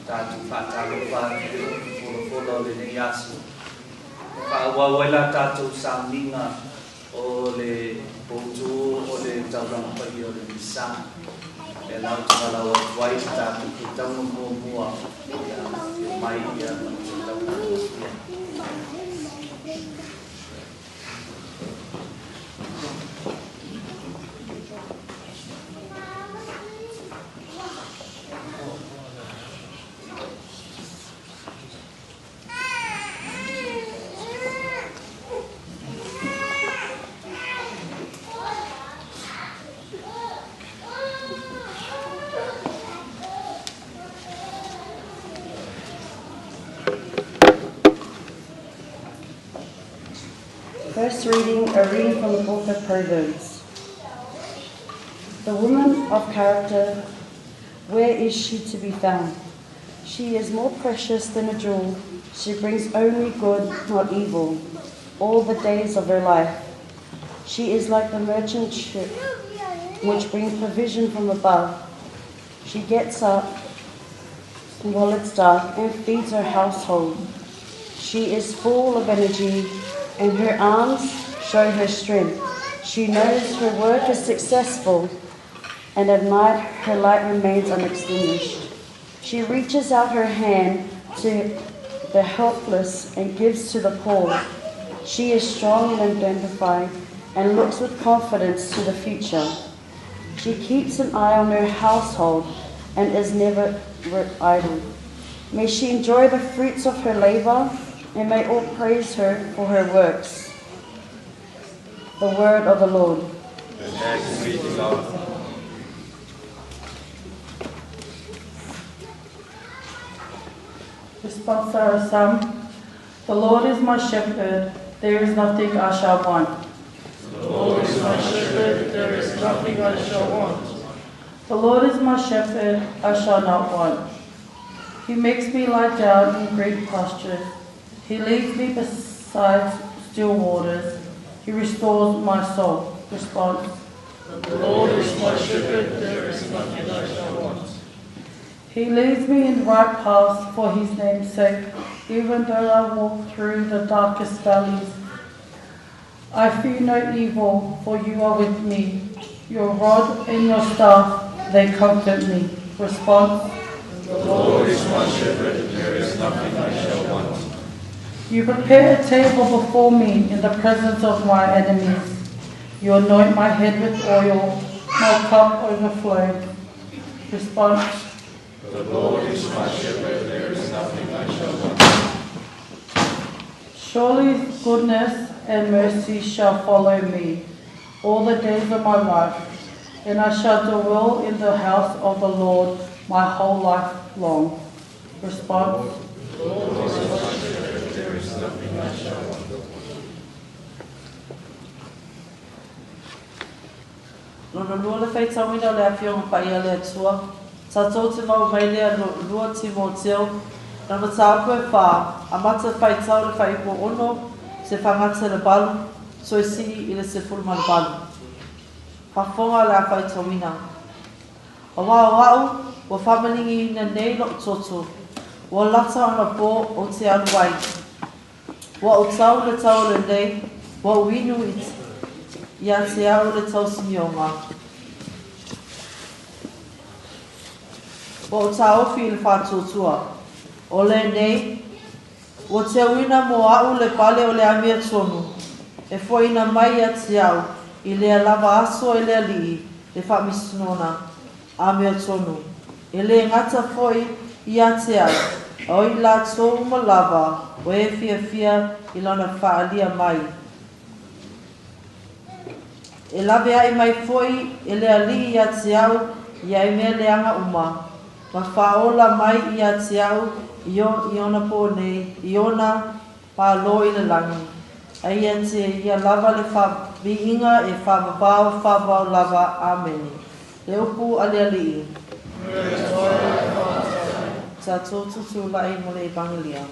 Tatou faatalofa atu i le upu folafola o lenei aso. E faaauau ai la tatou sauniga o le poutu o le taulaga paia o le Misa. Lea la ou te valaau atu ai i le tatou faitauga muamua ia afifio mai ia ma le faitauga ia. First reading, a reading from the book of Proverbs. The woman of character, where is she to be found? She is more precious than a jewel. She brings only good, not evil, all the days of her life. She is like the merchant ship, which brings provision from above. She gets up while it's dark and feeds her household. She is full of energy, and her arms show her strength. She knows her work is successful, and at night her light remains unextinguished. She reaches out her hand to the helpless and gives to the poor. She is strong and dignified and looks with confidence to the future. She keeps an eye on her household and is never idle. May she enjoy the fruits of her labor and may all praise her for her works. The word of the Lord. Thanks be to God. Response Psalm. The Lord is my shepherd, there is nothing I shall want. The Lord is my shepherd, there is nothing I shall want. The Lord is my shepherd, I shall not want. He makes me lie down in green pastures. He leads me beside still waters. He restores my soul. Response. The Lord is my shepherd, there is nothing I shall want. He leads me in right paths for his name's sake, even though I walk through the darkest valleys. I fear no evil, for you are with me. Your rod and your staff, they comfort me. Response. The Lord is my shepherd, there is nothing I shall want. You prepare a table before me in the presence of my enemies. You anoint my head with oil, my cup overflows. Response. The Lord is my shepherd, there is nothing I shall want. Surely goodness and mercy shall follow me all the days of my life, And I shall dwell in the house of the Lord my whole life long. Response. Lord is my shepherd, there is nothing I shall want. Lona lua le faitauina o le Afioga Paia a le Atua, tatou te maua mai lea 2 Timoteo, na mataupu e whā, amata faitau le faaipu ono, se fagata le valu, toe sii i le 18. Faafofoga o le a faitauina. Auā o a'u ua faamaligiina nei lo'u toto, ua lata ona pō ou te alu ai. Ua ou tau le tau o lenei, ua ou inu ia te au le tausimioga. Ua ou taofi i le faatuatua. O lenei, ua teuina mo a'u le pale o le amiotonu, e fo'ina mai ia te au i lea lava aso e le Alii le faamasinoga amiotonu, e lē gata fo'i ia te au, a o i latou uma lava o e fiafia i lona faaalia mai. E lavea'i mai fo'i e le Alii ia te au ia i mea leaga uma, ma faaola mai ia te au i i ona pō nei, i ona Malo i le lagi, a ia te ia lava le faaviiga e faavavao faavavao lava. Amene. Le upu a le Alii. Tatou tutulai mo le Evagelia.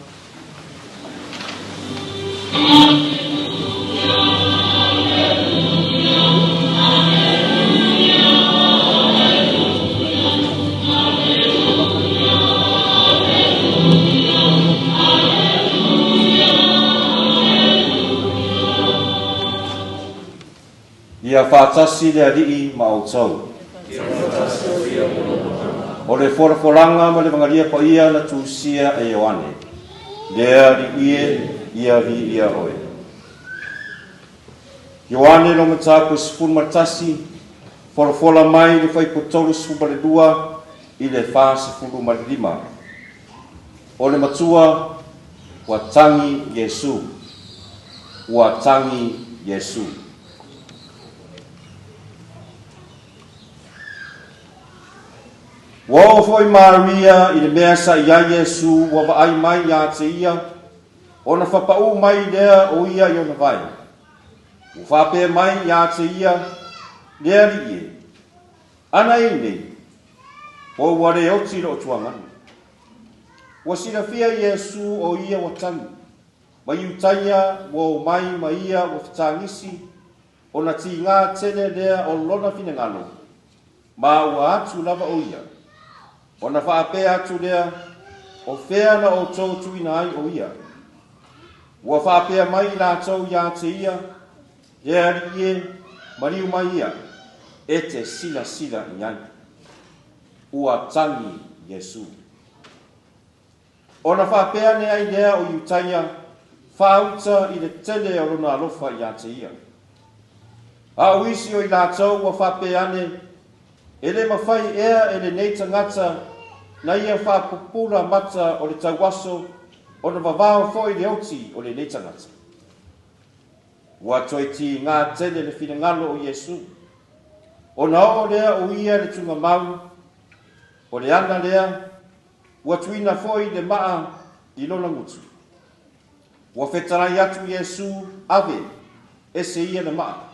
Ia faatasi le Alii ma outou. O le folafolaga ma le Evagelia paia na tusia e Ioane. Le Alii e, ia viia oe. Ioane lo mataupu 11, folafola mai le fuaiupu 32 i le 45. O le matua, ua tagi Iesu. Ua tagi Iesu. Ua oo foi Maria i le mea sa i ai Iesu ua vaai mai iā te ia, ona fapaʻū mai lea o ia i ona vae. Ua faapea mai iā te ia, Le Alii e, ana e nei, po ua le oti loo tuagana. Ua silafia Iesu o ia ua tagi, ma Iutaia ua omai ma ia ua fetagisi, ona tigā tele lea o lona finagalo, ma ua atu lava o ia. Ona faapea atu lea, O fea na outou tuuina ai o ia? Ua faapea mai i latou iā te ia, Le Alii e, maliu mai ia, e te silasila i ai. Ua tagi Iesu. Ona faapea ane ai lea o Iutaia, faauta i le tele o lona alofa iā te ia. A o isi o i latou ua faapea ane, E le mafai ea e lenei tagata na ia faapupula mata o le tauaso ona vavao foi le oti o lenei tagata. Ua toe tigā tele le finagalo o Iesu. Ona oo lea o ia le tugamau, o le ana lea, ua tuuina foi le maa i lona gutu. Ua fetalai atu Iesu, Ave, ese ia le maa.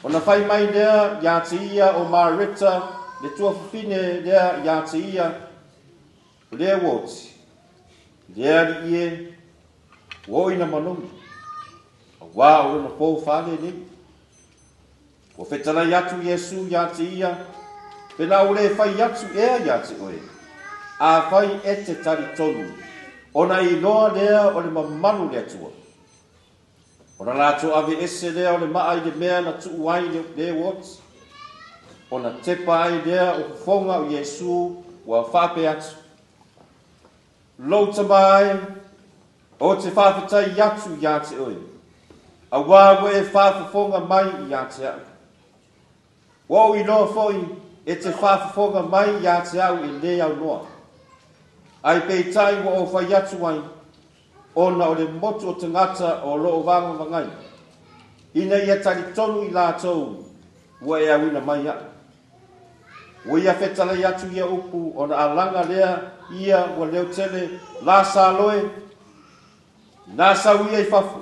Ona fai mai lea iā te ia o Mareta le tuafafine lea iā te ia, O lea ua oti, le Alii e, ua oo ina manogi, auā o lona pō fale nei. Ua fetalai atu Iesu iā te ia, Pena ua le fai atu ea iā te oe, afai e te talitonu, ona iloa lea o le mamalu o le Atua. Ona latou ave ese lea o le maa i le mea na tuu ai le oti, ona tepa ai lea o fofoga o Iesu ua faapea atu, Lou tama e, ou te faafetai atu iā te oe, auā ua e faafofoga mai iā te au. Ua ou iloa foi e te faafofoga mai iā te au e lē aunoa. Ai peitai ua ou fai atu ai, ona o le motu o tagata o loo vagavagai, ina ia talitonu i latou ua e auina mai iaʻu? Ua ia fetalai atu ia upu ona alaga lea ia ua leo tele Lasalo e, inā sau ia i fafo.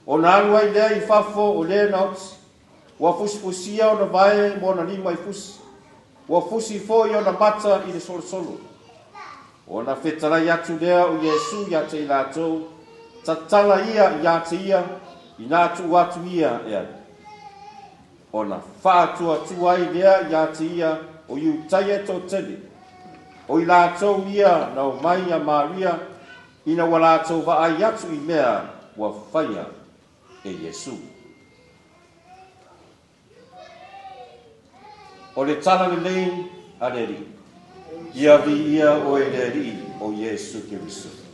Ona alu ai lea i fafo o le na oti, ua fusifusia ona vae ma ona lima i fusi, ua fusi foi ona mata i le solosolo. Ona fetalai atu lea o Iesu iā te i latou, Tatala ia iā te ia, inā tuu atu ia e alu. Ona faatuatua ai lea iā te ia o Iutaia toatele, o i latou ia na omai iā Maria ina ua latou vaai atu i mea ua faia e Iesu. O le tala lelei a le Alii. Ia viia oe le Alii o Iesu Keriso.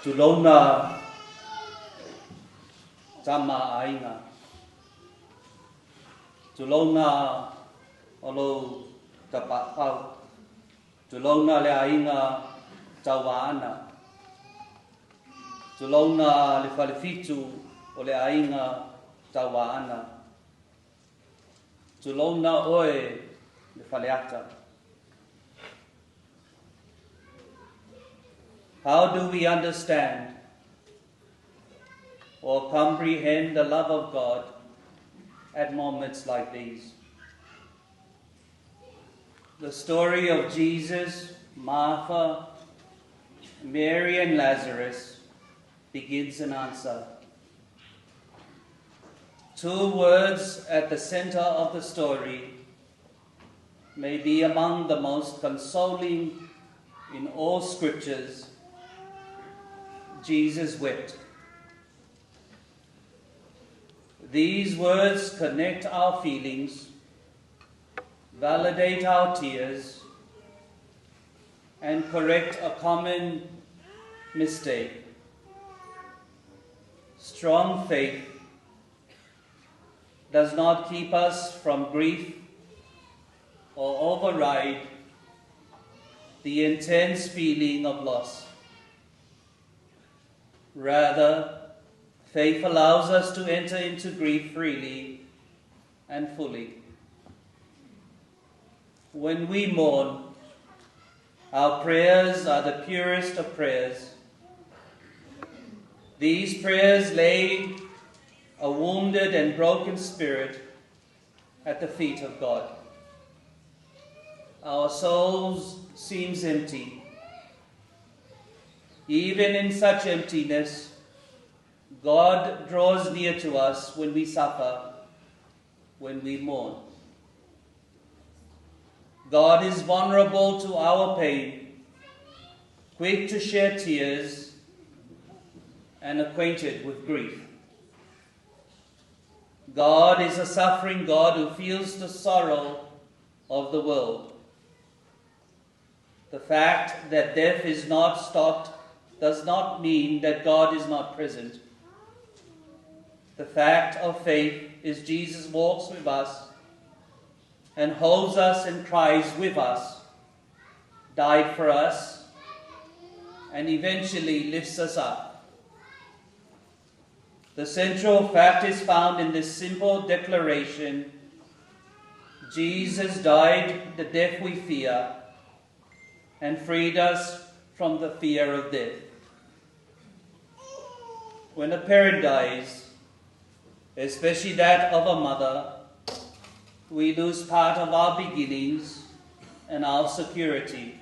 Tulouna tama a aiga. Tulouna o lou tapaau. Tulouna le aiga Tauaana. Tulouna le falefitu o le aiga Tauaana. Tulouna oe le faleata. How do we understand or comprehend the love of God at moments like these? The story of Jesus, Martha, Mary, and Lazarus begins an answer. Two words at the center of the story may be among the most consoling in all scriptures. Jesus wept. These words connect our feelings, validate our tears, and correct a common mistake. Strong faith does not keep us from grief or override the intense feeling of loss. Rather, faith allows us to enter into grief freely and fully. When we mourn, our prayers are the purest of prayers. These prayers lay a wounded and broken spirit at the feet of God. Our souls seems empty. Even in such emptiness, God draws near to us when we suffer, when we mourn. God is vulnerable to our pain, quick to shed tears, and acquainted with grief. God is a suffering God who feels the sorrow of the world. The fact that death is not stopped does not mean that God is not present. The fact of faith is Jesus walks with us and holds us and cries with us, died for us, and eventually lifts us up. The central fact is found in this simple declaration Jesus died the death we fear and freed us from the fear of death. When a parent dies, especially that of a mother, we lose part of our beginnings and our security.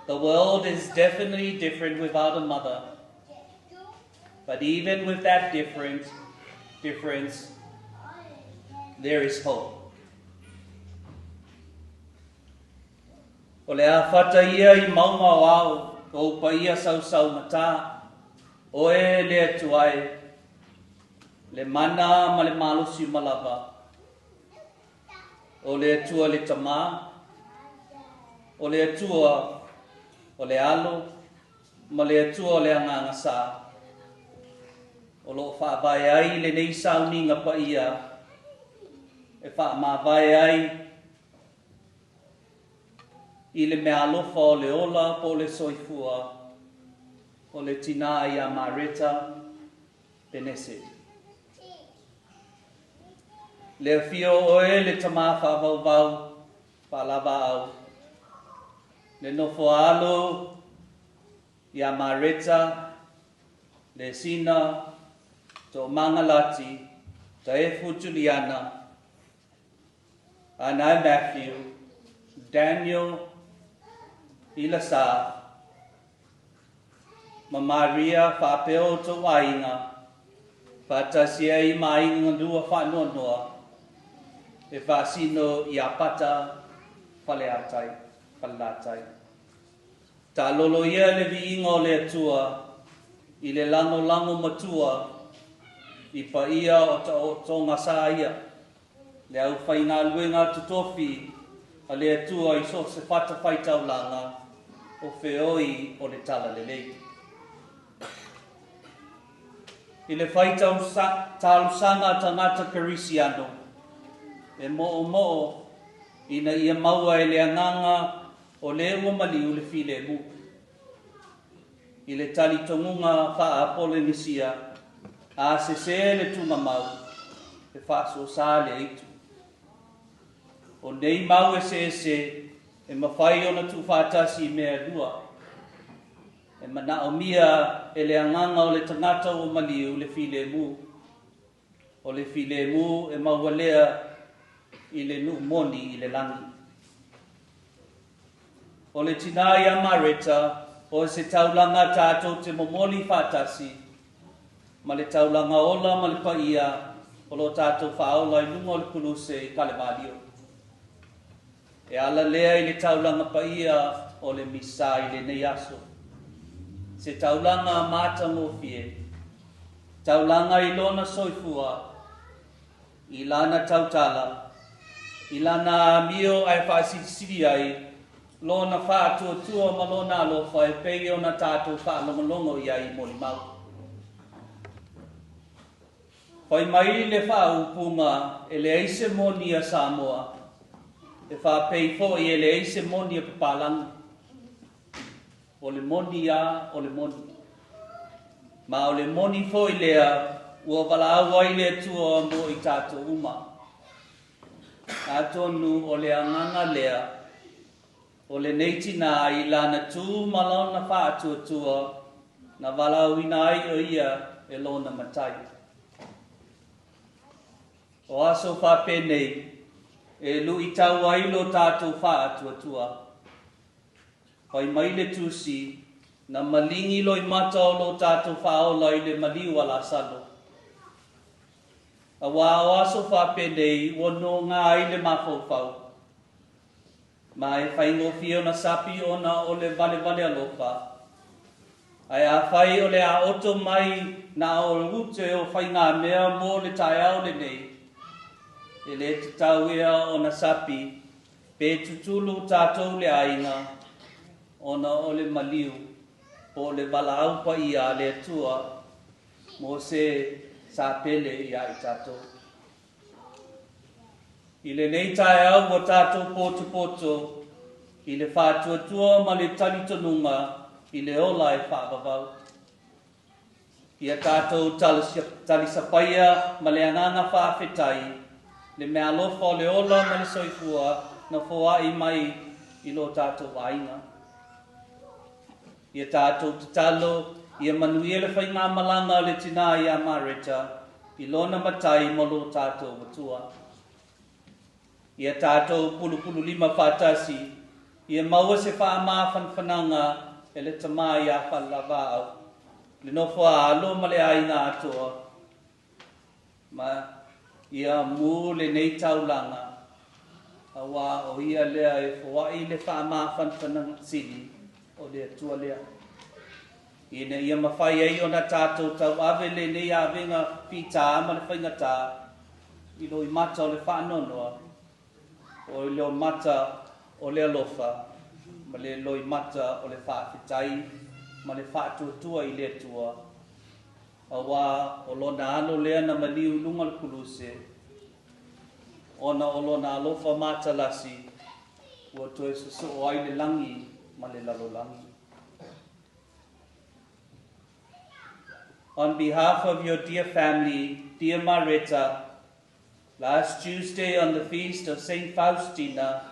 The world is definitely different without a mother. But even with that difference, difference there is hope. O le āwhata ia i mauga o ao, o upa ia sausaugata, oe le Atua e, le mana ma le malosi uma lava. O le Atua le Tama, o le Atua o le Alo, ma le Atua o le Agaga Sa, o loo faavae ai lenei sauniga paia e faamavae ai i le meaalofa o le ola po o le soifua o le tinā iā Mareta Penese. Le afio o oe le tamā faavauvau faalavaau, le nofo a alo iā Mareta, Lesina, Toomaga Lati, Taefu Juliana, Anae Matthew, Daniel Ilasa, ma Maria faapea outou aiga, faatasi ai ma aiga galua faanoanoa e faasino i Apata Faleatai, Falelatai. Taalolo ia le viiga o le Atua i le lagolago matua i paia o taotoga sa ia, le aufaigaluega totofi a le Atua i so o se fatafaitaulaga o feoi o le Talalelei. I le fai talosaga a tagata Kerisiano, e moomoo ina ia maua e le agaga o le ua maliu le filemu. I le talitonuga faa-Polenisia, a sesē le tugamau, e faasosa le aitu. O nei mau eseese e mafai ona tuufaatasi i mea e lua. E manaomia e le agaga o le tagata ua maliu le filemu. O le filemu e maua lea i le nuu moni i le lagi. O le tinā iā Mareta, o se taulaga tatou te momoli faatasi ma le taulaga ola ma le paia o lo tatou Faaola i luga o le Kuluse i Kalevalio. E ala lea i le taulaga paia o le Misa i lenei aso. Se taulaga matagofie, taulaga i lona soifua, i lana tautala, i lana amio ae faasilisili ai lona faatuatua ma lona alofa e pei ona tatou faalogologo i ai i molimau. Fai mai le faaupuga e leai se moni a Samoa, e faapei foi e leai se moni a papalagi. O le moni a o le moni. Ma o le moni foi lea ua valaau ai le Atua mo i tatou uma. Atonu o le agaga lea o lenei tinā i lana tū ma lona faatuatua na valaauina ai o ia e lona Matai. O aso faapenei e luitau ai lo tatou faatuatua. Fai mai le Tusi, Na maligi loimata o lo tatou Faaola i le maliu a Lasalo. Auā o aso faapenei ua nogā ai le mafaufau, ma e faigofie ona sapi ona o le valevale alofa. Ae afai o le a oto mai na o ute o faigamea mo le taeao lenei, e le tatau ea ona sapi Pe tutulu tatou le aiga ona o le maliu po o le valaau paia a le Atua mo se sa pele iā i tatou. I lenei taeao ua tatou potopoto i le faatuatua ma le talitonuga i le ola e faavavau. Ia tatou talisapaia ma le agaga faafetai le meaalofa o le ola ma le soifua na foai mai i lo tatou aiga. Ia tatou tatalo ia manuia le faigamalaga a le tinā iā Mareta i lona matai ma lo tatou Atua. Ia tatou pulupululima faatasi, ia maua se faamafanafanaga e le Tama iā Falelavaau, le nofo a alo ma le aiga atoa, ma ia mū lenei taulaga, auā o ia lea e foai le faamafanafanaga sili o le Atua lea. Ina ia mafai ai ona tatou tauave lenei avega fitā ma le faigatā i loimata o le faanoanoa, o i loimata o le alofa, ma le loimata o le faafetai ma le faatuatua i le Atua, auā o Lona Alo lea na maliu i luga o le Kuluse, ona o Lona alofa matalasi ua toe sosoo ai le lagi ma le lalolagi. On behalf of your dear family, dear Mareta, last Tuesday on the feast of St. Faustina,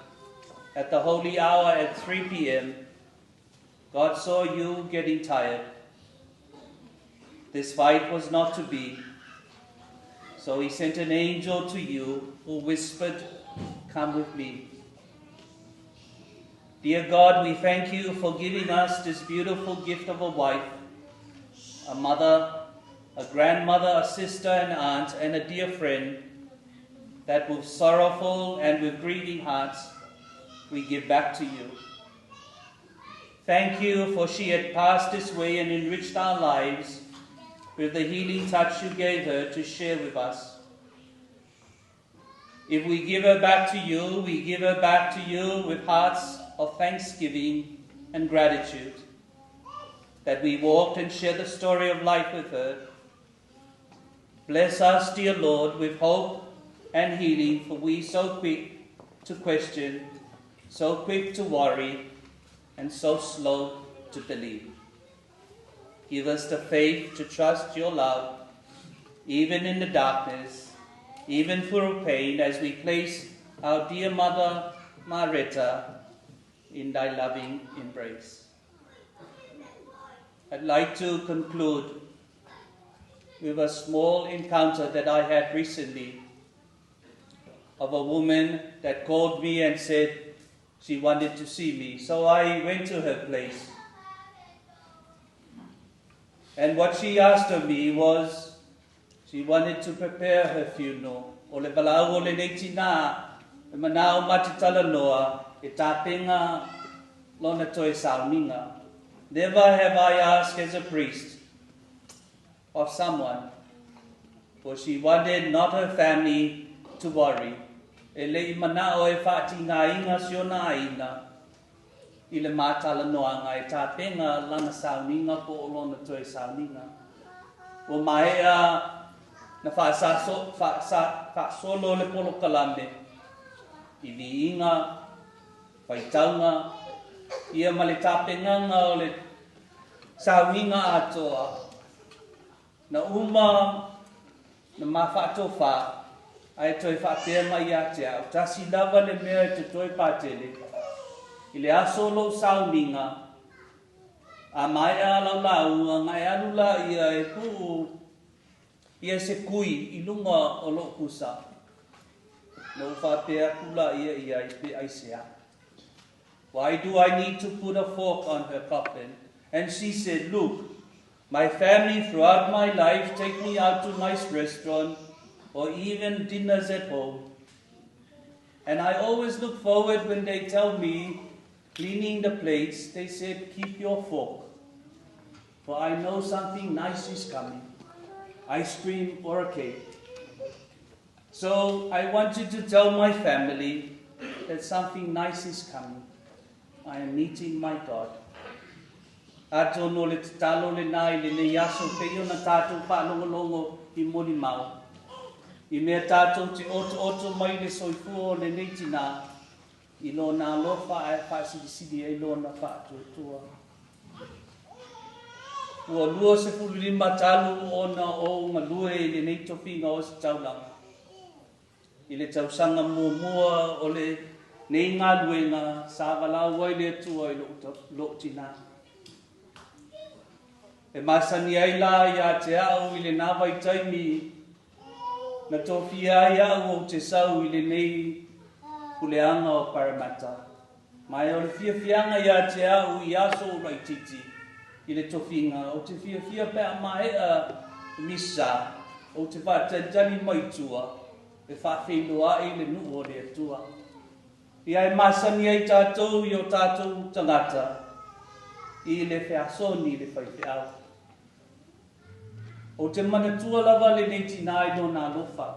at the holy hour at 3 p.m., God saw you getting tired. This fight was not to be. So he sent an angel to you who whispered, Come with me. Dear God, we thank you for giving us this beautiful gift of a wife, a mother, a grandmother, a sister, an aunt, and a dear friend that with sorrowful and with grieving hearts we give back to you. Thank you for she had passed this way and enriched our lives with the healing touch you gave her to share with us. If we give her back to you, we give her back to you with hearts of thanksgiving and gratitude that we walked and shared the story of life with her. Bless us, dear Lord, with hope and healing, for we so quick to question, so quick to worry, and so slow to believe. Give us the faith to trust your love, even in the darkness, even through pain, as we place our dear mother, Maretta, in thy loving embrace. I'd like to conclude with a small encounter that I had recently of a woman that called me and said she wanted to see me. So I went to her place. And what she asked of me was she wanted to prepare her funeral. O le valaau o lenei tinā, e manao ma te talanoa, e tapenga lona toe sauniga. Never have I asked as a priest of someone, for she wanted not her family to worry. E le i manao e faatigāina si ona aiga i le matalanoaga e tapenga lana sauniga po o lona toe sauniga. Ua maea na faasaso, faasa, faasolo le polokalame i viiga, faitauga, ia ma le tapenaga o le sauniga atoa. Na uma na ma faatofā, ae toe faapea mai ia te au, tasi lava le mea e totoe Patele, i le aso o lou sauniga, a maea lau lauga, na e alu laia e tuu ia se kui i luga o lou pusa, na ou faapea atu laia i ai pe aisea. Why do I need to put a fork on her coffin? And she said, Look, my family throughout my life take me out to nice restaurant or even dinners at home. And I always look forward when they tell me, cleaning the plates, they said, keep your fork. For I know something nice is coming, ice cream or a cake. So I wanted to tell my family that something nice is coming. I am meeting my God. Atonu o le tatalo lenā i lenei aso pei ona tātou faalogologo i molimau, i mea tātou te otooto mai le soifua o lenei tinā i lona alofa ae faasilisili ai lona faatuatua. Ua 25 talu ona ou galue i lenei tofiga ositaulaga. I le tausaga muamua o lenei galuega sa valaau ai le Atua i lou tinā. E masani ai la ia te au i lenā vaitaimi na tofia ai au ou te sau i lenei puleaga o Parramatta. Ma e o le fiafiaga ia te au i aso o laitiiti i le tofiga, ou te fiafia pe a maea misa, ou te faatalitali mai tua e faafeiloai le nuu o le Atua. Ia e masani ai tatou i o tatou tagata i le feasoni i le faifeau. Ou te manatua lava lenei tinā i lona alofa.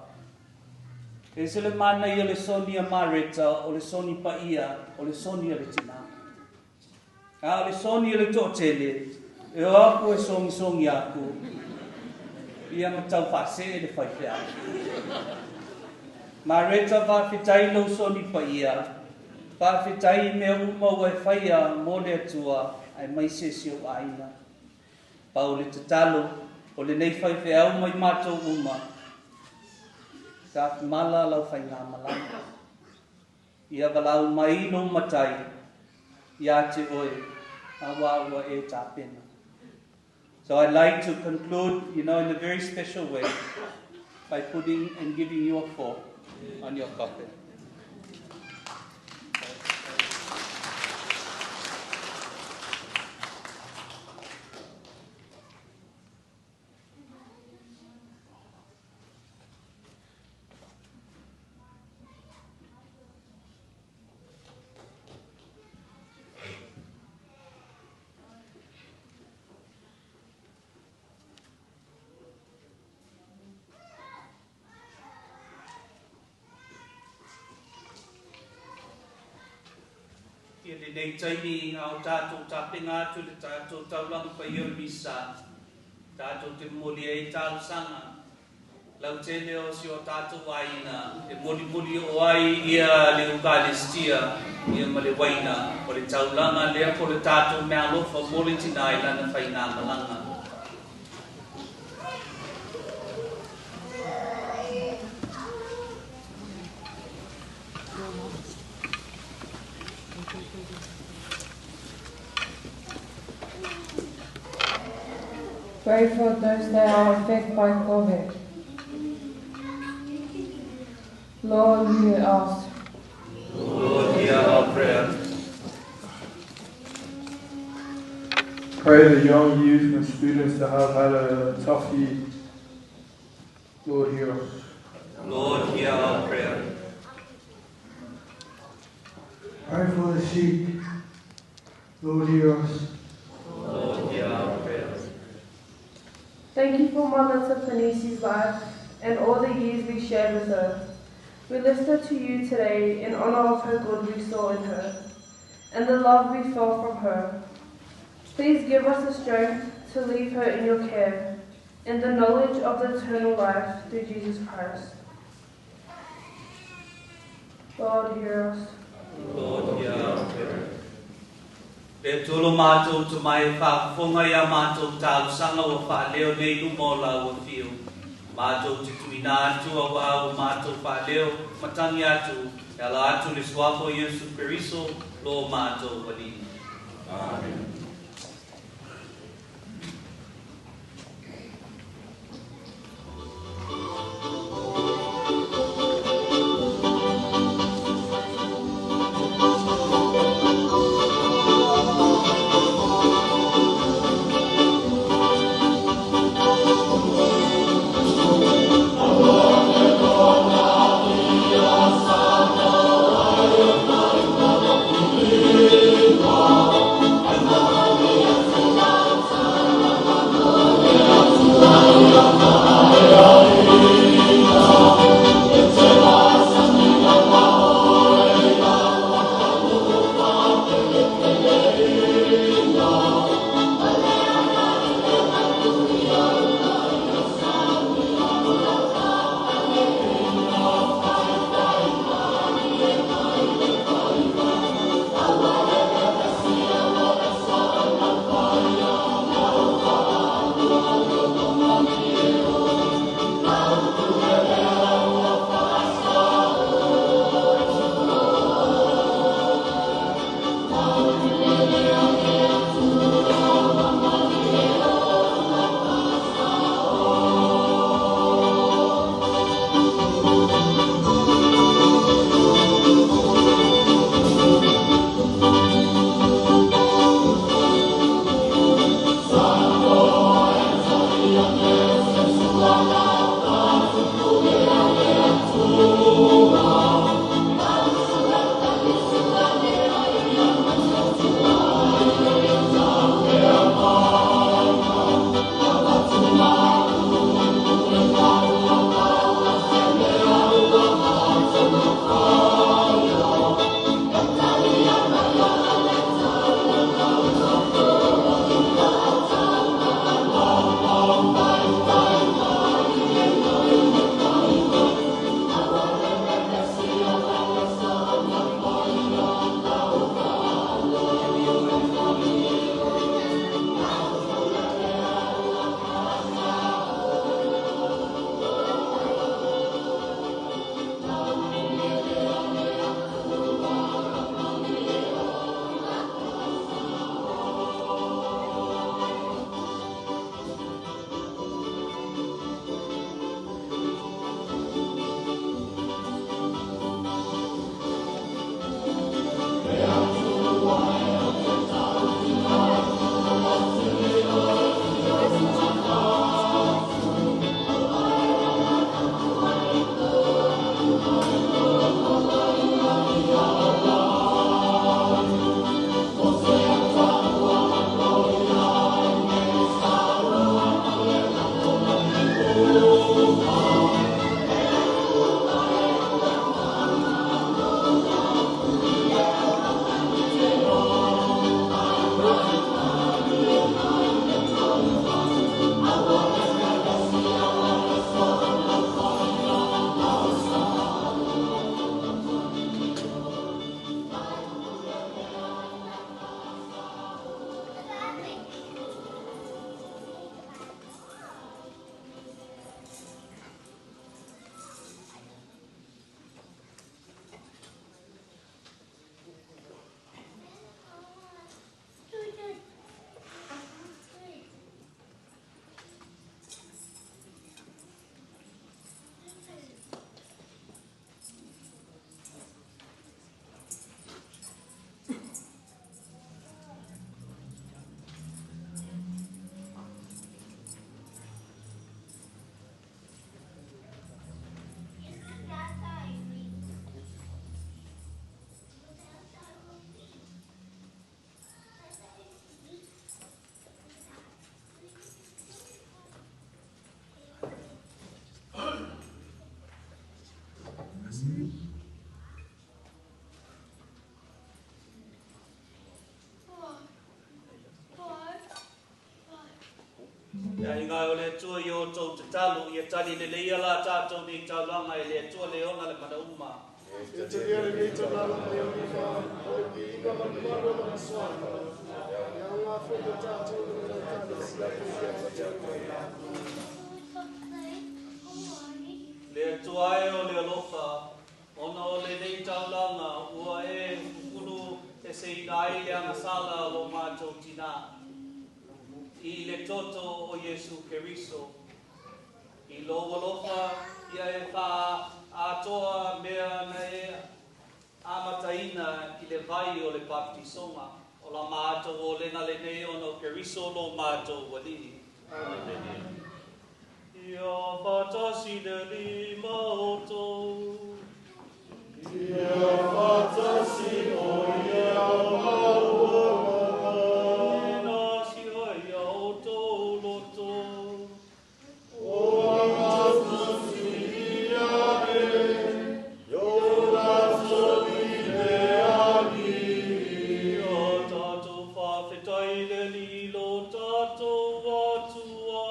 E ese le manaia o le soni a Mareta, o le soni paia, o le soni a le tinā. A o le soni o le toatele, E o aku e sogisogi aku, ia ma taufaasee le faifeau. Mareta faafetai lou soni paia, faafetai i mea uma ua e faia mo le Atua aemaise si ou aiga. Pau le tatalo o lenei faifeau ma i matou uma, taafimala lau faigamalaga. Ia valaau mai lou matai ia te oe, auā ua e tapena. So I'd like to conclude, in a very special way by putting and giving you a fork on your coffin. Ia lenei taimi a o tatou tapena atu i le tatou taulaga paia o le Misa, tatou te momoli ai talosaga lautele o si o tatou aiga e molimoli oo ai ia le Ukalesitia ia ma le uaina o le taulaga lea po o le tatou meaalofa mo le tina i lana faigamalaga. Pray for those that are affected by COVID. Lord, hear us. Lord, hear our prayer. Pray the young youth and students that have had a tough year. Lord, hear us. Lord, hear our prayer. Pray for the sick. Lord, hear us. Lord, hear our prayer. Thank you for Mother Tiffany's life and all the years we shared with her. We lift her to you today in honor of her good we saw in her and the love we felt from her. Please give us the strength to leave her in your care and the knowledge of the eternal life through Jesus Christ. Lord, hear us. Lord, hear our prayer. Le Atua lo matou tomai e faafofoga iā matou talosaga ua faaleo nei i luma o lau Afio. Matou te tuuina atu auā ua matou faaleo ma tagi atu e ala atu i le Suafa o Iesu Keriso lo matou Alii. Amene. Atua i o tou tatalo, ia tali lelei ia la tātou nei taulaga e le Atua le ona le manauma. E talia lenei taulaga mai ou lima, o le viiga ma le mamalu o Lona Suafa, e aoga foi mo tatou le lona Ekalesia paia faatatau. Le Atua e o le alofa, ona o lenei taulaga ua e kukulu eseina ai le agasala o lo matou tinā i le toto o Iesu Keriso. I lou alofa ia e faaatoa mea na e amataina i le vai o le baptisoga o la matou olega lenei ona o Keriso lo matou Alii. Amene. Ia faatasi le Alii ma outou. Ia faatasi o ia maua. Ina sia ia outou loto. O atu ia e, o latou i le Alii. Ia tatou faafetai i le Alii lo tatou Atua.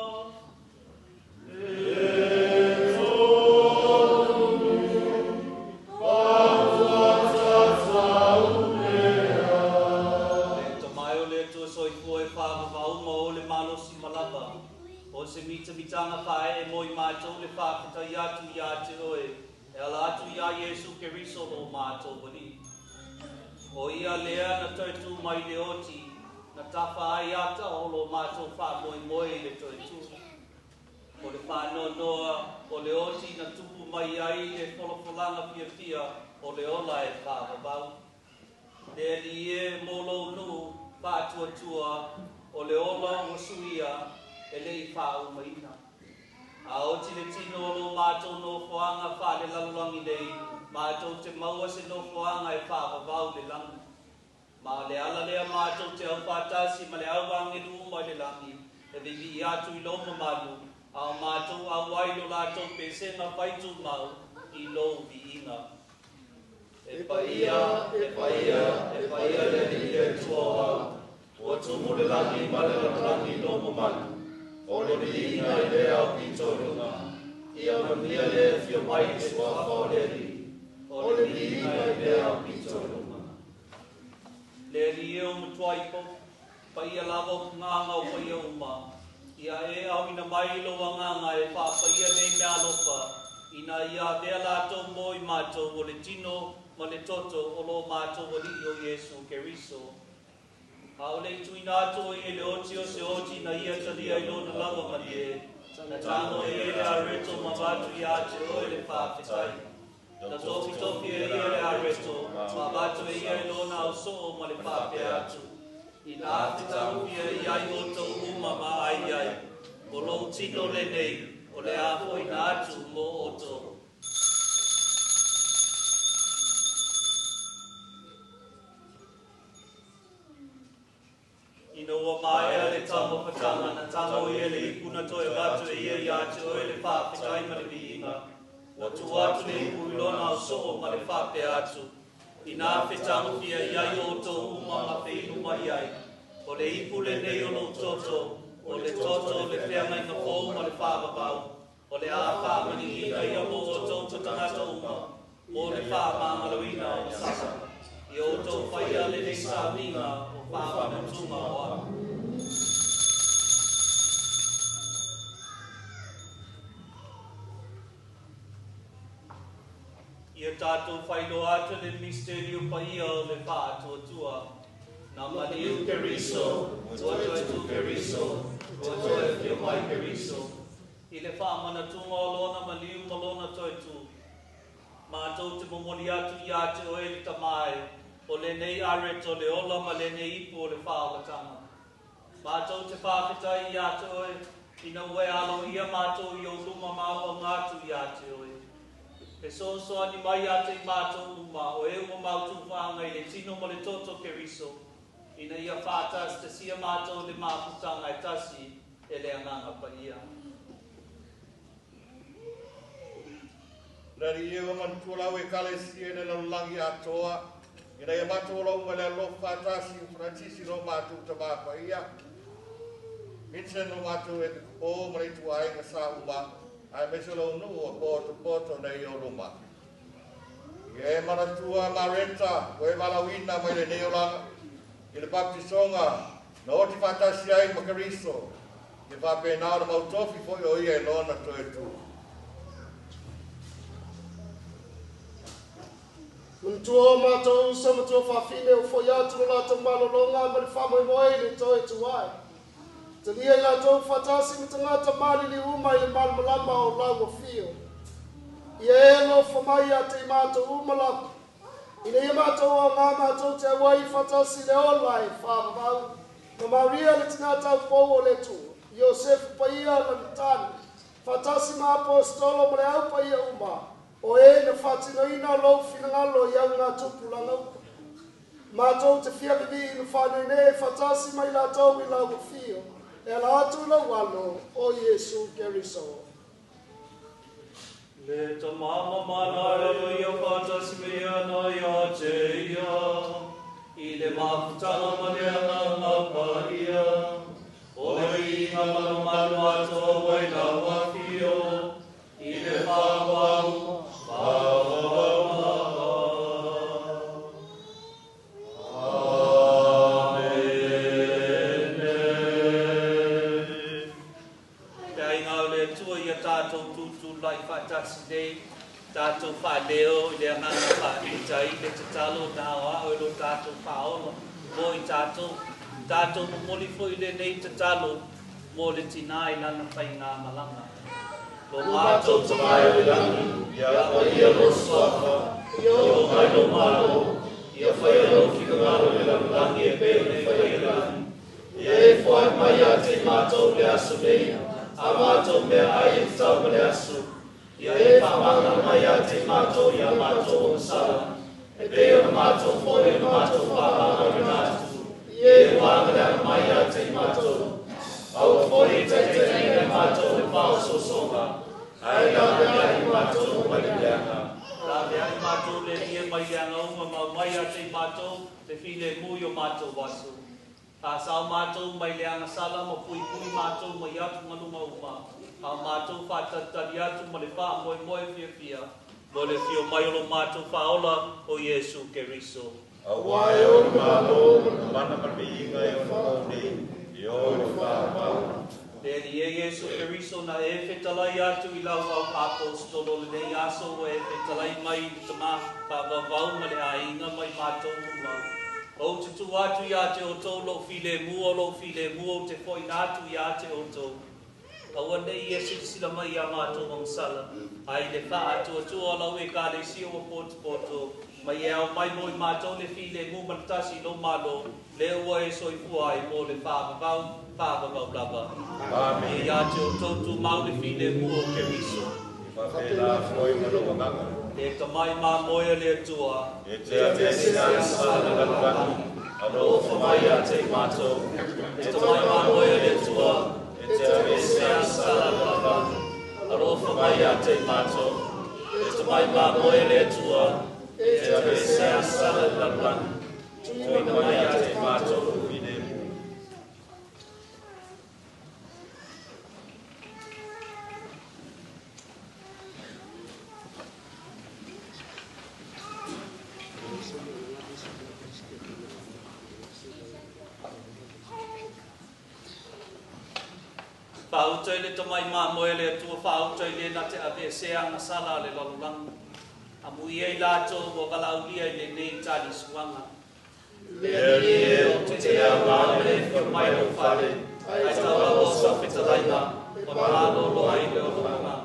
E tonu faafuatatau lea. Le Tama e o le Atua soifua e faavavau ma o le malosi malava. O se mitamitanga faaee mo i matou le faafetai atu iā te oe e ala atu iā Iesu Keriso lo matou Alii. O ia lea na toe tū mai le oti, na tafa ai ata o lo matou faamoemoe i le toe tū. O le faanoanoa o le oti na tupu mai ai le folafolaga fiafia o le ola e faavavau. Le Alii e mo lou nuu faatuatua o le ola ua suia e le'i faaumaina. A oti le tino o lo matou nofoaga faalelalolagi nei, matou te maua se nofoaga e faavavau le lagi. Ma le ala lea matou te aufaatasi ma le au agelu uma i le lagi, e viivii atu i lou mamalu, a o matou auai lo latou pesega faitumau i lou viiga. E paia, e paia, e paia le Alii le Atua o ao, ua tumu le lagi ma le lalolagi i lou mamalu, o le viiga i le aupito i luga. Ia manuia le afio mai i le suafa o le Alii, o le viiga i le aupito i luga. Le Alii e o matuai paia lava o pugāga o paia uma, ia e auina mai lou Agaga e faapaia nei meaalofa, ina ia avea latou mo i matou o le tino ma le toto o lo matou Alii o Iesu Keriso. A o le i tuuina atu o ia i le oti o se oti na ia talia i lona lava malie, na tago e ia le areto ma avatu iā te oe le faafetai. Na tofitofi e ia le areto ma avatu e ia i lona ausoo ma le faapea atu. Inā fetagofia i ai outou uma ma ai ai, o lou tino lenei o le a fo'uina atu mo outou. Ina ua maea le taumafataga, na tago ia le ipu na toe avatu e ia iā te oe le faafetai ma le viiga. Ua tuu atu le ipu i lona ausoo ma le faapea atu. Inā fetagofia i ai outou uma ma feinu mai ai, o le ipu lenei o lou toto, o le toto o le feagaiga fou ma le faavavau, o le a faamaligiina ia mo outou ma tagata uma, mo le faamagaloina o sala. Ia outou faia lenei sauniga o faamanatuga o a'u. Ia tatou faailoa atu le misterio paia o le faatuatua. Na maliu Keriso, ua toe tū Keriso, ua toe afio mai Keriso. I le faamanatuga o lona maliu ma lona toe tū, matou te momoli atu iā te oe le Tama e, o lenei areto le ola ma lenei ipu o le faaolataga. Matou te faafetai iā te oe, ina ua e aloaia matou i ou luma ma auauna atu iā te oe. E soasoani mai ia te i matou uma, o e ua mautu faaga i le tino ma le toto Keriso, ina ia faatasitasia matou le mafutaga e tasi e le Agaga Paia. Le Alii e ua manatua lau Ekalesia i le lalolagi atoa, ina ia matou ola uma i le alofa faatasi o Francis lo matou Tamā Paia. Vincent lo mātou e te po ma le itu aiga sa uma, ai me se lo nuu a poto poto nei o luma. Ia e manatua Mareta, o e walauina mai le nei olanga, i le baptisonga, na oti whātasi ai ma Keriso, i whāpēnā o na mautofi foi o ia e lona toe tū. Manatua o mātou uso matua whawhine o foi atu lo lātou malolonga ma le whamoemoe i le toe tuai. Talia i lātou whatasi me tangata malili uma i le malamalama o lau fio. Ia e lo whamai a te mātou uma lapa. I le ia mātou o ngā mātou te awai whatasi le ola e whaavavau. Ma Maria le tina pou o le tua. Iosefu paia la natani. Whatasi ma apostolo ma le au paia uma. O e na whatinoina lou finangalo i au ngā tupu langa upa. Mātou te fia bibi i whanau nei whatasi mai lātou i lau fio. E ala atu lau alo o Iesu Keriso. Le ta mama mana e ia whatasi mea na ia te ia. I le mafutanga ma le anga pa ia. O le inga manu manu ato wai lau afio. I le whawau, whawau lava. Amene. Te ainga o le tua ia tātou tūtū lai whatasi nei, tātou whaleo i le anganga wha i le tatalo nā o ao i lo tātou whaola, mo i tātou, tātou momoli fo i le nei tatalo, mo le tina i lana whai ngā malanga. Lo mātou tamai o le langi, ia paia lo suafa, ia o mai lo malo, ia whai lo whikangaro le langi e peo le whai e langi. Ia e whai mai a te mātou le aso nei, a mātou mea ai e tau ma le aso. Ia e whamanga mai a te mātou i a mātou o sala, e peo na mātou foi e mātou whamanga le nātu. Ia e wanga le mai a te mātou. Au foi te te e mātou le pao sosonga. Ai la mea i mātou mai le leanga. La mea i mātou le nia mai leanga uma mau mai a te mātou, te file mui o mātou waso. A sao mātou mai leanga sala ma pui pui mātou mai atu ngalunga uma. A mātou whātatari atu ma le wha moe moe fia fia. Mo le fio mai o lo mātou whaola o Iesu Keriso. Aua e o le malo, mana ma le inga e o le nei, i o le whaamau. Le li e Iesu Keriso na e whetalai atu i lau au apostolo le nei aso o e whetalai mai i te tama whaavavau ma le ainga mai mātou uma. O te tu atu i a te o tau lo file mua lo file mua o te foina atu i a te o tau. Aua nei e silasila mai ia mātou agasala. Ai le faaatuatua o lau ekalesia ua potopoto. Mai e ao mai mo i mātou le filemu ma le tasi i lou malo, lea ua e soifua ai mo le faavavau, faavavau lava. Amene. Ia ia te outou tumau le filemu o Keriso. E faapena foi ma lou agaga. E tamai mamoe a le Atua. E te aveese agasala le lalolagi, alofa mai ia te i mātou. E tamai mamoe a le Atua. E te aveese agasala le lalolagi, alofa mai ia te i mātou. E tamai mamoe a le Atua. E te aveese agasala le lalolagi, tuuina mai ia te i mātou. Faauta i le tamai mamoe a le Atua, faauta i le na te aveesea agasala a le lalolagi. Amuia i latou ua valaaulia i lenei talisuaga. Le Alii e, ou te aoga ma le fia mai lou fale, ae tau lava o sau fetalaiga, ma malolo ai le olomaga.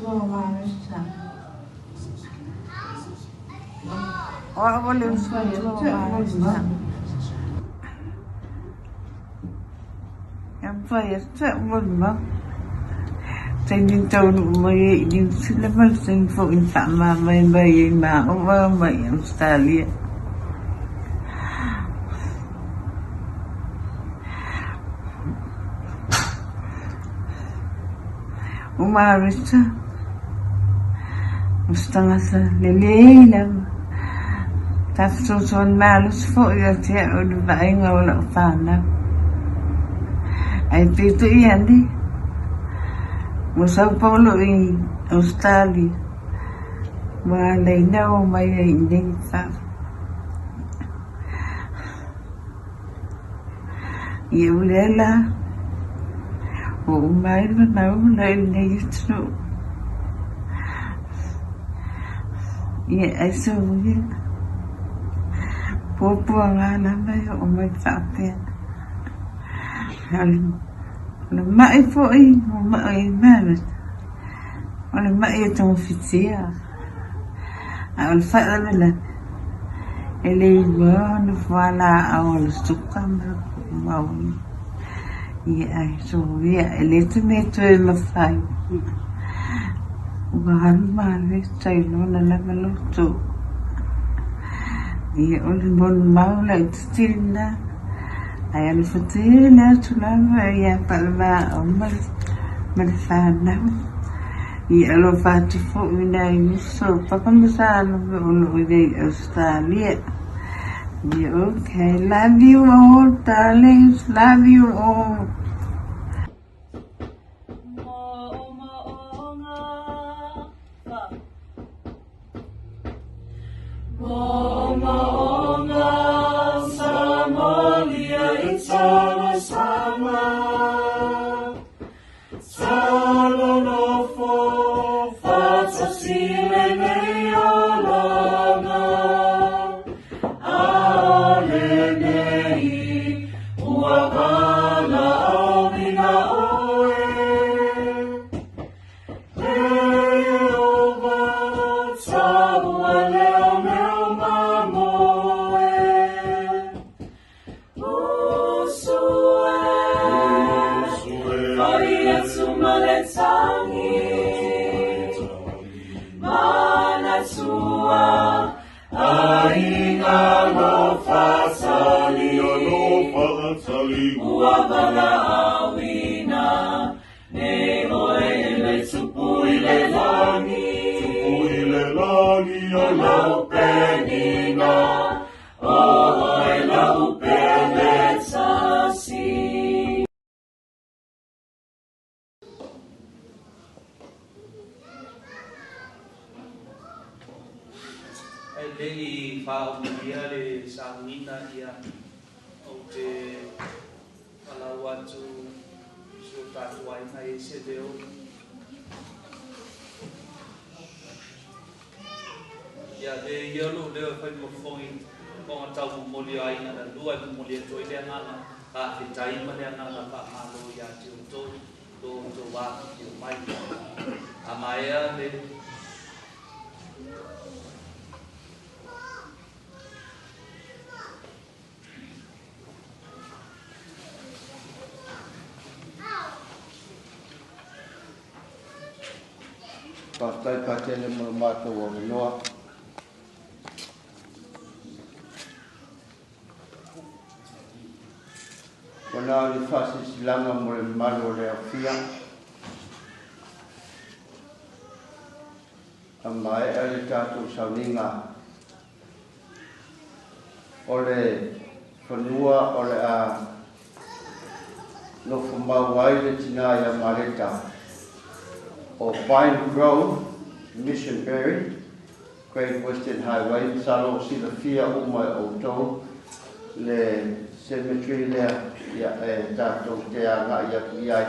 tua o Marisa. O au o le uso tua o Marisa. E mafai atu e molimau. Taimi na taunuu mai ai i Niu Sila ma le taimi foi na faamavae mai ai ma aoga mai Ausetalia. O Marisa, o se tagata lelei lava. Sa fesoasoani malosi foi ia te au i le vaaiga o lau fanau. Ae peitai ane, ua sau polo i Ausetalia, ua alaina o mai ai i inei i fafo. Ia o lea la, ua uma ai le manao ona i lenei atunuu. Ia ai soia, puapuaga lava e oo mai faapea. O le mai foi ua mai ai malosi, o le mai e togafitia. A o le faalavelave, e le iloa ona fualaau a le suka ma le maui. Ia ae soia, e leai se mea e toe mafai. Ua alu malie tai lona lava loto. Ia o le molimau laitiiti lena, ae alofa tele atu lava ia Palevao ma le fanau. I alofa atu foi nai uso Papa ma Salome o lo o i ai i Ausetalia. Ia okay, love you all darlings, love you all. Ae le i faaumulia le sauniga ia, ou te valaau atu i si o tatou aiga e se leo. Ia avea ia lou leo e fai ma fofoga taumomoli o aiga na lua e momoli atu ai le agaga faafetai ma le agaga faamalo ia te outou lo outou afifio mai. A maea le Faafetai Patele mo le matou avanoa. Ua na o ni faasilasilaga mo le mamalu o le aofia. A maea le tatou sauniga o le fanua o le a nofo mau ai le tinā ia Mareta o Pine Grove, Missionbury, Great Western Highway, masalo o silafia uma e outou le cemetery lea ia e tatou te agai atu i ai.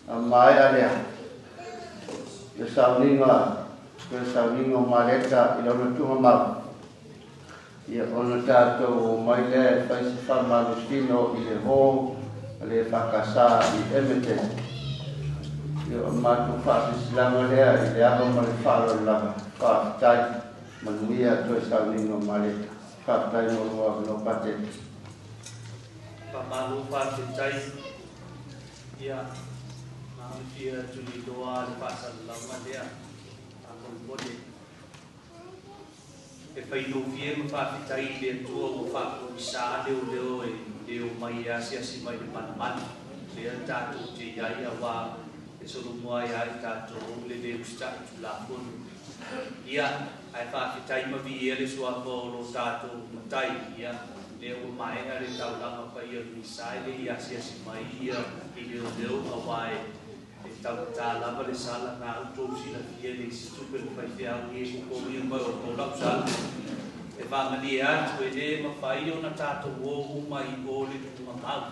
A maea lea le sauniga, le sauniga o Mareta i lona tuugamau, Ia ona tatou omai lea e fai se faamalositino i le hall a le EFKS i Edmonton. Ia, o le matou faasilasilaga lea i le ava ma le faaaloalo lava. Faafetai. Manuia toe sauniga o Mareta. Faafetai mo lou avanoa Patele. Faamalo faafetai. Ia, na ona fia tuliloa le faasalalauga lea faamolemole. E faigofie ma faafetai i le Atua ua faafoisā leoleo e le omai e asiasi mai i le manamanu lea tatou te i ai auā e solomua ai lava i tatou le lē usitai Tulafono. Ia, ae faafetai ma viia le suafa o lo tatou Matai, ia, lea ua maea le taulaga paia o le Misa e le i asiasi mai ia i leoleo auā e E taugata lava le sala na outou silafia le isi tupe le faifeau i e totogia mai outou lau sala. E faamalie atu e lē mafai ona tatou o uma i o le tuugamau.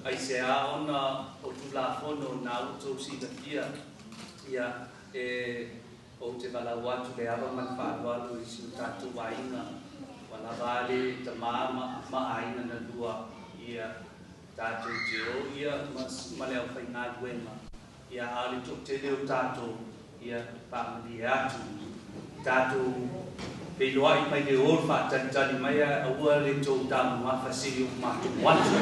Aisea ona o Tulafono na outou silafia ia e ou te valaau atu le ava ma le faaaloalo i si o tatou aiga ua lava a le tama ma aiga na lua ia Tatou te o ia ma le aufaigaluega, ia a o le toatele o tatou, ia faamalie atu. Tatou feiloai mai le o le faatalitali mai ae aua le tou tamuafa se i o matou atu.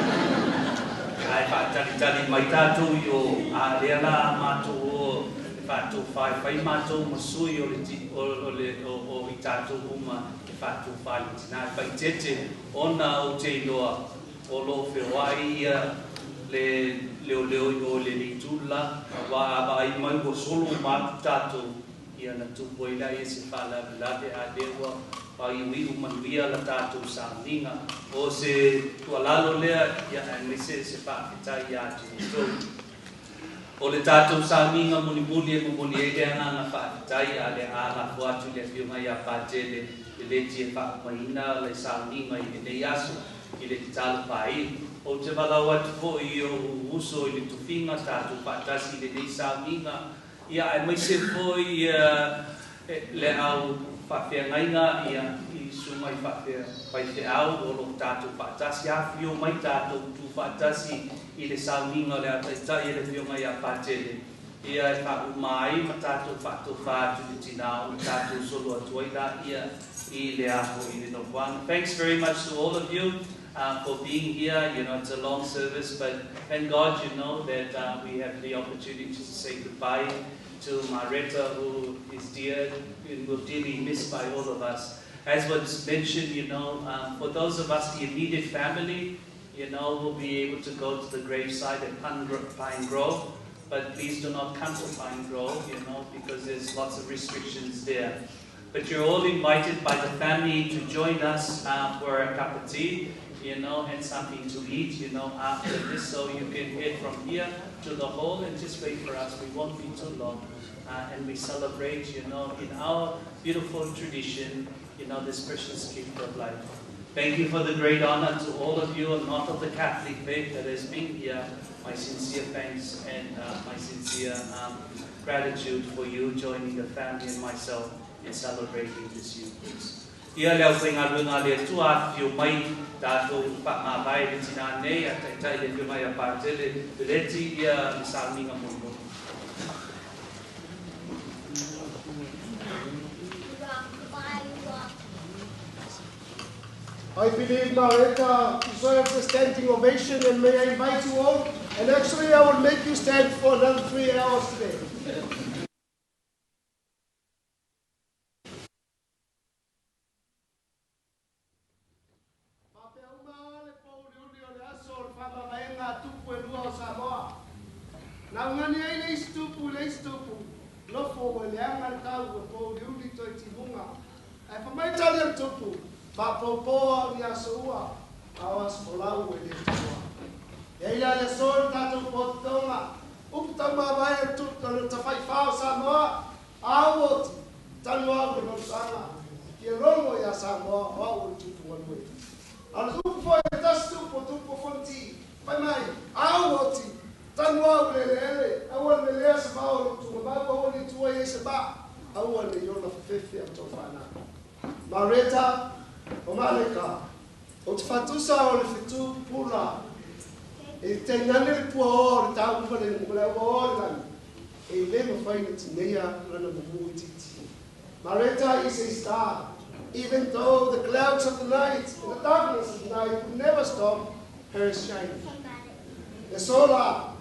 Ae faatalitali mai tatou i o, a lea la a matou o e faatofa e fai matou ma sui o le o le o o i tatou uma e faatofa i le tina e faaeteete ona ou te iloa O lo o feoai ia le leoleo i o i le itu la, aua a vaai mai ua solo uma atu tatou, ia ona tupu ai lea se faalavelave, a lea ua faaiuiu manuia la tatou sauniga. O se tuualalo lea, ia aemaise se faafetai ia te outou. O le tatou sauniga mulimuli e momoli ai le agaga faafetai, a lea a lafo atu i le Afioga ia Patele Peleti e faaumaina le sauniga i lenei aso i le tatalo faaiu. Ou te valaau atu foi i ou uso i le tofiga tatou faatasi i lenei sauniga, ia aemaise foi le au faafeagaiga ia i susuga i faifeau o lo o tatou faatasi, afifio mai tatou tu faatasi i le sauniga o le a taitai e le Afioga ia Patele, ia e faauma ai ma tatou faatofa atu i le tinā ona tatou solo atu ai laia i le aho i le nofoaga. Thanks very much to all of you for being here. You know, it's a long service, but thank God, you know, that we have the opportunity to say goodbye to Mareta, who is dear and will dearly missed by all of us. As was mentioned, you know, for those of us, the immediate family, you know, will be able to go to the graveside at Pine Grove, but please do not come to Pine Grove, you know, because there's lots of restrictions there. But you're all invited by the family to join us for a cup of tea, you know, and something to eat, you know, after this. So you can head from here to the hall and just wait for us. We won't be too long. And we celebrate, you know, in our beautiful tradition, you know, this precious gift of life. Thank you for the great honor to all of you, not of the Catholic faith that has been here. My sincere thanks and my sincere gratitude for you joining the family and myself in celebrating this Eucharist. Ia le aufaigaluega a le Atua afifio mai tatou faamavae le tinā nei a taitai le Afioga ia Patele Peleti ia le sauniga mulimuli. I believe Mareta deserves a standing ovation, and may I invite you all. And actually, I will make you stand for another 3 hours today. Faapea uma le pouliuli o le aso o le faamavaega a tupu e lua o Samoa. Na ugani ai le isi tupu i le isi tupu, nofo ua leaga le tau ua pouliuli toe timuga. Ae fai mai tali a le tupu, faapopo au i aso ua, a o aso folau e le tuua. E ai la le aso le tatou pototoga, upu taumavae a le tafaifā o Samoa, a ua oti, tanu au le manusaga, fia logo ia Samoa o au o le tupu galue. A o le upu foi e tasi tupu o tupu o Fonoti, fai mai, a ua oti, tanu au le eleele, aua le melea se vao o le tugamau, aua le tua i ai se maa, aua le iona fefefe a tau whanau. Mareta, o Maleka, o te whatusa o le fetu pupula, e te nane le pua o le tau le le ua o le lani. E le mafai na tineia lana mumu itiiti. Mareta is a star, even though the clouds of the night and the darkness of the night would never stop her shining. E sola,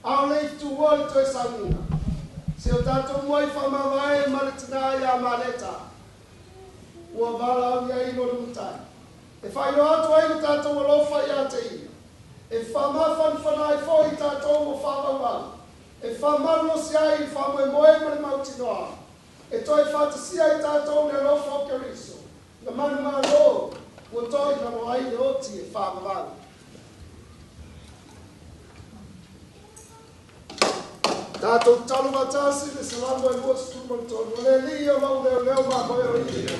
ao le iftua le toe sauniga. Se o tātou muai whamavae ma le tina ia Mareta. Ua vala au ia i lona matai. E whaio atu ai le tātou alofa ia te ia. E whamawhanwhana ai fo i tātou o whamauau. E whamalosi ai i whamoemoe ma le mautinoa. E toe whatasia i tātou le alofa o Keriso. Na manu malo, ua toi lalo ai le oti e whamawau. Tātou talo matasi le salamo e 23. O le li o lau leo leo ma moe o ia.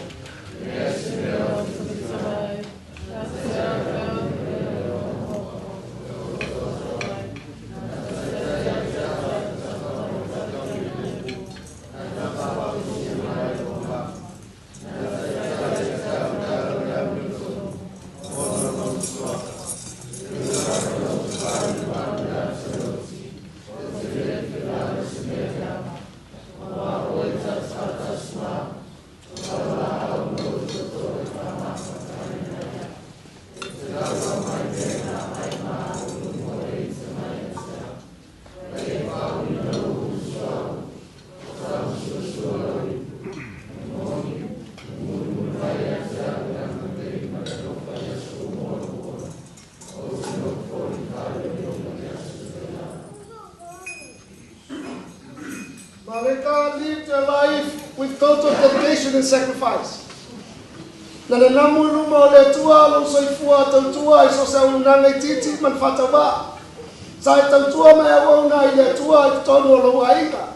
Mareta lived her life with total dedication and sacrifice. Na le namu i luma o le Atua lau soifua tautua i so se auaunaga itiiti ma le faatauvaa. Sa e tautua ma e auauna i le Atua i totonu o lou aiga,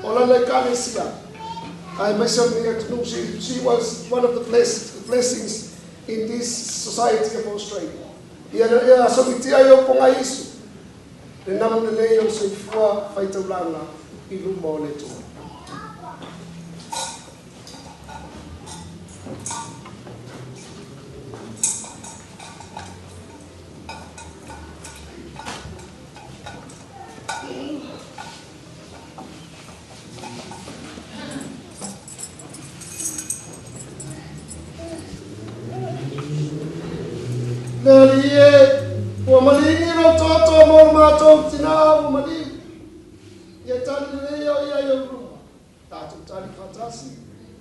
o lana ekalesia. Aemaise o lenei atunuu, she was one of the blessings in this society of Australia. Ia ia sogitia i ou pogaiisu, le namu lelei o le soifua faitaulaga i luma o le Atua. Le Alii e, ua maligi lou toatoa mo lo matou tinā ua maligi. Ia tali lelei o ia i ou luma. Tatou tali faatasi,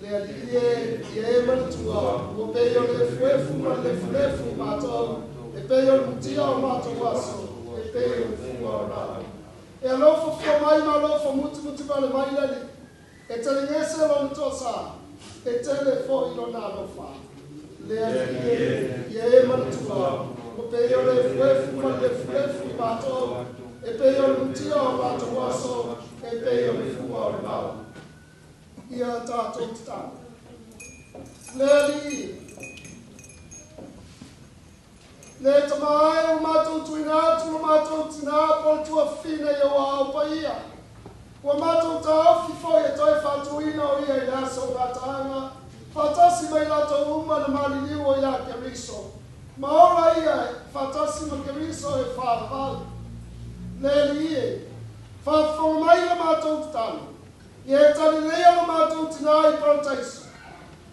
le Alii e, ia e manatua, ua pei o le efuefu ma le lefulefu matou, e pei o le mutia o matou aso, e pei o le fua o lalo. E alofa fua mai ma alofa mutimuti vale mai le Alii. E telegese lona toasā, e tele foʻi lona alofa. Le Alii e, ia e manatua, ua pei o le efuefu ma le lefulefu i matou, e pei o le mutia o matou aso, e pei o le fua o le vao. Ia tatou tatalo. Le Alii e, le Tama ae ua matou tuuina atu lo matou tinā po o le tuafafine i ou aao paia. Ua matou taofi foi e toe faatuina o ia i le aso o gataaga, faatasi ma i latou uma na maliliu o ia Keriso. Ma ola ia faatasi ma Keriso e faavavau. Le Alii e, faafofoga mai la matou tatalo, ia e talileia lo matou tinā i Parataiso.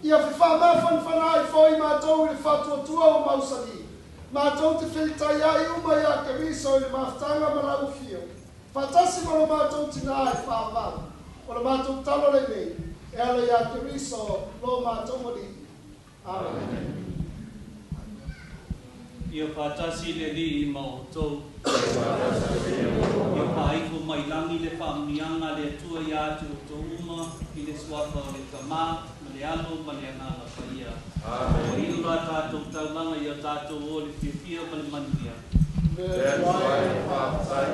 Ia fefaamafanafana ai foi matou i le faatuatua ua mausali. Matou te feitaiai uma iā Keriso i le mafutaga ma lau afio, faatasi ma lo matou tinā e faavavau. O le matou talo lenei, e ala iā Keriso lo matou Alii. Amene. Ia faatasi le Alii ma outou. Ia faaifo mai lagi le faamanuiaga a le Atua ia te outou uma i le suafa o le Tama ma le Alo ma le Agaga Paia. Ua inu la tatou taulaga ia tatou o le fiafia ma le manuia. Le Atua e faafetai.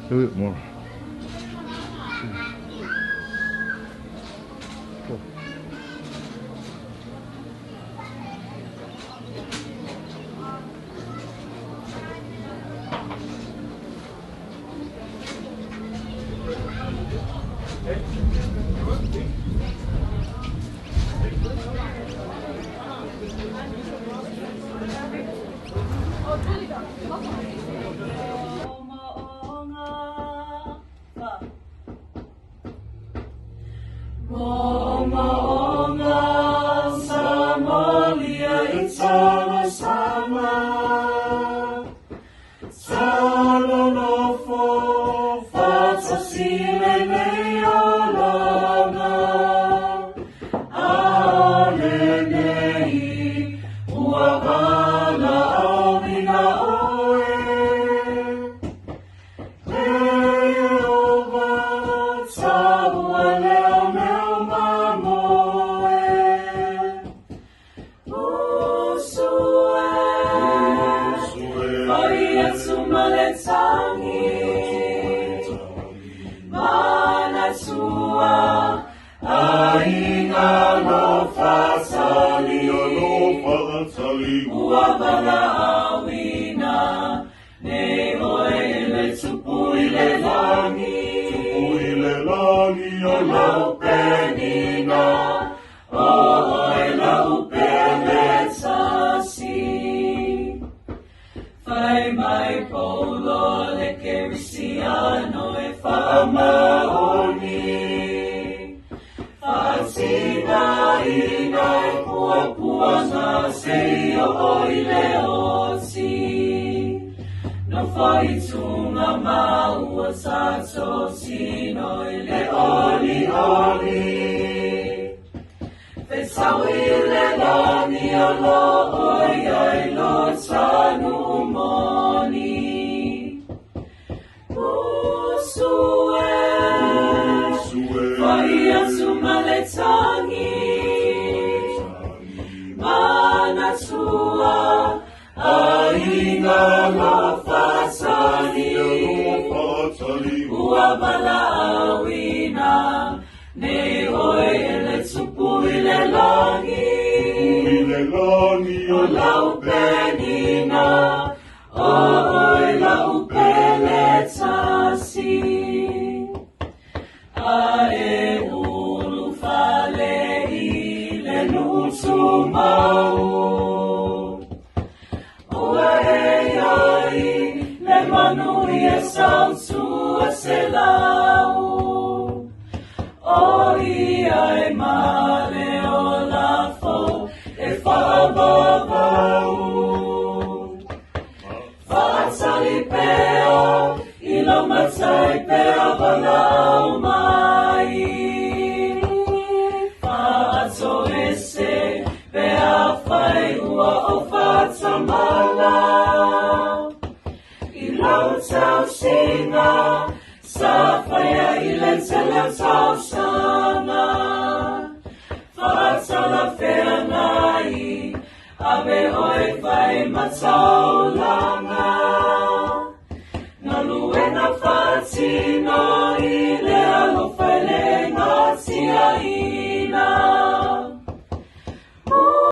A little bit more. Maluena fatina.